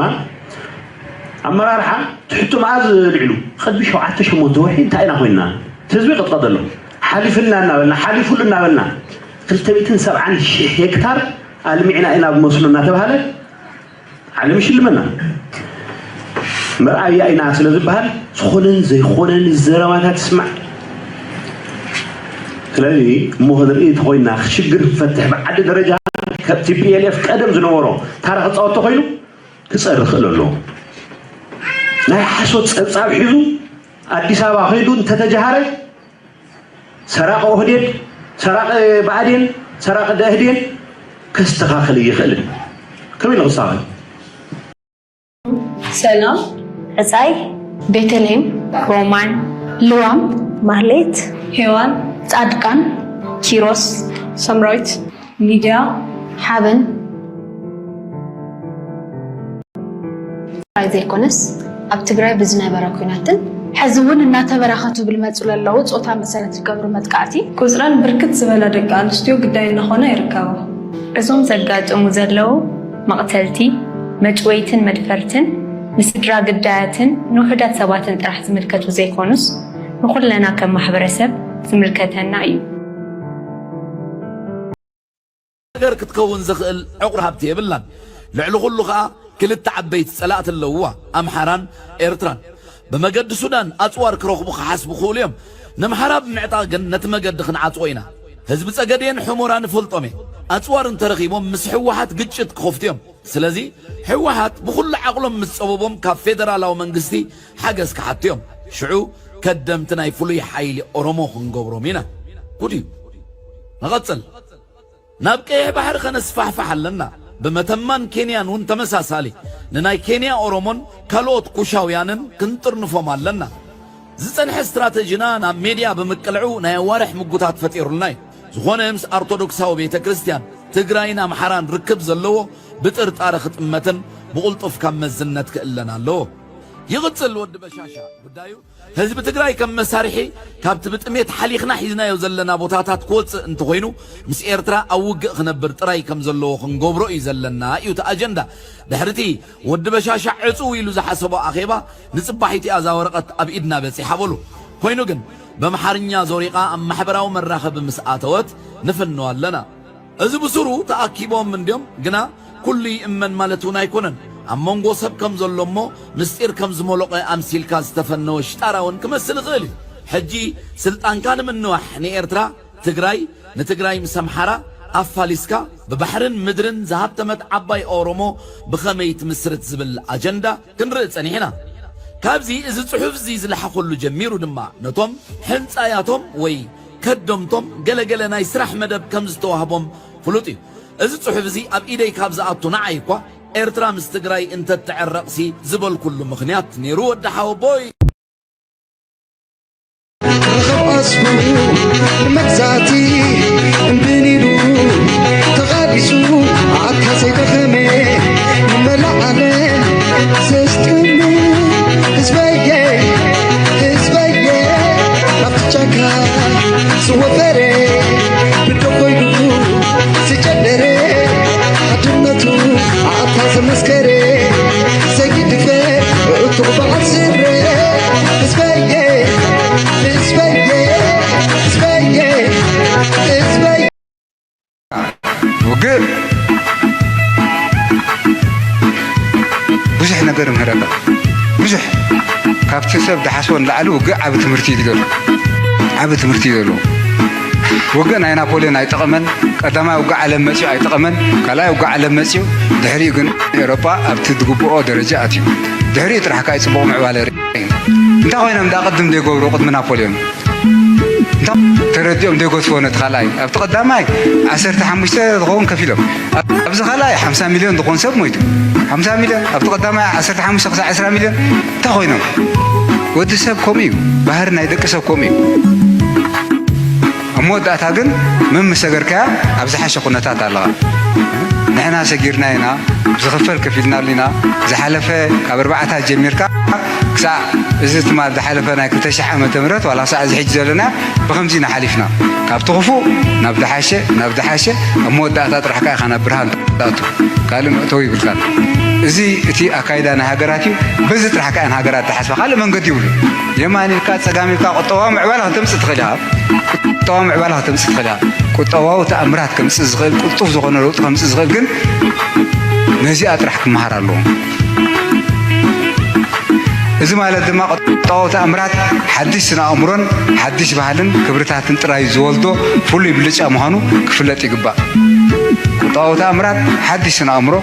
ኣመራርሓ ትሕቱ መኣዝ ልዕሉ፣ ቅድሚ ሸውዓተ ሸሞንተ ወርሒ እንታይ ኢና ኮይንና? እቲ ህዝቢ ይቕጥቀጥ ኣሎ። ሓሊፍልና እናበልና፣ ሓሊፉሉ እናበልና፣ ክልተ ሚእትን ሰብዓን ሺሕ ሄክታር ኣልሚዕና ኢና ብመስኖ እናተባሃለ ዓለም ይሽልመና። መርኣያ ኢና ስለ ዝበሃል፣ ዝኾነን ዘይኾነን ዘረባታት ትስማዕ። ስለዚ እሞ ክንርኢ እንተኾይንና፣ ሽግር ክፈትሕ ብዓዲ ደረጃ ካብ ቲ ፒ ኤል ኤፍ ቀደም ዝነበሮ ታራ ክፃወት ተኾይኑ ክፀሪ ክእል ኣለዎ። ናይ ሓሶት ፀብፃብ ሒዙ ኣዲስ ኣበባ ከይዱ እንተተጀሃረ፣ ሰራቂ ኦህዴድ፣ ሰራቂ ብኣዴን፣ ሰራቂ ደእህዴን ከስተኻኽል ይኽእልን። ከመይ ኢሉ ክስተኻኽል? ሰላም፣ ዕጻይ፣ ቤተልሔም፣ ሮማን፣ ልዋም፣ ማህሌት፣ ሄዋን፣ ጻድቃን፣ ኪሮስ፣ ሳምራዊት፣ ሊድያ፣ ሓበን። ጥራይ ዘይኮነስ፣ ኣብ ትግራይ ብዝነበረ ኲናትን ሕዚ እውን እናተበራኸቱ ብልመፁ ለለዉ ፆታ መሰረት ዝገብሩ መጥቃዕቲ፣ ቁፅረን ብርክት ዝበላ ደቂ ኣንስትዮ ግዳይ እናኾና ይርከባ። እዞም ዘጋጥሙ ዘለዉ መቕተልቲ፣ መጭወይትን መድፈርትን ንስድራ ግዳያትን ንውሑዳት ሰባትን ጥራሕ ዝምልከቱ ዘይኮኑስ ንኹለና ከም ማሕበረሰብ ዝምልከተና እዩ። ሃገር ክትከውን ዘኽእል ዕቑር ሃብቲ የብላን። ልዕሊ ኹሉ ኸኣ ክልተ ዓበይቲ ጸላእቲ ኣለውዋ፣ ኣምሓራን ኤርትራን። ብመገዲ ሱዳን ኣጽዋር ክረኽቡ ክሓስቡ ክኽእሉ እዮም። ነምሓራ ብምዕጣቕ ግን ነቲ መገዲ ክንዓጽዎ ኢና። ህዝቢ ጸገዴን ሑሞራ ንፈልጦም እየ። ኣጽዋር እንተረኺቦም ምስ ህወሓት ግጭት ክኸፍቱ እዮም። ስለዚ ህወሓት ብኹሉ ዓቕሎም ምስ ጸበቦም ካብ ፌደራላዊ መንግስቲ ሓገዝ ክሓቱ እዮም። ሽዑ ከደምቲ ናይ ፍሉይ ሓይሊ ኦሮሞ ክንገብሮም ኢና። ጉድ እዩ። ንቐጽል። ናብ ቀይሕ ባሕሪ ከነስፋሕፍሕ ኣለና። ብመተማን ኬንያን እውን ተመሳሳሊ ንናይ ኬንያ ኦሮሞን ካልኦት ኩሻውያንን ክንጥርንፎም ኣለና። ዝጸንሐ ስትራተጂና ናብ ሜድያ ብምቅልዑ ናይ ኣዋርሕ ምጉታት ፈጢሩልና እዩ። ዝኾነ ምስ ኣርቶዶክሳዊ ቤተ ክርስቲያን ትግራይን ኣምሓራን ርክብ ዘለዎ ብጥርጣረ ክጥመትን ብቕልጡፍ ካብ መዝነት ክእለን ኣለዎ። ይቕጽል ወዲ በሻሻ ጉዳዩ። ህዝቢ ትግራይ ከም መሳርሒ ካብቲ ብጥሜት ሓሊኽና ሒዝናዮ ዘለና ቦታታት ክወጽእ እንተኾይኑ፣ ምስ ኤርትራ ኣብ ውግእ ክነብር ጥራይ ከም ዘለዎ ክንገብሮ እዩ ዘለና እዩ እቲ ኣጀንዳ። ድሕሪቲ ወዲ በሻሻ ዕጽው ኢሉ ዝሓሰቦ ኣኼባ ንጽባሒቲኣ እዛ ወረቐት ኣብ ኢድና በጺሓ በሉ። ኮይኑ ግን በምሓርኛ ዞሪቓ ኣብ ማሕበራዊ መራኸቢ ምስ ኣተወት ንፍንዋ ኣለና። እዚ ብሱሩ ተኣኪቦም እንድዮም፣ ግና ኩሉ ይእመን ማለት እውን ኣይኮነን። ኣብ መንጎ ሰብ ከም ዘሎ እሞ ምስጢር ከም ዝመሎቐ ኣምሲልካ ዝተፈነወ ሽጣራ እውን ክመስል ይኽእል እዩ። ሕጂ ስልጣንካ ንምንዋሕ ንኤርትራ፣ ትግራይ፣ ንትግራይ ምስ ኣምሓራ ኣፋሊስካ ብባሕርን ምድርን ዝሃብተመት ዓባይ ኦሮሞ ብኸመይ ትምስርት ዝብል ኣጀንዳ ክንርኢ ጸኒሕና። ካብዚ እዚ ጽሑፍ እዚ ዝለሓኸሉ ጀሚሩ ድማ ነቶም ሕንጻያቶም ወይ ከደምቶም ገለገለ ናይ ስራሕ መደብ ከም ዝተዋህቦም ፍሉጥ እዩ። እዚ ጽሑፍ እዚ ኣብ ኢደይ ካብ ዝኣቱ ንዓይ እኳ ኤርትራ ምስ ትግራይ እንተትዕረቕሲ ዝበልኩሉ ምኽንያት ነይሩ ወዲ ሓወቦይ። ርኽብ ኣስቡ ንመግዛእቲ እምብን ኢሉ ተቓሊሱ ኣታ ዘይደኸመ ንመላእ ዓለም ዘስጥም ህዝበየ ህዝበየ ናብቲ ጫካ ዝወፈረ ብዶ ኮይኑ ዝጨደረ ሓድነቱ ኣታ ዘመስከረ ዘይድፈር እቱ በዓል ስረ ህዝበየ ህዝበየ ህዝበየ ህዝበየ ውግእ ብዙሕ ነገር ይምህረና። ብዙሕ ካብቲ ሰብ ዝሓስቦ ንላዕሊ ውግእ ዓቢ ትምህርቲ እዩ ዘሎ። ዓቢ ትምህርቲ እዩ ዘለዎ። ውግእ ናይ ናፖልዮን ኣይጠቐመን። ቀዳማይ ውግእ ዓለም መጺኡ ኣይጠቐመን። ካልኣይ ውግእ ዓለም መጺኡ፣ ድሕሪኡ ግን ኤውሮጳ ኣብቲ ዝግብኦ ደረጃ ኣትዩ። ድሕሪኡ ጥራሕ ከኣ እዩ ጽቡቕ ምዕባለ ርኢ። እንታይ ኮይኖም ደኣ ቅድም ዘይገብሩ ቅድሚ ናፖልዮን? እንታይ ተረዲኦም ዘይገድፍዎ ነቲ ካልኣይ? ኣብቲ ቀዳማይ ዓሰርተ ሓሙሽተ ዝኸውን ከፊሎም፣ ኣብዚ ካልኣይ ሓምሳ ሚልዮን ዝኸውን ሰብ ሞይቱ። ሓምሳ ሚልዮን ኣብቲ ቀዳማይ ዓሰርተ ሓሙሽተ ክሳዕ ዕስራ ሚልዮን እንታይ ኮይኖም? ወዲ ሰብ ከምኡ እዩ፣ ባህሪ ናይ ደቂ ሰብ ከምኡ እዩ። ኣብ መወዳእታ ግን መምስ ሰገርካያ ኣብ ዝሓሸ ኩነታት ኣለኻ። ንሕና ሰጊርና ኢና፣ ዝኽፈል ከፊልናሉ ኢና። ዝሓለፈ ካብ ኣርባዕታት ጀሚርካ ክሳዕ እዚ ትማል ዝሓለፈ ናይ ክልተ ሽሕ ዓመተ ምህረት ዋላ ክሳዕ እዚ ሕጂ ዘለና ብኸምዚ ኢና ሓሊፍና። ካብቲ ክፉእ ናብ ዝሓሸ፣ ናብ ዝሓሸ፣ ኣብ መወዳእታ ጥራሕ ከኣ ኢኻ ናብ ብርሃን ትኣቱ። ካልእ መእተዊ ይብልካን። እዚ እቲ ኣካይዳ ናይ ሃገራት እዩ። በዚ ጥራሕ ከኣ እየን ሃገራት ዝሓስባ። ካልእ መንገዲ ይብሉ። የማን ኢልካ ጸጋም ኢልካ ቁጠባዊ ምዕባለ ከተምጽእ ትኽእል ኢኻ። ቁጠባዊ ምዕባለ ከተምጽእ ትኽእል ኢኻ። ቁጠባዊ ተኣምራት ከምጽእ ዝኽእል ቅልጡፍ ዝኾነ ለውጢ ከምጽእ ዝኽእል ግን ነዚኣ ጥራሕ ክመሃር ኣለዎ። እዚ ማለት ድማ ቁጠባዊ ተኣምራት ሓድሽ ስነ ኣእምሮን ሓድሽ ባህልን ክብርታትን ጥራይ ዝወልዶ ፍሉይ ብልጫ ምዃኑ ክፍለጥ ይግባእ። ቁጠባዊ ተኣምራት ሓድሽ ስነ ኣእምሮ፣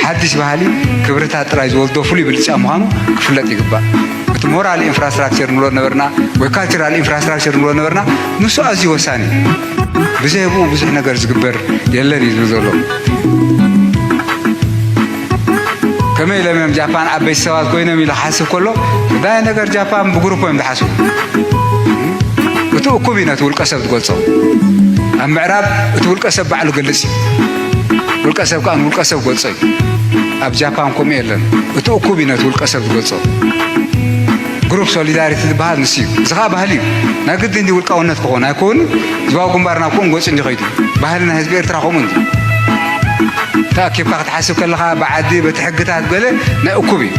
ሓድሽ ባህሊ፣ ክብርታት ጥራይ ዝወልዶ ፍሉይ ብልጫ ምዃኑ ክፍለጥ ይግባእ። እቲ ሞራል ኢንፍራስትራክቸር ንብሎ ነበርና ወይ ካልቸራል ኢንፍራስትራክቸር ንብሎ ነበርና፣ ንሱ ኣዝዩ ወሳኒ እዩ። ብዘይ ብኡ ብዙሕ ነገር ዝግበር የለን እዩ ዝብል ዘሎ። ከመይ ኢሎም እዮም ጃፓን ዓበይቲ ሰባት ኮይኖም ኢሉ ክሓስብ ከሎ፣ እንታይ ነገር ጃፓን ብግሩፕ እዮም ዝሓስቡ። እቲ እኩብ እዩ ነቲ ውልቀ ሰብ ዝገልጾ። ኣብ ምዕራብ እቲ ውልቀ ሰብ ባዕሉ ገልጽ እዩ። ውልቀ ሰብ ከኣ ንውልቀ ሰብ ገልጾ እዩ። ኣብ ጃፓን ከምኡ የለን። እቲ እኩብ እዩ ነቲ ውልቀ ሰብ ዝገልጾ። ግሩፕ ሶሊዳሪቲ ዝበሃል ንሱ እዩ። እዚ ኸኣ ባህሊ እዩ። ናይ ግድን ድዩ ውልቃውነት ክኾን ኣይኮን? ህዝባዊ ግንባር ናብ ከምኡ ገጹ እንዲ ኸይዱ። ባህሊ ናይ ህዝቢ ኤርትራ ከምኡ እንዲ። ተኣኪብካ ክትሓስብ ከለኻ ብዓዲ በቲ ሕግታት ገለ ናይ እኩብ እዩ።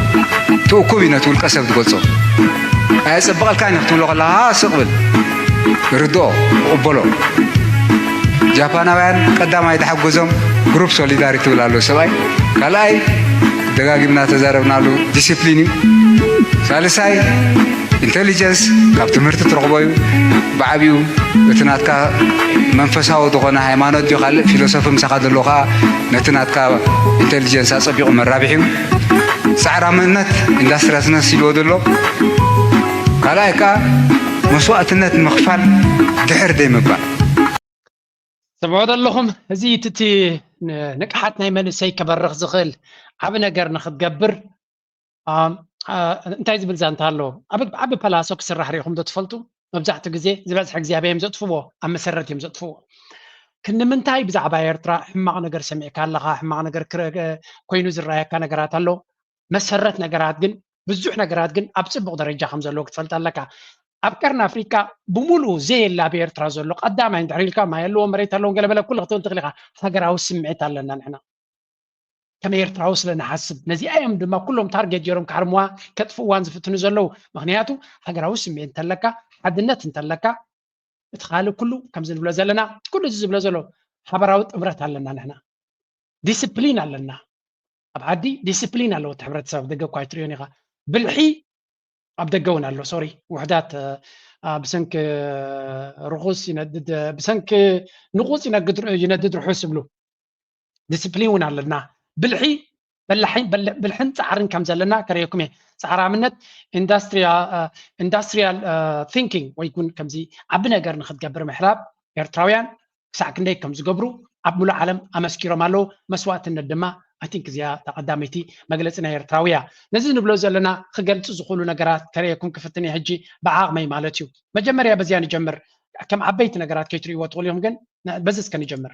እቲ እኩብ እዩ ነቲ ውልቀ ሰብ ዝገልጾ። ኣየጸብቐልካን እዩ ክትብሎ ከለኻ ስቕ ብል። ርድኦ፣ ቅበሎ። ጃፓናውያን ቀዳማይ ዝሓገዞም ግሩፕ ሶሊዳሪቲ ትብል ኣሎ ሰብኣይ። ካልኣይ ደጋጊምና ተዛረብናሉ ዲሲፕሊን እዩ። ሳልሳይ ኢንተሊጀንስ ካብ ትምህርቲ ትረኽቦ እዩ። ብዓቢኡ እቲ ናትካ መንፈሳዊ ዝኾነ ሃይማኖት ድዩ ካልእ ፊሎሶፊ ምሳኻ ዘሎ ከኣ ነቲ ናትካ ኢንተሊጀንስ ኣጸቢቑ መራብሒ እዩ። ጻዕራምነት ኢንዳስትሪያስነስ ኢልዎ ዘሎ ካልኣይ ከኣ መስዋእትነት ንምኽፋል ድሕር ዘይምባል። ትሰምዑ ዘለኹም እዚ እቲ ንቅሓት ናይ መንእሰይ ከበርኽ ዝኽእል ዓቢ ነገር ንክትገብር እንታይ ዝብል ዛንታ ኣሎ? ኣብ ዓቢ ፓላሶ ክስራሕ ሪኢኹም ዶ ትፈልጡ? መብዛሕትኡ ግዜ ዝበዝሐ እግዚኣብሔር እዮም ዘጥፍዎ፣ ኣብ መሰረት እዮም ዘጥፍዎ። ክንምንታይ ብዛዕባ ኤርትራ ሕማቕ ነገር ሰሚዕካ ኣለኻ? ሕማቕ ነገር ክረ- ኮይኑ ዝረኣየካ ነገራት ኣሎ። መሰረት ነገራት ግን፣ ብዙሕ ነገራት ግን ኣብ ጽቡቕ ደረጃ ከም ዘለዎ ክትፈልጥ ኣለካ። ኣብ ቀርኒ ኣፍሪቃ ብምሉኡ ዘየለ ኣብ ኤርትራ ዘሎ ቀዳማይ እንድሕር ኢልካ፣ ማይ ኣለዎ፣ መሬት ኣለዎ፣ ገለበለ ኩሉ ክትብል ትኽእል ኢኻ። ሃገራዊ ስምዒት ኣለና ንሕና። ከም ኤርትራዊ ስለ ንሓስብ፣ ነዚኣ እዮም ድማ ኩሎም ታርጌት ገይሮም ክሃርምዋ፣ ከጥፍእዋን ዝፍትኑ ዘለዉ። ምኽንያቱ ሃገራዊ ስምዒት እንተለካ፣ ሓድነት እንተለካ፣ እቲ ካልእ ኩሉ ከምዚ ንብሎ ዘለና፣ ኩሉ እዚ ዝብሎ ዘሎ ሓበራዊ ጥምረት ኣለና ንሕና። ዲስፕሊን ኣለና። ኣብ ዓዲ ዲስፕሊን ኣለዎ እቲ ሕብረተሰብ፣ ኣብ ደገ እኳ ኣይትሪኦን ኢኻ። ብልሒ ኣብ ደገ እውን ኣሎ። ሶሪ፣ ውሕዳት፣ እ፣ እ፣ ብሰንኪ ርኹስ ይነድድ፣ ብሰንኪ ንቑጽ ይነግድ፣ ይነድድ ርሑስ ይብሉ። ዲስፕሊን እውን ኣለና። ብልሒ፣ በላሒ-፣ በል-፣ ብልሕን ጻዕርን ከም ዘለና ከርእየኩም እየ። ጻዕራምነት፣ ኢንዳስትሪያ-፣ እ፣ ኢንዳስትሪያል፣ እ፣ ቲንኪንግ ወይ እውን ከምዚ ዓቢ ነገር ንኽትገብር ምሕላብ ኤርትራውያን ክሳዕ ክንደይ ከም ዝገብሩ ኣብ ሙሉእ ዓለም ኣመስኪሮም ኣለዉ። መስዋእትነት ድማ፣ I think፣ እዚኣ እታ ቀዳመይቲ መግለጺ ናይ ኤርትራዊ እያ። ነዚ ንብሎ ዘለና ክገልጹ ዝኽእሉ ነገራት ከርእየኩም ክፍትን እየ። ሕጂ ብዓቕመይ ማለት እዩ። መጀመርያ በዚኣ ንጀምር። ከም ዓበይቲ ነገራት ከይትርእይዎ ትኽእሉ እዮም፣ ግን ን-፣ በዚ እስከ ንጀምር።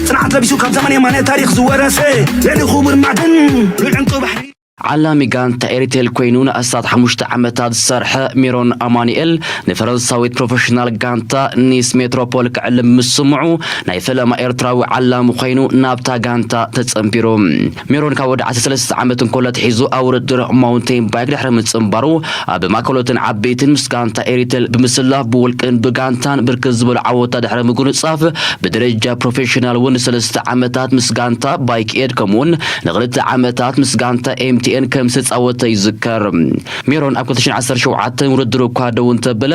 ጽንዓት ለቢሱ ካብ ዘመን የማነ ታሪኽ ዝወረሰ ልዕሊ ክቡር ማዕድን ልዑል ዕንቁ ባሕሪ። ዓላሚ ጋንታ ኤሪቴል ኮይኑ ንኣስታት ሓሙሽተ ዓመታት ዝሰርሐ ሜሮን ኣማኑኤል፣ ንፈረንሳዊት ፕሮፌሽናል ጋንታ ኒስ ሜትሮፖል ክዕልም ምስ ስምዑ፣ ናይ ፈለማ ኤርትራዊ ዓላሚ ኮይኑ ናብታ ጋንታ ተጸንቢሩ። ሜሮን ካብ ወዲ ዓሰርተ ሰለስተ ዓመት እንከሎ ኣትሒዙ ኣብ ውድድር ማውንቴን ባይክ ድሕሪ ምጽንባሩ፣ ኣብ ማእከሎትን ዓበይትን ምስ ጋንታ ኤሪቴል ብምስላፍ ብውልቅን ብጋንታን ብርክት ዝበሉ ዓወታት ድሕሪ ምጉንጻፍ፣ ብደረጃ ፕሮፌሽናል እውን ንሰለስተ ዓመታት ምስ ጋንታ ባይክ ኤድ ከምኡውን ንክልተ ዓመታት ምስ ጋንታ ኤምቲኤን ከም ዝተጻወተ ይዝከር። ሜሮን ኣብ ክልተ ሽሕን ዓሰርተ ሸውዓተን ውድድር እኳ ደው እንተበለ፣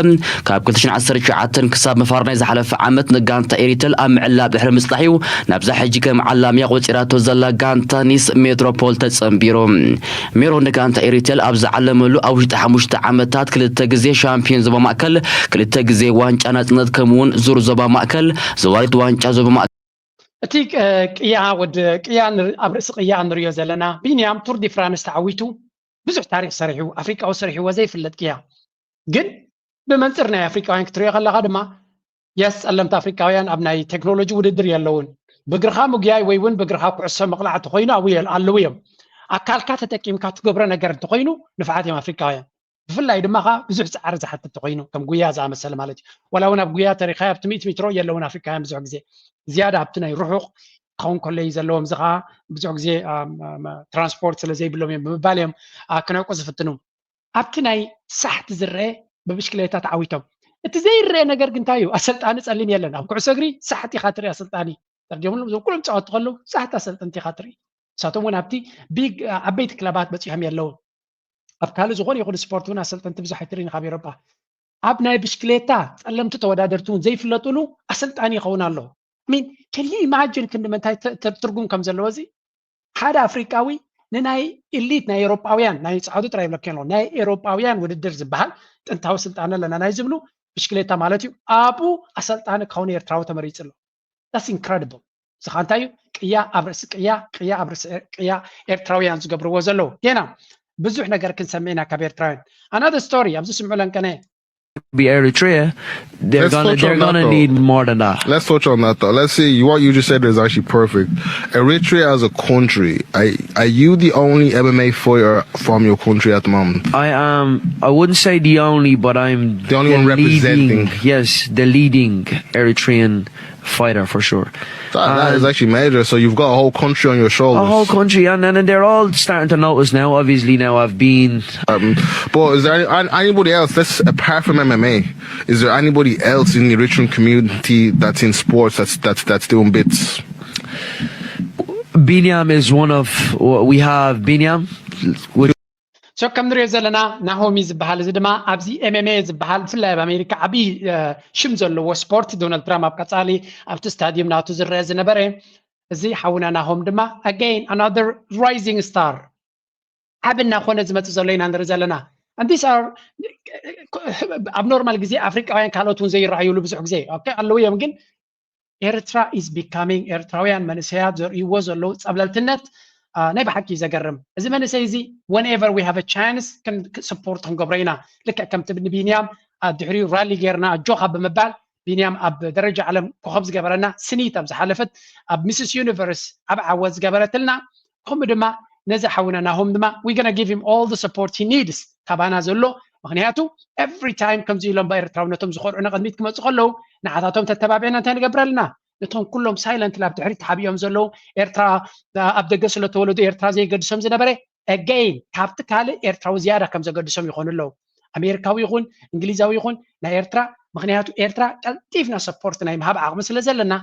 ካብ ክልተ ሽሕን ዓሰርተ ትሽዓተን ክሳብ መፋርቕ ናይ ዝሓለፈ ዓመት ንጋንታ ኤሪቴል ኣብ ምዕላብ ድሕሪ ምጽናሕ እዩ ናብዛ ሕጂ ከም ዓላሚያ ቆጺራቶ ዘላ ጋንታ ኒስ ሜትሮፖል ተጸንቢሩ። ሜሮን ንጋንታ ኤሪቴል ኣብ ዝዓለመሉ ኣብ ውሽጢ ሓሙሽተ ዓመታት ክልተ ግዜ ሻምፒዮን ዞባ ማእከል፣ ክልተ ግዜ ዋንጫ ናጽነት ከምኡውን ዙር ዞባ ማእከል፣ ዘዋሪት ዋንጫ ዞባ ማእከል። እቲ፣ እ፣ ቅያ ወድ-፣ ቅያ ንር-፣ ኣብ ርእሲ ቅያ እንርእዮ ዘለና ቢንያም ቱር ዲ ፍራንስ ተዓዊቱ ብዙሕ ታሪኽ ሰሪሑ፣ ኣፍሪቃዊ ሰሪሕዎ ዘይፍለጥ ቅያ። ግን ብመንጽር ናይ ኣፍሪቃውያን ክትርእዮ ከለኻ ድማ፣ የስ፣ ጸለምቲ ኣፍሪቃውያን ኣብ ናይ ቴክኖሎጂ ውድድር የለውን። ብእግርኻ ምጉያይ ወይ እውን ብእግርኻ ኩዕሶ ምቕላዕ እንተኾይኑ ኣብኡ የል-፣ ኣለዉ እዮም። ኣካልካ ተጠቂምካ ትገብሮ ነገር እንተኾይኑ ንፉዓት እዮም ኣፍሪቃውያን። ብፍላይ ድማ ኸኣ ብዙሕ ጻዕሪ ዝሓትት እንተኾይኑ፣ ከም ጉያ ዝኣመሰለ ማለት እዩ። ዋላ እውን ኣብ ጉያ ተሪኻዮ ኣብቲ ሚእቲ ሜትሮ የለውን ኣፍሪቃውያን ብዙሕ ግዜ። ዝያዳ ኣብቲ ናይ ርሑቕ ክኸውን ከሎ እዩ ዘለዎም። እዚ ኸኣ ብዙሕ ግዜ፣ ኣም፣ ኣም፣ ትራንስፖርት ስለ ዘይብሎም እዮም ብምባል እዮም፣ ኣ፣ ክነዕቁ ዝፍትኑ። ኣብቲ ናይ ሳሕቲ ዝረአ ብብሽክሌታ ተዓዊቶም። እቲ ዘይረአ ነገር ግን እንታይ እዩ? ኣሰልጣኒ ጸሊም የለን። ኣብ ኩዕሶ እግሪ ሳሕቲ ኢኻ ትርኢ ኣሰልጣኒ። ጸርጊምሉ፣ እዞም ኩሎም ጻወቲ ከለዉ ሳሕቲ ኣሰልጠንቲ ኢኻ ትርኢ። ንሳቶም እውን ኣብቲ ቢግ፣ ዓበይቲ ክለባት በጺሖም የለውን። ኣብ ካልእ ዝኾነ ይኹን ስፖርት እውን ኣሰልጠንቲ ብዙሕ ኣይትርእን ኢኻ ኣብ ኤውሮጳ። ኣብ ናይ ብሽክሌታ ጸለምቲ ተወዳደርቲ እውን ዘይፍለጡሉ ኣሰልጣኒ ይኸውን ኣሎ። I mean, can you imagine ክንዲ ምንታይ ት-፣ ት-፣ ትርጉም ከም ዘለዎ እዚ? ሓደ ኣፍሪቃዊ ንናይ ኢሊት ናይ ኤውሮጳውያን፣ ናይ ጸዓዱ ጥራይ ይብለካ ኣሎ፣ ናይ ኤውሮጳውያን ውድድር ዝበሃል ጥንታዊ ስልጣነ ኣለና ናይ ዝብሉ ብሽክሌታ ማለት እዩ። ኣብኡ ኣሰልጣኒ ክኸውን ኤርትራዊ ተመሪጹ ኣሎ። That's incredible። እዚ ኸኣ እንታይ እዩ? ቅያ ኣብ ርእሲ ቅያ፣ ቅያ ኣብ ርእሲ ኤር-፣ ቅያ ኤርትራውያን ዝገብርዎ ዘለዉ። ጌና ብዙሕ ነገር ክንሰምዕ ኢና ካብ ኤርትራውያን። Another story፣ ኣብዚ ስምዑ ለንቀነ። Be Eritrea, they're Let's gonna touch they're on that gonna though. Need more than that. Let's touch on that though. Let's see, what you just said is actually perfect. Eritrea as a country, are, are you the only M M A fighter from your country at the moment? I am. I wouldn't say the only, but I'm The only one leading. Representing. Yes, the leading Eritrean fighter for sure. That, that is Um, actually major. So you've got a whole country on your A whole shoulders. Country, and, and they're all starting to notice now. Obviously, now I've been Um, but is there any, an- anybody else that's apart from M M A? Is there anybody else in the Eritrean community that's in sports that's that's that's doing bits? Binyam is one of we have Binyam, which So ከም ንሪኦ ዘለና ናሆሚ ዝበሃል፣ እዚ ድማ ኣብዚ M M A ዝበሃል ብፍላይ ኣብ ኣሜሪካ ዓብዪ፣ እ፣ ሽም ዘለዎ ስፖርት፣ ዶናልድ ትራምፕ ኣብ ቀጻሊ ኣብቲ ስታዲየም ናቱ ዝረአ ዝነበረ፣ እዚ ሓውና ናሆም ድማ again another rising star ዓቢ እናኾነ ዝመጽእ ዘሎ ኢና ንርኢ ዘለና። And these are ኣብ ኖርማል ግዜ ኣፍሪቃውያን ካልኦት እውን ዘይረኣዩሉ ብዙሕ ግዜ፣ ኦኬ፣ ኣለዉ እዮም፣ ግን ኤርትራ is becoming፣ ኤርትራውያን መንእሰያት ዘርእይዎ ዘለዉ ጸብለልትነት፣ አ፣ ናይ ብሓቂ እዩ ዘገርም። እዚ መንእሰይ እዚ whenever we have a chance ክን-፣ ክ-፣ support ክንገብሮ ኢና። ልክዕ ከምቲ ንቢንያም ኣብ ድሕሪኡ ራሊ ጌርና ኣጆኻ ብምባል ቢንያም ኣብ ደረጃ ዓለም ኮኸብ ዝገበረና፣ ስኒት ኣብ ዝሓለፈት ኣብ ሚስስ ዩኒቨርስ ኣብ ዓወት ዝገበረትልና፣ ከምኡ ድማ ነዚ ሓውና ናሆም ድማ we gonna give him all the support he needs ካባና ዘሎ። ምክንያቱ every time ከምዚ ኢሎም ብኤርትራውነቶም ዝኾርዑ ንቕድሚት ክመፁ ከለዉ ንዓታቶም ተተባቢዕና እንታይ ንገብር ኣለና? ነቶም ኩሎም ሳይለንት ኣብ ድሕሪት ተሓቢኦም ዘለዉ ኤርትራ ኣብ ደገ ስለተወለዱ ኤርትራ ዘይገድሶም ዝነበረ again ካብቲ ካልእ ኤርትራዊ ዝያዳ ከም ዘገድሶም ይኾኑ ኣለዉ። ኣሜሪካዊ ይኹን እንግሊዛዊ ይኹን ናይ ኤርትራ፣ ምክንያቱ ኤርትራ ቀልጢፍና ሰፖርት ናይ ምሃብ ዓቕሚ ስለ ዘለና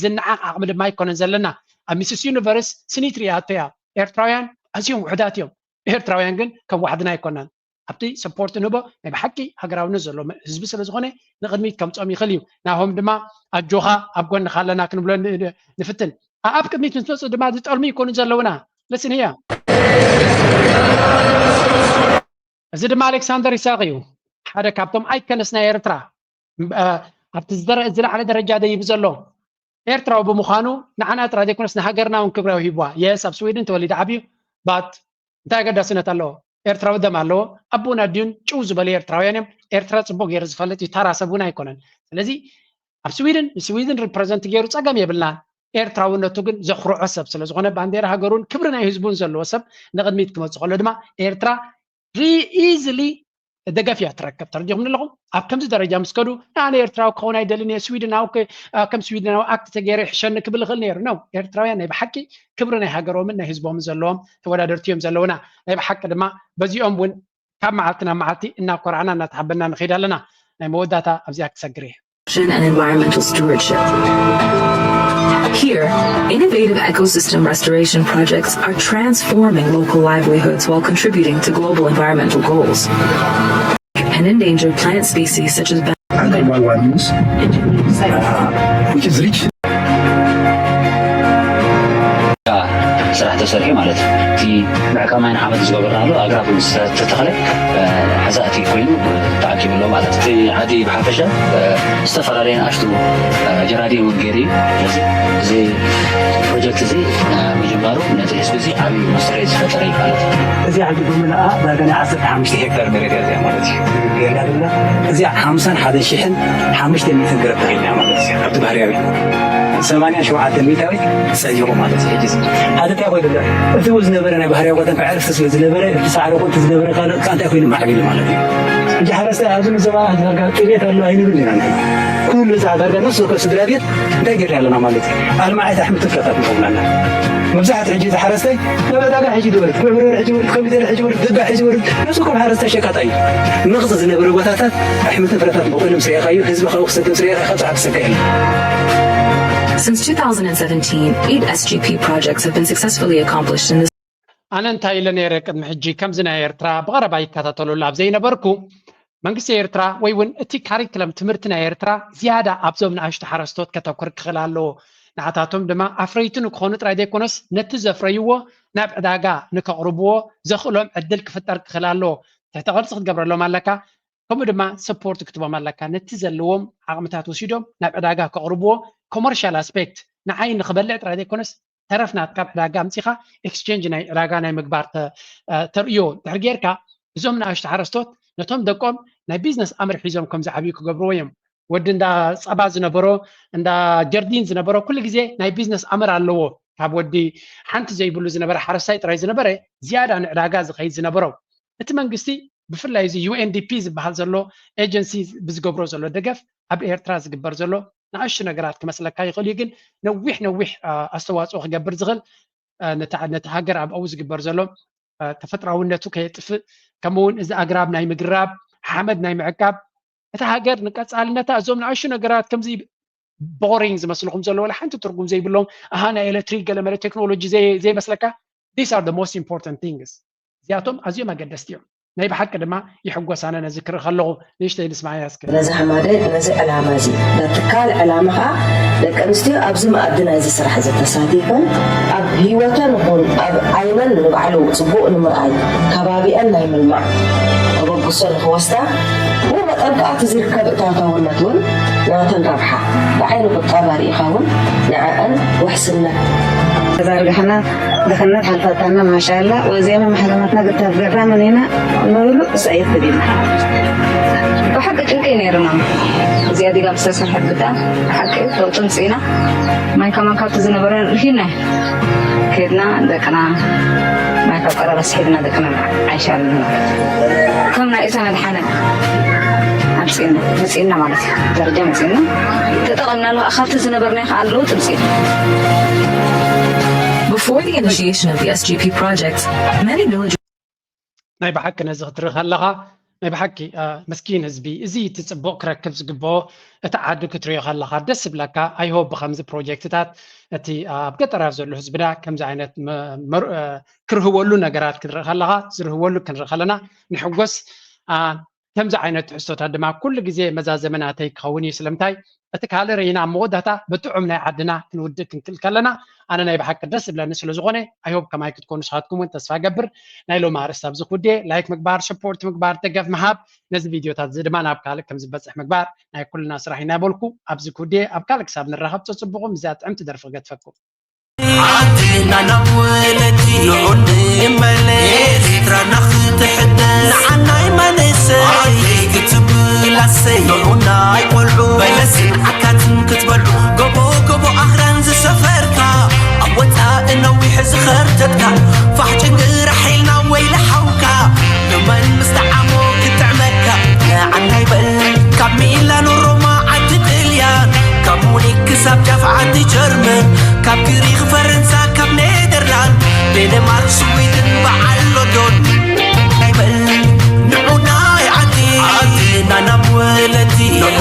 ዝነዓቕ ዓቕሚ ድማ ኣይኮነን ዘለና። ኣብ ሚስስ ዩኒቨርስ ስኒት ሪኣቶ እያ። ኤርትራውያን ኣዝዮም ውሕዳት እዮም። ኤርትራውያን ግን ከም ዋሕድና ኣይኮናን። ኣብቲ ሰፖርት ንህቦ ናይ ብሓቂ ሃገራውነት ዘሎ ህዝቢ ስለ ዝኾነ ንቕድሚት ከምፅኦም ይኽእል እዩ። ናሆም ድማ ኣጆኻ ኣብ ጎንኻ ኣለና ክንብሎ ንፍትን። ኣብ ቅድሚት ምስ መፁ ድማ ዝጠልሙ ይኮኑ ዘለውና። ለስን እያ። እዚ ድማ ኣሌክሳንደር ይስሐቅ እዩ። ሓደ ካብቶም ኣይከነስ ናይ ኤርትራ ኣብቲ ዝለዓለ ደረጃ ደይቡ ዘሎ ኤርትራዊ ብምዃኑ ንዓና ጥራይ ዘይኮነስ ንሃገርና እውን ክብራዊ ሂብዋ። የስ ኣብ ስዊድን ተወሊደ ዓብዩ ባት እንታይ ኣገዳስነት ኣለዎ? ኤርትራዊ ደም ኣለዎ። ኣቦን ኣዲኡን ጭው ዝበሉ ኤርትራውያን እዮም። ኤርትራ ጽቡቅ ገይሩ ዝፈልጥ እዩ። ታራ ሰብ እውን ኣይኮነን። ስለዚ ኣብ ስዊድን ንስዊድን ሪፕረዘንት ገይሩ ጸገም የብልናን። ኤርትራውነቱ ግን ዘኩርዖ ሰብ ስለ ዝኾነ ባንዴራ ሃገሩን ክብሪ ናይ ህዝቡን ዘለዎ ሰብ ንቕድሚት ክመጽእ ከሎ ድማ ኤርትራ ኢዝሊ ደገፍ እያ ትረክብ። ተረዲኹም ኣለኹም? ኣብ ከምዚ ደረጃ ምስ ከዱ ንኣነ ኤርትራዊ ክኸውን ኣይደልን እየ፣ ስዊድናዊ ከም ስዊድናዊ ኣክት ተገይረ ይሕሸኒ ክብል ይኽእል ነይሩ። ነው ኤርትራውያን ናይ ብሓቂ ክብሪ ናይ ሃገሮምን ናይ ህዝቦምን ዘለዎም ተወዳደርቲ እዮም ዘለውና። ናይ ብሓቂ ድማ በዚኦም እውን ካብ መዓልቲ ናብ መዓልቲ እናኮራዕና እናተሓበና ንኸይድ ኣለና። ናይ መወዳእታ ኣብዚኣ ክሰግር እየ። And environmental stewardship. Here, innovative ecosystem restoration projects are transforming local livelihoods while contributing to global environmental goals. And endangered plant species such as Global warming is, uh, which is rich ስራሕ ተሰሪሑ ማለት እዩ። እቲ ምዕቃብ ማይ ንዓመት ዝገበርናሉ ኣግራብ እውን ዝተተኸለ ሓዛእቲ ኮይኑ ተኣኪቡ ኣሎ ማለት እዩ። እቲ ዓዲ ብሓፈሻ ዝተፈላለየ ንኣሽቱ ጀራዲን እውን ገይሩ እዩ። ስለዚ እዚ ፕሮጀክት እዚ ምጅማሩ ነቲ ህዝቢ እዚ ዓብዪ መስርሒ ዝፈጠረ እዩ ማለት እዩ። እዚ ዓዲ ብምልኣ ዳርጋ ናይ ዓሰርተ ሓሙሽተ ሄክታር መሬት እያ እዚኣ ማለት እዩ። ጌርና ድማ እዚኣ ሓምሳን ሓደን ሽሕን ሓሙሽተ ሚእትን ገረብ ተኺልና ማለት እዩ። ኣብቲ ባህርያዊ ሰማንያን ሸውዓተን ሚእታዊት ጸዲቑ ማለት እዩ። ሕጂ ሓደ እንታይ ኮይኑ እቲ ዝነበረ ናይ ባህርያዊ ኣጋጣሚ ዕርፍቲ ስለ ዝነበረ እቲ ሳዕሪ ቁንቲ ዝነበረ ካልእ እንታይ ኮይኑ ማዕቢሉ ማለት እዩ። ሕጂ ሓረስታይ ኣብዚ ንዘባ ዳርጋ ጥሜት ኣሎ ኣይንብል ኢና። ኩሉ ዛ ዳርጋ ነፍሲ ወከፍ ስድራ ቤት እንታይ ጌርና ኣለና ማለት እዩ። ኣልማዓት ኣሕምልቲ ፍረታት ንኸውን ኣለና። መብዛሕትኡ ሕጂ እዚ ሓረስታይ ናብ ዕዳጋ ሕጂ ድወርድ፣ ጉዕ በርበረ ሕጂ ወርድ፣ ኮሚደረ ሕጂ ወርድ፣ ድባ ሕጂ ወርድ፣ ነብሱ ከም ሓረስታይ ሸቃጣ እዩ። ንቕጽ ዝነበረ ቦታታት ኣሕምልትን ፍረታት በቑሉ ምስ ርኤኻዮ፣ ህዝቢ ካብኡ ክሰግር ምስ ርኤኻ፣ ካብ ጸሓ ክሰግር የለን። Since two thousand seventeen, eight S G P projects have been successfully accomplished in this ኣነ እንታይ ኢለ ነይረ ቅድሚ ሕጂ፣ ከምዚ ናይ ኤርትራ ብቐረባ ይከታተለሉ ኣብ ዘይነበርኩ፣ መንግስቲ ኤርትራ ወይ እውን እቲ ካሪክለም ትምህርቲ ናይ ኤርትራ ዝያዳ ኣብዞም ንኣሽቱ ሓረስቶት ከተኩር ክኽእል ኣለዎ። ንዓታቶም ድማ ኣፍረይቲ ንክኾኑ ጥራይ ዘይኮነስ ነቲ ዘፍረይዎ ናብ ዕዳጋ ንከቕርብዎ ዘኽእሎም ዕድል ክፍጠር ክኽእል ኣለዎ። ትሕተ ቅርጺ ክትገብረሎም ኣለካ። ከምኡ ድማ ሰፖርት ክትቦም ኣለካ። ነቲ ዘለዎም ዓቕምታት ወሲዶም ናብ ዕዳጋ ከቕርብዎ፣ ኮመርሻል ኣስፔክት ንዓይ ንክበልዕ ጥራይ ዘይኮነስ ተረፍ ናትካ ዕዳጋ ኣምጺኻ ኤክስቼንጅ ናይ ዕዳጋ ናይ ምግባር ተርእዮ ድሕር ጌርካ፣ እዞም ንኣሽቱ ሓረስቶት ነቶም ደቆም ናይ ቢዝነስ ኣምር ሒዞም ከም ዝዓብዩ ክገብርዎ እዮም። ወዲ እንዳ ጸባ ዝነበሮ እንዳ ጀርዲን ዝነበሮ ኩሉ ግዜ ናይ ቢዝነስ ኣምር ኣለዎ። ካብ ወዲ ሓንቲ ዘይብሉ ዝነበረ ሓረስታይ ጥራይ ዝነበረ ዝያዳ ንዕዳጋ ዝኸይድ ዝነበሮ። እቲ መንግስቲ ብፍላይ እዚ ዩ ኤን ዲ ፒ ዝበሃል ዘሎ ኤጀንሲ ብዝገብሮ ዘሎ ደገፍ ኣብ ኤርትራ ዝግበር ዘሎ ንኣሽቱ ነገራት ክመስለካ ይኽእል እዩ፣ ግን ነዊሕ ነዊሕ ኣስተዋፅኦ ክገብር ዝኽእል ነቲ ሃገር ኣብኡ ዝግበር ዘሎ ተፈጥራውነቱ ከየጥፍእ፣ ከምኡ እውን እዚ ኣግራብ ናይ ምግራብ፣ ሓመድ ናይ ምዕቃብ፣ እታ ሃገር ንቀፃልነታ እዞም ንኣሽቱ ነገራት ከምዚ ቦሪንግ ዝመስልኹም ዘሎ ዋላ ሓንቲ ትርጉም ዘይብሎም ኣሃ ናይ ኤሌክትሪክ ገለመለ ቴክኖሎጂ ዘይመስለካ these are the most important things። እዚኣቶም ኣዝዮም ኣገደስቲ እዮም። ናይ ብሓቂ ድማ ይሕጎስ ኣነ ነዚ ክርኢ ከለኹ። ንእሽተይ ንስማዓያ እስከ። ነዚ ሃማደ ነዚ ዕላማ እዚ ነቲ ካልእ ዕላማ ኸኣ ደቂ ኣንስትዮ ኣብዚ መኣዲ ናይዚ ስራሕ እዚ ተሳቲፈን ኣብ ህይወተን ይኹን ኣብ ዓይነን ንባዕሉ ጽቡቕ ንምርኣይ ከባቢኣን ናይ ምልማዕ ተበግሶ ንኽወስዳ ብኡ መጠን ከኣ እቲ ዝርከብ እታወታውነት እውን ናተን ረብሓ ብዓይኒ ቁጠባ ርኢኻ እውን ንዐኣን ውሕስነት ተዛርግሕና ድኽነት ሓልፈታና ማሻላ ወዚያመ ማሕረማትና ግታፍ ገራ መኒና ምብሉ እሳ እየት ተዲና ሓቂ ጭንቂ ነይርና። እዚኣ ዲጋ ዝተሰርሐት ብጣ ሓቂ ለውጢ ምፅኢና። ማይ ከማን ካብቲ ዝነበረ ርሂና ከድና ደቅና ማይ ካብ ቀረባ ስሒብና ደቅና ዓይሻልና። ከም ናይ እዛ መድሓነ ኣምፅእና መፅእና ማለት እዩ። ደረጃ መፅእና ተጠቐምናሉ። ካብቲ ዝነበርና ከዓ ለውጢ ምፅእና። Before the initiation of the S G P project, many villages ናይ ብሓቂ ነዚ ክትርኢ ከለኻ ናይ ብሓቂ መስኪን ህዝቢ እዚ እቲ ፅቡቕ ክረክብ ዝግብኦ እቲ ዓዲ ክትሪኦ ከለኻ ደስ ዝብለካ። ኣይሆብ ብከምዚ ፕሮጀክትታት እቲ ኣብ ገጠራት ዘሎ ህዝብና ከምዚ ዓይነት ክርህወሉ ነገራት ክትርኢ ከለኻ ዝርህወሉ ክንርኢ ከለና ንሕጎስ። ከምዚ ዓይነት ትሕዝቶታት ድማ ኩሉ ግዜ መዛዘሚ ናተይ ክኸውን እዩ። ስለምንታይ እቲ ካልእ ርኢና ኣብ መወዳእታ ብጥዑም ናይ ዓድና ክንውድእ ክንክእል ከለና ኣነ ናይ ብሓቂ ደስ ዝብለኒ ስለ ዝኾነ ኣይሆብ ከማይ ክትኮኑ ንስኻትኩም እውን ተስፋ ገብር። ናይ ሎም ኣርእስቲ ኣብዚ ክውድየ ላይክ ምግባር፣ ሰፖርት ምግባር፣ ደገፍ ምሃብ ነዚ ቪድዮታት እዚ ድማ ናብ ካልእ ከም ዝበፅሕ ምግባር ናይ ኩልና ስራሕ እዩ እናበልኩ ኣብዚ ክውድየ ኣብ ካልእ ክሳብ ንራኸብ ፀፅብቑ ምስዚኣ ጥዕምቲ ደርፊ ክገድፈኩም። ዓድና ናብ ወለዲ ንዑ ንመለስ ኤርትራና ክትሕደስ ንዓናይ መንእሰይ ዓደይ ክትብል ኣሰይ ንዑ ናይ ቆልዑ በለስን ዓካትን ክትበልዑ ጎቦ ጎቦ ኣኽራን ዝሰፈርካ ኣብ ወፃኢ ነዊሕ ዝኸርተትካ ፋሕ ጭንግራሕ ኢልና ወይለ ሓውካ ንመን ምስ ጠዓሞ ክጥዕመካ ንዓናይ በል ካብ ሚላኖ ሮማ ዓዲ ጥልያን ካብ ሙኒክ ክሳብ ጫፍ ዓዲ ጀርመን ካብ ግሪኽ ፈረንሳ ካብ ኔደርላንድ ዴንማርክ ስዊድን በዓል ሎንዶን ናይ በል ንዑ ናይ ዓዲ ዓድና ናብ ወለዲ ንዑ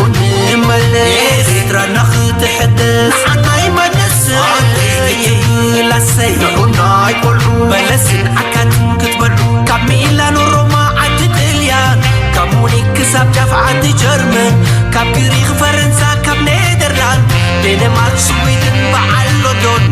ንመለስ ኤርትራና ክትሕደስ ንዓናይ መንእሰይ ይብል ኣሰይ ንዑ ናይ ቆልዑ በለስን ዓካትን ክትበልዑ ካብ ሚላኖ ሮማ ዓዲ ጥልያን ካብ ሙኒክ ክሳብ ጫፍ ዓዲ ጀርመን ካብ ግሪኽ ፈረንሳ ካብ ኔደርላንድ ዴንማርክ ስዊድን በዓል ሎንዶን